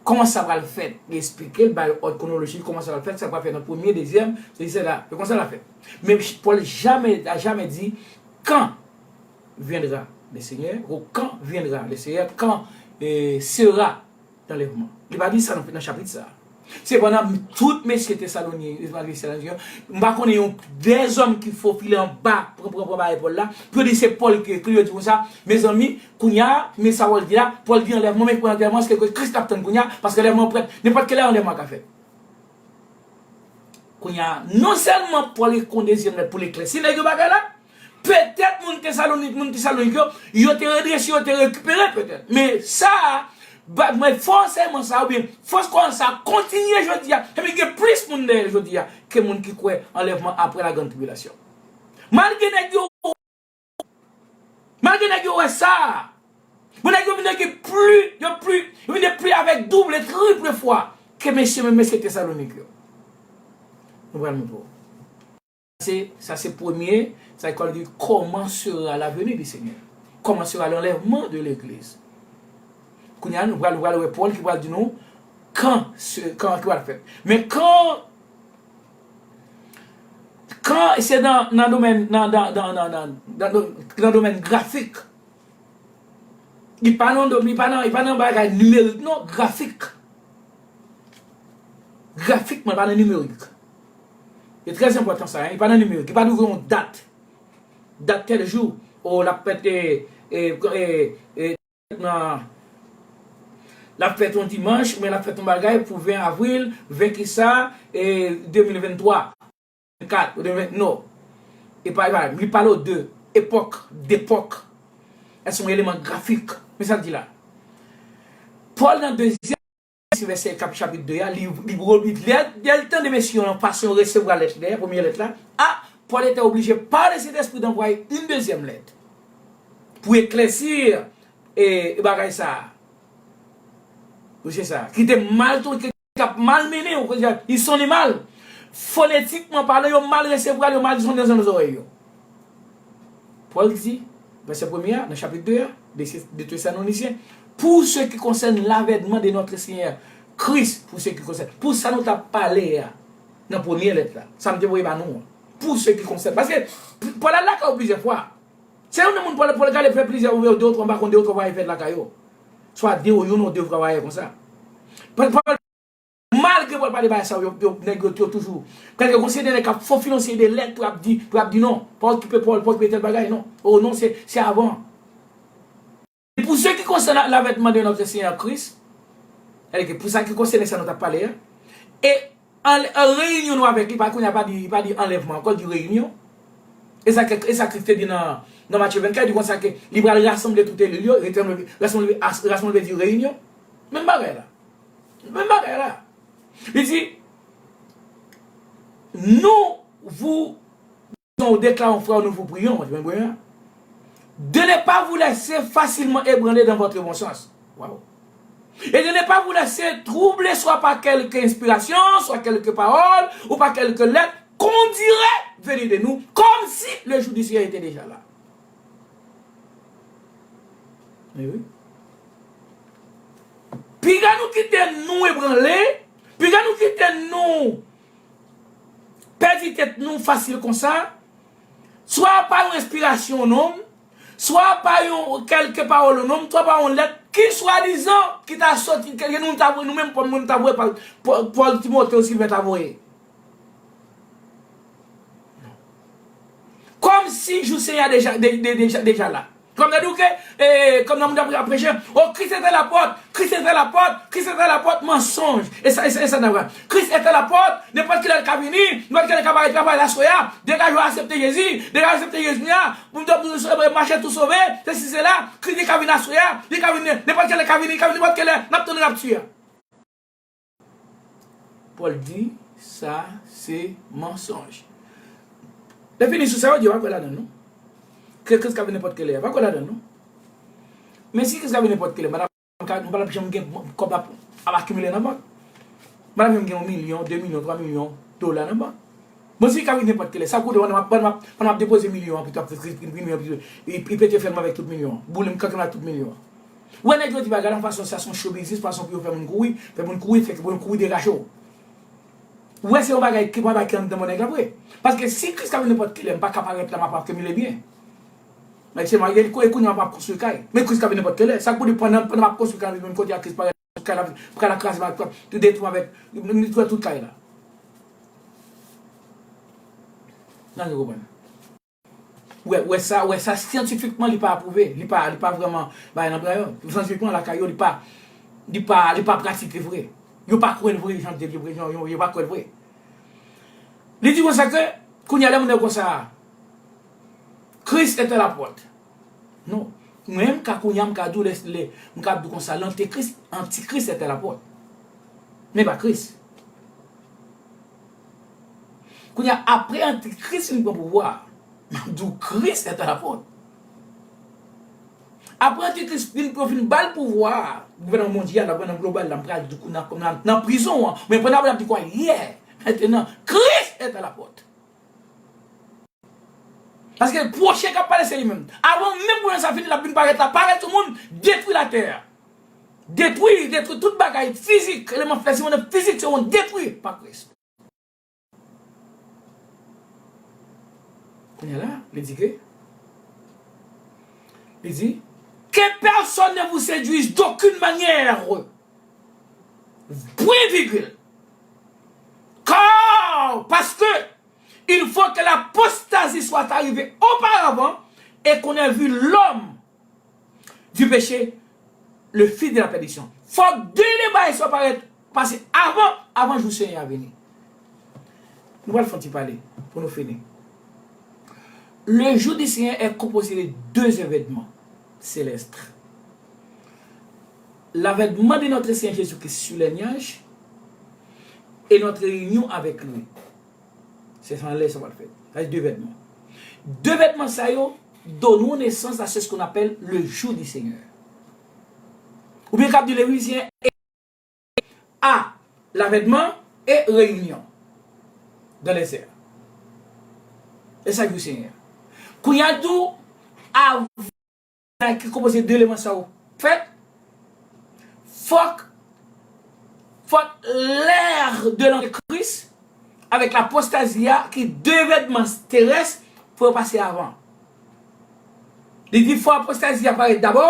Kòman sa pral fèt? Li eksplike l, bay òd kwonolojik kòman sa pral fèt, sa pral fèt nan premye, dezyèm, se, se la, se konsa l ap fèt. Men Pòl jamè, a jamè di, quand viendra le Seigneur, ou quand viendra le Seigneur, quand, eh, sera l'enlèvement. Li pa di sa nan, nan chapit sa. Sepandan, tout mesye Tesaloni, Tesaloni, m pa konnen yon dèzòm ki fofile anba, pran, pran, pran bagay Pòl la, pou yo di se Pòl ki ekri, yo di konsa, mezanmi, kounye a, men sa Pòl di la, Pòl di anlèvman, men pou anlèvman, se ke Kris t ap tann kounye a, paske anlèvman prèt, nenpòt kilè anlèvman ka fèt. Kounye a, non sèlman Pòl ekri yon dezyèm lèt pou l eklèsi nèg yo bagay la, petèt moun Tesalonik, moun Tesalonik yo, yo te redrese, yo te rekipere petèt. Men sa a, ba, men fòseman sa, oubyen fòs kwayans sa a kontinye jodi a, epi gen plis moun dèyè l jodi a ke moun ki kwè anlèvman apre la grande tribulation. Malgre nèg yo Malgre nèg yo wè sa, bon, nèg yo vin gen pli, yo pli, yo vin gen pli avèk double, triple fwa ke mesye, menm mesye Tesalonik yo. Nou pral montre w. Se, sa se premye, sa ki di comment sera la venue du Seigneur. Comment sera l'enlèvement de l'église. Kounye a, nou pral, nou pral wè Pòl ki pral di nou kan, se, kan ki pral fèt. Men kan Kan se nan, nan domèn, nan, nan, nan, nan, nan, nan, nan domèn grafik, li pa nan, li pa nan, li pa nan bagay nimerik, non, grafik. Grafikman, li pa nan nimerik. E trè enpòtan sa, hein, li pa nan nimerik. Li pa dwe gen yon dat. Dat tèl jou, o l ap fèt, e, e, e, e, nan, l ap fèt yon dimanch, oubyen l ap fèt yon bagay pou ven avril, ven kisa, e, de mil venntwa, vennkat, ou de ven, non. E pa, e pa, li pale w de epòk, depòk. Èske yon eleman grafik? Men sa l di la. Pòl nan dezyèm Korinti vèsè kap chapit de a, li, li, li, lè, lè l tande mesye yo nan fason yo resevwa lèt la, premye lèt la, a, Pòl te oblije pa le Sentespri d'envoyer une deuxième lettre pou eklèsi, e, e bagay sa a. Wi, se sa. Ki te mal tou, ki t ap mal mennen, ou konn, li sonnen mal. Fonetikman palan, yo mal resevwa l, yo mal sonnen nan zòrèy yo. Pòl di, vèsè premye a, nan chapit de a, de, de Tesalonisyen, pour ce qui concerne l'avènement de notre Seigneur Christ, pour ce qui concerne, pou sa nou t ap pale a, nan premye lèt la, sa m te voye ba nou an, pour ce qui concerne, paske Pòl al lakay yo plizyè fwa. Se yon moun Pòl, Pòl gade fè plizyè, de ou twa, m pa konn de ou twa vwayaj fèt lakay yo. Swa de ou youn ou de ou twa vwayaj konsa. Pòl, Pòl, malgre Pòl pale bagay sa yo, yo, nèg yo, yo toujou. Kèlke gon seri de nèg k ap fofile yon seri de lèt pou y ap di, pou y ap di non. Pa okipe Pòl, pa okipe tèl bagay, non. O non, se, se avan. E pou se ki konsène la, l'avènement de notre Seigneur Christ, sètadi ke pou sa ki konsène sa nou t ap pale a, e an, an reyinyon nou avèk li, pa kounye a pa di, pa di anlèvman ankò, di reyinyon. E sa ke, e sa Kris te di nan, nan Matye vennkat, li di konsa ke li pral rasanble tout eli l yo, rasanble, rasanble, rasanble di reyinyon. Menm bagay la. Menm bagay la. Li di, nous vous disons, déclarons, frères, nous vous prions, mwen te mwen, de ne pas vous laisser facilement ébranler dans votre bon sens. Waouh. Et de ne pas vous laisser troubler soit par quelque inspiration, soit quelque parole, ou par quelque lettre qu'on dirait venir de nous, comme si le jour du Seigneur était déjà là. Eh oui. Piga nou kite nou ebranle, piga nou kite nou pèdi tèt nou fasil konsa, swa pa yon enspirasyon nonm, swa pa yon kèlke pawòl nonm, swa pa yon lèt ki swadizan ki ta soti, ke nou ta voye, nou menm kòm nou ta voye pa, Pòl, Timote, Silven ta voye. Kòmsi jou Senyè a deja, de, de, deja, deja la. Kòm yo di w ke, e, kòm nan moun ap, ap preche, o, Christ est à la porte, Christ est à la porte, Christ est à la porte, mansonj. E sa, e sa, e sa n ap wè. Christ est à la porte, nenpòt kilè l ka vini, nenpòt kilè l ka parèt, ka parèt aswè a, degaje w, aksepte Jezi, degaje w, aksepte Jezi a, pou nou, pou nou mache tou sove, se si se la, Christ li ka vin aswè a, li ka vin, nenpòt kilè l ka vini, li ka vin nenpòt kilè, n ap tann rapti a. Pòl di, sa se mansonj. Lè fini sou sa yo di, yo pa kwè ladan l non. Ke Kris ka vin nenpòt kilè, yo pa kwè ladan l non. Men si Kris ka vin nenpòt kilè, madam, nou pa t ap janm gen kòb ap, ap akimile nan bank. Madam, janm gen yon milyon, de milyon, twa milyon dola nan bank. Bon, si li ka vin nenpòt kilè, sa koute pandan m ap, pandan m ap, pandan m ap depoze milyon an, pou t ap fè, li pete fè l avèk tout milyon an. Boule m kanpe m ak tout milyon an. Ou wè nèg yo di bagay la yon fason, sa se yon show business, fason pou yo fè moun kouri, fè moun kouri, fè moun kouri derache w. Ou wè se yon bagay ki pa bagay ki anndan mwen nèg la vre. Paske si Kris ka vin nenpòt kilè, m pa ka parèt la, m ap akimile byen. Nèg se marye, e kounye a m ap konstwi kay. Men Kris ka vin nenpòt kilè. Sa k pou di pandan, pandan m ap konstwi kay, m vin kote a Kris parèt, kay la pral kraze, m ap detwi avèk, m detwi tout kay la. Nan, nou konprann. Wè, wè sa, wè sa, syantifikman, li pa apwouve. Li pa, li pa vrèman bay nan bra yo. Syantifikman, lakay yo, li pa, li pa, li pa pratike vre. Yo pa kwè l vre, jan de vre, yo, yo, yo pa kwè l vre. Li di konsa ke, kounye a, lè moun yo konsa, Christ est à la porte. Non. Mwen, m ka kounye a, m ka di w lè, lè, m ka di w konsa, l'antéchrist, antikris est à la porte. Men pa Kris. Kounye a, apre antikris fin pran pouvwa a, m ap di w Kris est à la porte. Apre antikris fin, fin ba l pouvwa a, gouvènman mondyal la, gouvènman global la, m pral di w kounye a, kòm nan, nan prizon an, men pandan apre l ap di kwa, yeah, maintenant, Christ est à la porte. Paske pwochen k ap pale se li menm. Avan menm gouvènman sa fini, l ap vin parèt la, parèt sou moun, detwi latè a. Detwi, detwi tout bagay fizik, eleman fè, si moun fizik, se yon detwi pa Kris. Seigneur là, il dit que, il dit, que personne ne vous séduise d'aucune manière. Point virgule. Car, parce que il faut que l'apostasie soit arrivée auparavant et qu'on ait vu l'homme du péché, le fils de la perdition. Fòk de bagay sa parèt, pase avan, avan jou Senyè a vini. Nou pral fè yon ti pale pou nou fini. Le jour du Seigneur est composé de deux événements célestes. L'avènement de notre Seigneur Jésus-Christ sur les nuages et notre réunion avec lui. Se sa anlè sa pral fèt. Sa se de vètman. De vètman sa yo donne nou nesans à ce qu'on appelle le jour du Seigneur. Oubyen k ap di le jour du Seigneur a l'avènement et réunion dans les airs. E sa jou Senyè. Kounye a tou, avan ki konpoze de eleman sa yo fèt, fòk, fòk lè de lantikris avèk lapostazi a ki de evènman terès fò yo pase avan. Li di fò apostazi a parèt dabò,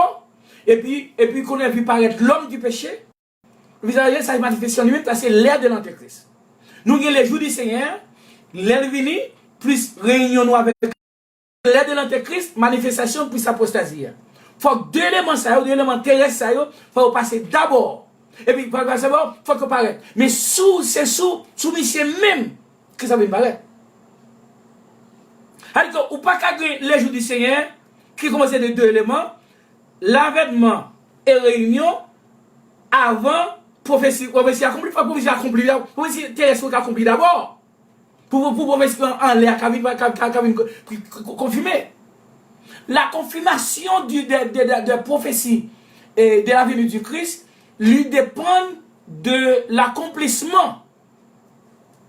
epi, epi kounye a vin parèt lòm di peche, vizaj sa manifestasyon li menm, sa se lè de lantikris. Nou gen le jou di Senyè, lè l vini, plis reyinyon nou avèk lè de lantikris, manifestasyon plis apostazi a. Fòk de eleman sa yo, de eleman terès sa yo, fò yo pase dabò. Epi, fò yo pase dabò, fòk yo parèt. Men sou, se sou, sou misye menm, ki sa vin parèt. Sa di ke ou pa ka gen le jou di Senyè, ki konpoze de de eleman, lavètman e reyinyon, avan pwofesi, pwofesi akonpli, fòk pwofesi akonpli, pwofesi terès yo ka akonpli dabò. Pou, pou, pou pwofesi an, anlè a ka vin, ka, ka, ka vin ko-, ko-, ko-, konfime. La confirmation du, de, de, de, de prophétie et de la venue du Christ, li depann de l'accomplissement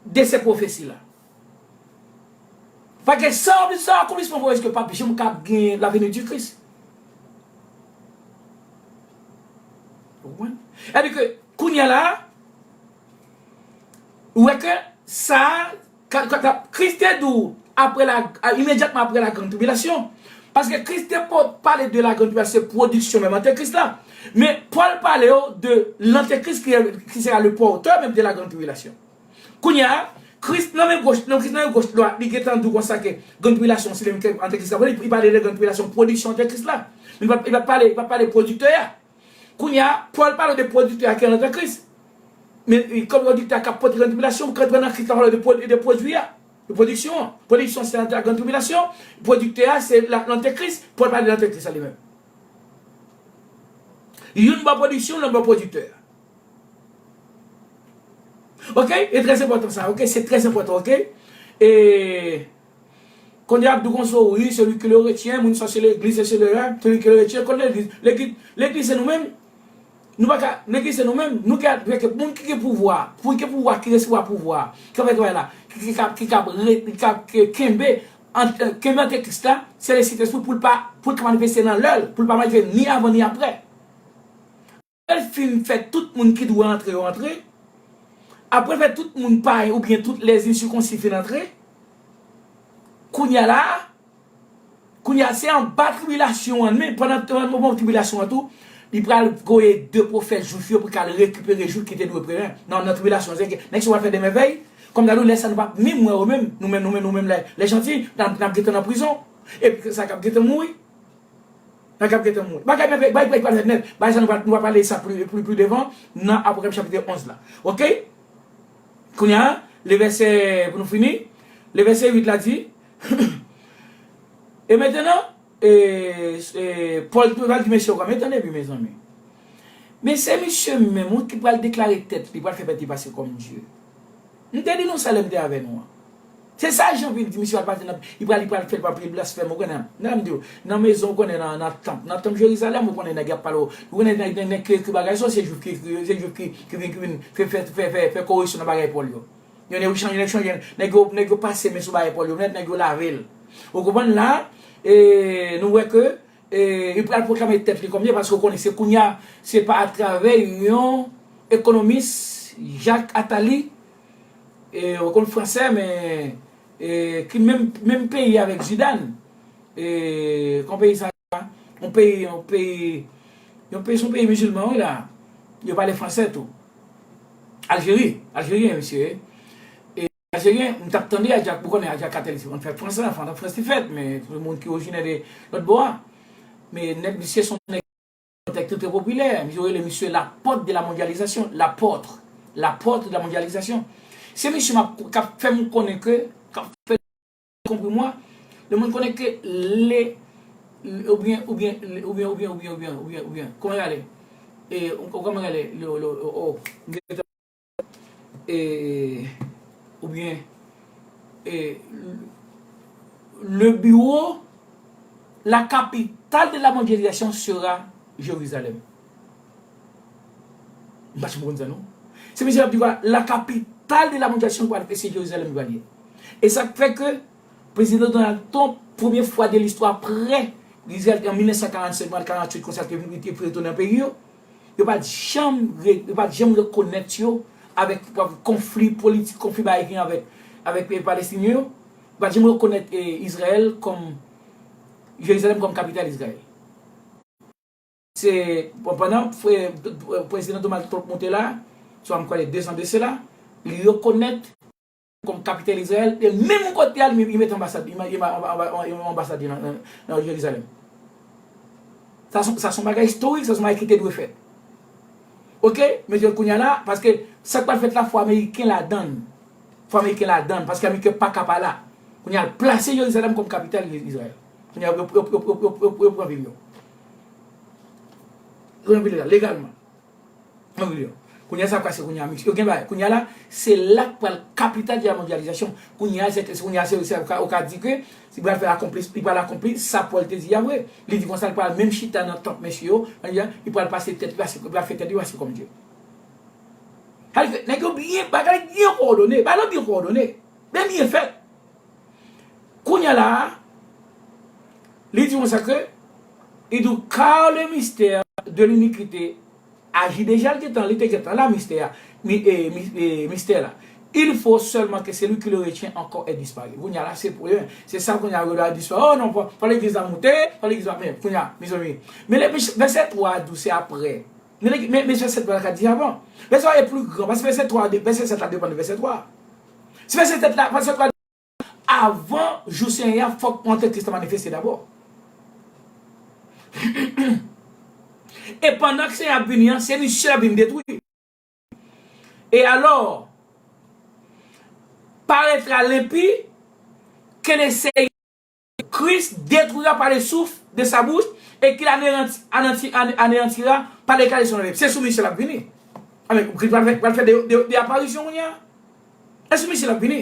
de ces prophéties-là. Paske san, san akonplisman pwofesi yo, p ap janm ka gen la venue du Christ. Ou konprann? Sètadi ke, kounye a la, ou wè ke sa, ka, ka, ka, Kris te di w, apre la, a, imedyatman apre la grande tribulation. Paske Kris te po-, pale de la grande tribulation, se pwodiksyon menm antikris la. Men Pòl pale yo de lantikris ki, ki sera le porteur menm de la grande tribulation. Kounye a, Kris nan men goch, nan Kris nan men goch dwat, li gentan di w konsa ke grande tribulation, se li menm ke antikris la. Li, li pale de grande tribulation, pwodiksyon antikris la. Men li pa, li pa pale, li pa pale pwodiktè a. Kounye a, Pòl pale de pwodiktè a ki antikris. Men, e, kòm pwodiktè a k ap pote grande tribulation, ou ka pran nan Kris la pale de pwod-, de pwodui a, de pwodiksyon an. Pwodiksyon se la grande tribulation, pwodiktè a se la, lantikris, Pòl pale de lantikris la li menm. Youn bò pwodiksyon, lòt bò pwodiktè a. Ok? E trè enpòtan sa, ok? Se trè enpòtan, ok? E kounye a ap di w konsa, wi, celui qui le retient, moun sa se legliz, se le, celui qui le retient, konn legliz. Legliz, legliz se nou menm. Nou pa ka, legliz se nou menm. Nou ki, ki, moun ki gen pouvwa, pou ki pouvwa, ki resevwa pouvwa, ki fè travay la, ki, ki ka, ki ka, re-, ki ka ke-, kenbe, an-, kenbe antikris la, se le Sentespri pou l pa, pou l ka manifeste nan lè l, pou l pa manifeste ni avan ni apre. Lè l fin fè tout moun ki dwe antre yo antre, apre l fè tout moun payen oubyen tout lèzisikonsii fin antre, kounye a la, kounye a se anba tribilasyon an, men pandan, pandan moman tribilasyon an tou, li pral voye de pwofèt jwif yo pou k al rekipere jou ki te dwe prenen nan, nan tribilasyon an. Se ke nèg sa yo pral fè de mèvèy, kòm ta di w lè sa nou p ap menm wè yo menm, nou menm, nou menm, nou menm lè, lè janti, n ap, n ap gentan nan prizon, epi sa k ap gentan mouri. Nan k ap gentan mouri. Bagay mèvèy, bagay pral fèt nèt. Bagay sa nou va, nou va pale sa pli, pli, pli devan nan Apokalips chapit onz la. Ok? Kounye a, le vèsè, pou nou fini, le vèsè uit la di, e mentnan, e, e, Pòl tou pral di mesye yo, men tande byen, mezanmi. Men se misye menm, wi, ki pral deklare tèt li, pral fè tèt li pase kòm Dye. M te di nou sa lè m te avè nou an. Se sa Jan vin di, misye al pase nan, li pral, li pral fè l pa pye blasfèm, ou konnen. Nan, m di w, nan mezon, ou konnen, nan, nan tanp, nan tanp Jerizalèm, ou konnen nèg y ap pale, ou konnen nèg, nèg, nèg ki ekri bagay sa, se jwif ki ekri yo, se jwif ki, ki vin, ki vin fè, fè, fè, fè, fè koreksyon nan bagay Pòl yo. Yo, nèg yo chanje, nèg chanje, nèg yo, nèg yo pase men sou bagay Pòl yo, nèg, nèg yo lave l. Ou konprann la? E nou wè ke, e, li pral pwoklame tèt li kòm Dye, paske ou konnen se kounye a, se pa atravè yon ekonomis, Jacques Attali, e, ou konn fransè, men e, ki menm, menm peyi avèk Zidane. E, kon peyi sa, yon peyi, yon peyi, yon peyi, se yon peyi mizilman, wi, la. Yo pale fransè tou. Aljeri, Aljeryen, misye. E, Aljeryen, m t ap tande Adjak, ou konnen Adjak Katel, se konn fèt fransè, anfen, Frans li fèt, men se moun ki orijinè de lòt bò a. Men nèg, misye se yon nèg entèlektyèl trè popilè. Yo rele misye l'apôtre de la mondialisation. L'apôtre. L'apôtre de la mondialisation. Se misye m ap, k ap fè m konnen ke, k ap fè konpri mwen. Le moun konnen ke le, le, oubyen, oubyen, le, oubyen, oubyen, oubyen, oubyen, oubyen, oubyen, kòman y rele? E, ou, ou kòman y rele? Le, le, o, o, e, oubyen, e, le bureau, la capitale de la mondialisation sera Jérusalem. M pa janm konn sa, non. Se misye ap di, la capitale de la mondialisation pral, se Jerizalèm li pral ye. E sa k fè ke Prezidan Donald Trump, premye fwa de listwa apre Izrayèl te an mil nèf san karannsenk, karanntuit, konsa, te vin, te retounen nan peyi yo, yo pa t janm re-, yo pa t janm rekonèt yo avèk konfli politik, konfli bagay gen avèk, avèk, e, Palestinyen yo. Yo pa t janm rekonèt, e, Izrayèl kòm, Jerizalèm kòm kapital Izrayèl. Se, bon, pandan pre-, prezidan Donald Trump monte la, swa m kwè de zan de sela, li rekonèt kòm kapital Izrayèl, e menm kote a, li, li mete anbasad, li, li, li, li anbasad li nan, nan, nan Jerizalèm. Sa se, sa se yon bagay istorik, sa se yon bagay ki te dwe fèt. Oke, mesye, kounye a la, paske sa k pral fèt la, fò Ameriken ladann. Fò Ameriken ladann, paske Ameriken pa ka pa la. Kounye a, l plase Jerizalèm kòm kapital Izrayèl. Kounye a, yo, yo pran vil yo. Yo pran vil la, legalman. Pran vil yo. Kounye a, sa k pase kounye a, misye. Yo gen bagay. Kounye a la, se la k pral kapital de la mondyalizasyon. Kounye a, se, se, kounye a, se, se, ou ka, ou ka di ke li pral fè akonpli, li pral akonpli sa Pòl te di a vre. Li di konsa, li pral menm chita nan tanp mesye yo, li pral pase tèt, li pral fè tèt li pase kòm Dye. Sa vle di ke nèg yo byen, bagay byen kowòdone, bagay la byen kowòdone, byen, byen fèt. Kounye a la, li di konsa ke, li di, car le mystère de l'iniquité agi déjà, li te tan, li te gentan la, mistè a, mi, e, mi, e, mistè la. Il faut seulement que celui qui le retient encore ait disparu. Kounye a la, se pwoblèm. Se sa kounye a yo la disparu. Oh non, fò, fò legliz la moute, fò legliz la, men kounye a, mezanmi. Men le, vèsè twa a di w se apre. Men, men, men vèsè twa la ka di avan. Vèsè twa e pli gran, paske vèsè twa, vèsè sèt la depann de vèsè twa. Si vèsè sèt la, vèsè twa, avan jou Senyè a, fòk Antikris la manifeste dabò. E pandan ke Senyè a ap vini an, se misye l ap vin detwi. Et alors paraîtra l'impie que le Seigneur Christ détruira par le souffle de sa bouche et qu'il anéanti-, anéanti-, ané-, anéantira par l'éclat de son épée. Se sou misye l ap vini. Amen. Kris pral fè, pral fè de, de, de aparisyon kounye a. E sou misye l ap vini.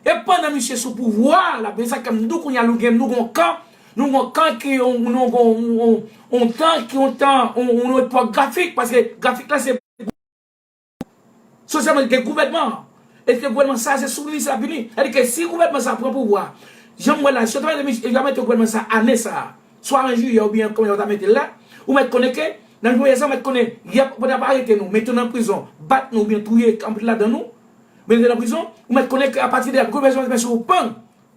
E pandan misye sou pouvwa a, l ap vini, sa k fè m di w kounye a, nou gen, nou gon kan, nou gon kan ki, nou gon, on, on, on tan ki, on tan, on, on epòk grafik, paske grafik la se sosyalman, gen gouvènman an. Èske gouvènman sa a se sou li sa ap vini? Sa vle di ke si gouvènman sa a pran pouvwa, jan m wè la, si yo ta mete, yo ta mete gouvènman sa a ane sa a, swa an jiyè oubyen kòman yo ta mete l la, ou mèt konnen ke, nan premye sa, ou mèt konnen, y ap, yo t ap arete nou, mete nou nan prizon, bat nou oubyen touye anpil ladan nou, mete nou nan prizon, ou mèt konnen ke apati de la, gouvènman sa ap fè sou ou, bang!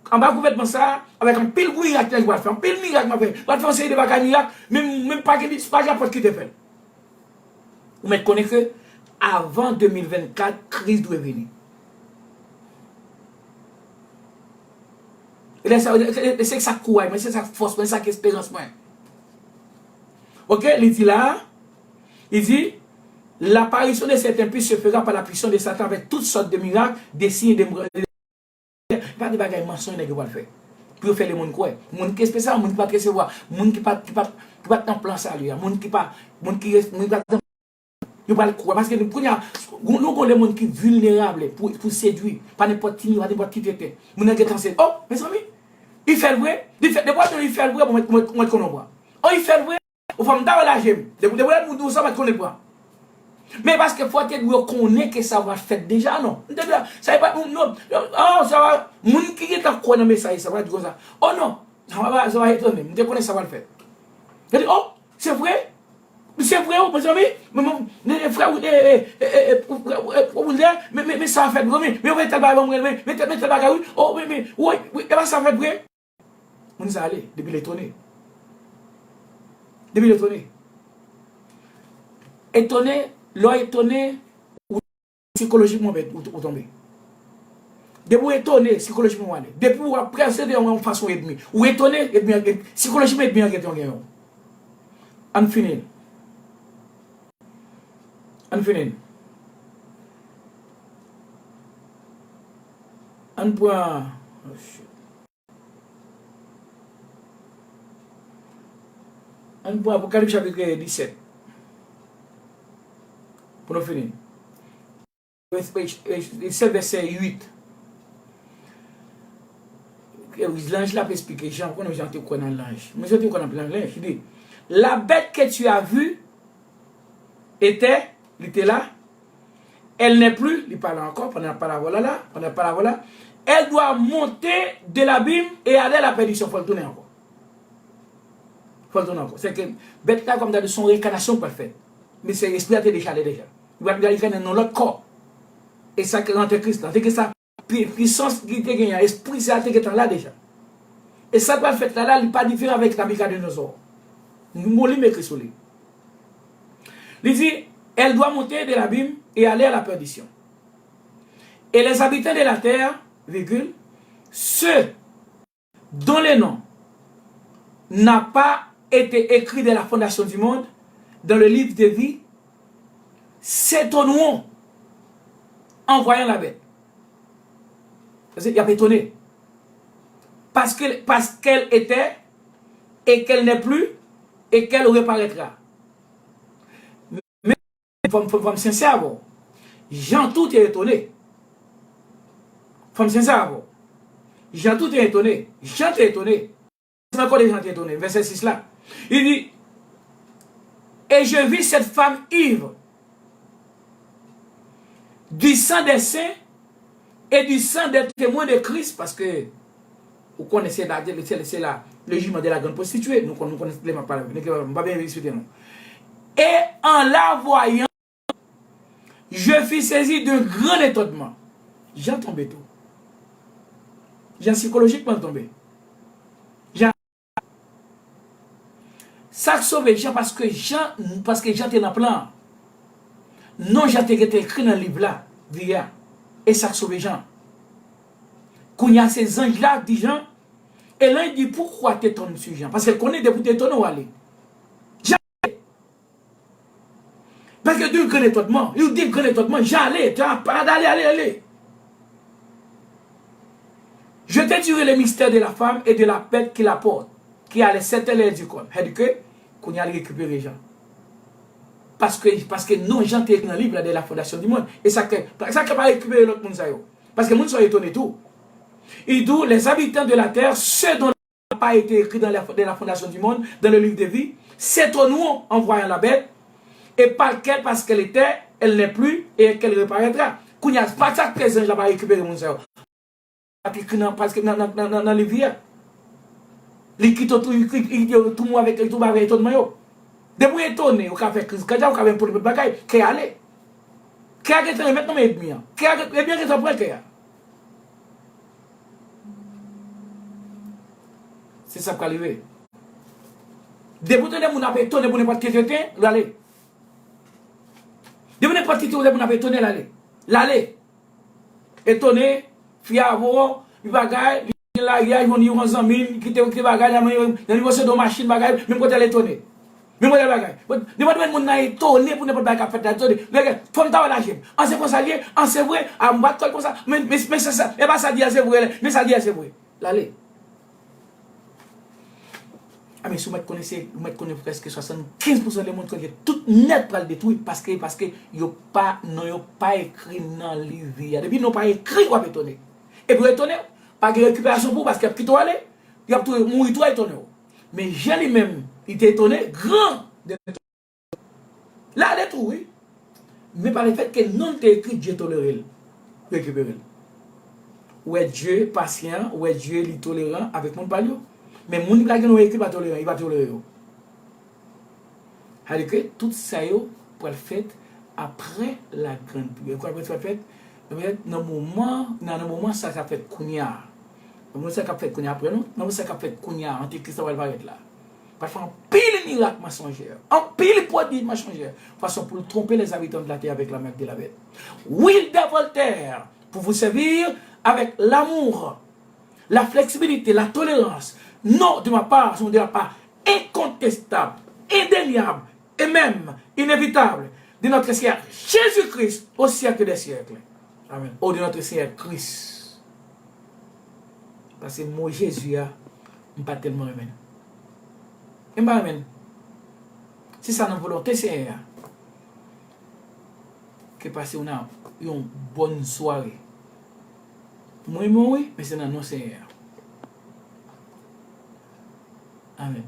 Anba gouvènman sa a, avèk anpil mirak nèg yo pral fè, anpil mirak yo pral fè, yo pral fè yon seri de bagay mirak, men, men pa gen, pa gen nenpòt ki te fè l. Ou mèt konnen ke avan de mil vennkat, Kris dwe vini. E lè sa, e, e, e se sa k kouray mwen, se sa k fòs mwen, se sa k esperans mwen. Oke, li di la, li di, l'apparition de cet impie se fera par la puissance de Satan avec toutes sortes de miracles, de signes et de, pa de bagay mansonj nèg yo pral fè. Pou yo fè lemonn kwè. Moun ki espesyal, moun ki pa t resevwa, moun ki pa t, ki pa t, ki pa t nan plan sali a, moun ki pa, moun ki res-, moun ki pa t nan, yo pral kwè. Paske nou, kounye a, nou gon lemonn ki vilnerab pou, pou sedui pa nenpòt ti mirak, nenpòt ti tenten. Moun nan gentan se, oh, mezanmi, li fè l vre, li fè, depi w ap tande li fè l vre, bon, mwen, mwen, mwen konnen w pran. Oh, li fè l vre. Ou fè m ta relaje m. Depi, depi lè moun di w sa, mwen konnen pran. Men paske fò te dwe konnen ke sa va fèt deja, non. M te dwe, sa e pa, non, oh, sa va, moun ki gentan kwè nan mesaj sa, va di konsa, oh non, sa va, sa va etone m. M te konnen sa va fèt. Yo di, oh, se vre? Se vre, wi, mezanmi. Men, men, men, frè, wi, e, e, e, e, frè, e, frè Wilder, men, men, men sa fèt vre, men, men, men, tèl bagay, men, men, men, tèl, men, tèl bagay, wi. O, men, men, wi, wi, e pa sa fèt vre. Moun sa ale, depi l etone. Depi l etone. Etone, lè w etone, ou sikolojikman w pèd, ou, ou tonbe. Depi w etone, sikolojikman w ale. Depi w ap prezante yon fason edmi, ou etone, edmi an, ed-, sikolojikman edmi an gentan genyen w. Ann fini l. Ann fini l. Ann pran, oh, shit. Ann pran Apokalip chapit disèt. Pou nou fini. Disèt vèsè uit. Lanj la ap esplike Jan, konnen Jan te kwè nan lanj. Mesye te kwè nan lanj, li di, la bête que tu as vue était, li te la, elle n'est plus, li pa la ankò, pandan l ap pale avè w la, la, pandan l ap pale avè w la, elle doit monter de l'abîme et aller à la perdition, fò l tounen ankò. Fò l tounen ankò. Se ke bèt la, kòm ta di, se yon rekanasyon k pral fèt. Men se espri a te deja ale deja. Li pral, li pral rekanne nan lòt kò. E sa ke Antekris la. Antekris la, pi-, pisans li te genyen an, espri sa te gentan la deja. E sa k pral fèt la, la, li pa diferan avèk Nabikadnezò. Nou li m ekri sou li. Li di, elle doit monter de l'abîme et aller à la perdition. Et les habitants de la terre, virgule, ceux dont le nom n'a pas été écrit dès la fondation du monde dans le livre de vie, s'étonneront en voyant la bête. Y ap etone. Parce que, parce qu'elle était, et qu'elle n'est plus, et qu'elle reparaîtra. Fò m, fò m, fò m sensè avè w. Jan tou te etone. Fò m sensè avè w. Jan tou te etone. Jan te etone. Nan kote Jan te etone, vèsè sis la. Li di, et je vis cette femme ivre du sang des saints et du sang des témoins de Christ, paske ou konnen se la, se, se la, le jugement de la grande prostituée, nou konnen, nou konnen le m ap pale, m pa byen eksplike nou. Et en la voyant, je fus saisi d'un grand étonnement. Jan tonbe tou. Jan sikolojikman tonbe. Jan Sa k sove Jan, paske Jan, paske Jan te nan plan an. Non Jan te gentan ekri nan liv la, vi a. E sa k sove Jan. Kounye a se zanj la k di Jan, e lan di, pourquoi t'étonnes-tu, Jean? Paske l konnen depi w te etone w ale. Jan ale. Paske de gran etònman, yo de gran etònman, Jan ale, Jan pa ale, ale, ale. Je te dirai le mystère de la femme et de la bête qui la porte, qui a les sept lettres du corps. Sètadi ke, kounye a l rekipere Jan. Paske, paske non Jan te ekri nan liv la de la fondation du monde. E sa ke, sa ke pa rekipere lòt moun sa yo. Paske moun sa yo etone tou. Il dit, les habitants de la terre, ceux dont n'a pas été écrit dans la, dans la fondation du monde, dans le livre de vie, s'étonneront en voyant la bête, et par quelle, parce qu'elle était, elle n'est plus, et qu'elle reparaîtra. Kounye a, pa sa k fè zanj la pa rekipere moun sa yo. Pa t ekri nan, pa t ekri nan, nan, nan, nan, nan liv vi a. Li kite w tou, li, li, li kite w tou mou avèk, li tou ba avèk etònman yo. Depi w etone, ou ka fè kriz kadyak, ou ka fè nenpòt bagay, kè a ale. Kè a gentan remèt nan men ènmi an. Kè a, ènmi an gentan pran kè a. Se sa k pral rive. Depi w tande moun ap etone pou nenpòt ti tenten, l ale. Depi nenpòt ti tenten moun ap etone, l ale. L ale. Etone, fi a vo, li bagay, li gen lari a, li jwenn yon zanmi, li kite, kite bagay, li al nan yon, nan yon se do machin, bagay, menm kote l etone. Menm kote l bagay. Bon, nenpòt moun nan etone pou nenpòt bagay k ap fèt la, etone. Lè, fò m ta wè laje m. An se konsa l ye, an se vre, a m bat kò l konsa, men, men, men se sa, e pa sa l di a se vre, men sa l di a se vre. L ale. A men si w mèt konnen se, ou mèt konnen prèske swasannkenz pousan lemonn kreyè tout nèt pral detwi paske, paske yo pa, non yo pa ekri nan liv vi a. Depi non pa ekri, w ap etone. Epi w etone, pa gen rekiperasyon pou ou paske y ap kite w ale, y ap tou mouri tou a etone w. Men Jan li menm, li te etone, gran de L ale tou, wi. Men pa lefètke non l te ekri, Dye tolere l, rekipere l. Ou wè Dye pasyan, ou wè Dye li toleran avèk moun pa l yo. Men moun ki pa gen non ekri pa toleran, li pa tolere yo. Sètadi ke tout sa yo pral fèt apre la grande prière. Pral fèt nan moman, nan, nan moman sa k ap fèt kounye a. Nan moman sa k ap fèt kounye a, apre nou, nan moman sa k ap fèt kounye a, Antikris la pral parèt la. Pral fè anpil mirak masanjè, anpil pwodui masanjè, fason pou l twonpe les habitants de la terre avec la marque de la bête. Wilder Voltaire, pour vous servir avec l'amour, la flexibilité, la tolérance. Non, de ma part, sont de la part incontestable, indéniable et même inévitable de notre Seigneur Jésus-Christ au siècle des siècles. Amen. Au de notre Seigneur Christ. Paske mo Jezi a, m pa tèlman renmen l. E m pa renmen l. Si sa nan volonte Senyè a, ke pase w nan yon bòn sware. M renmen w wi, men se nan non Senyè a. Amen.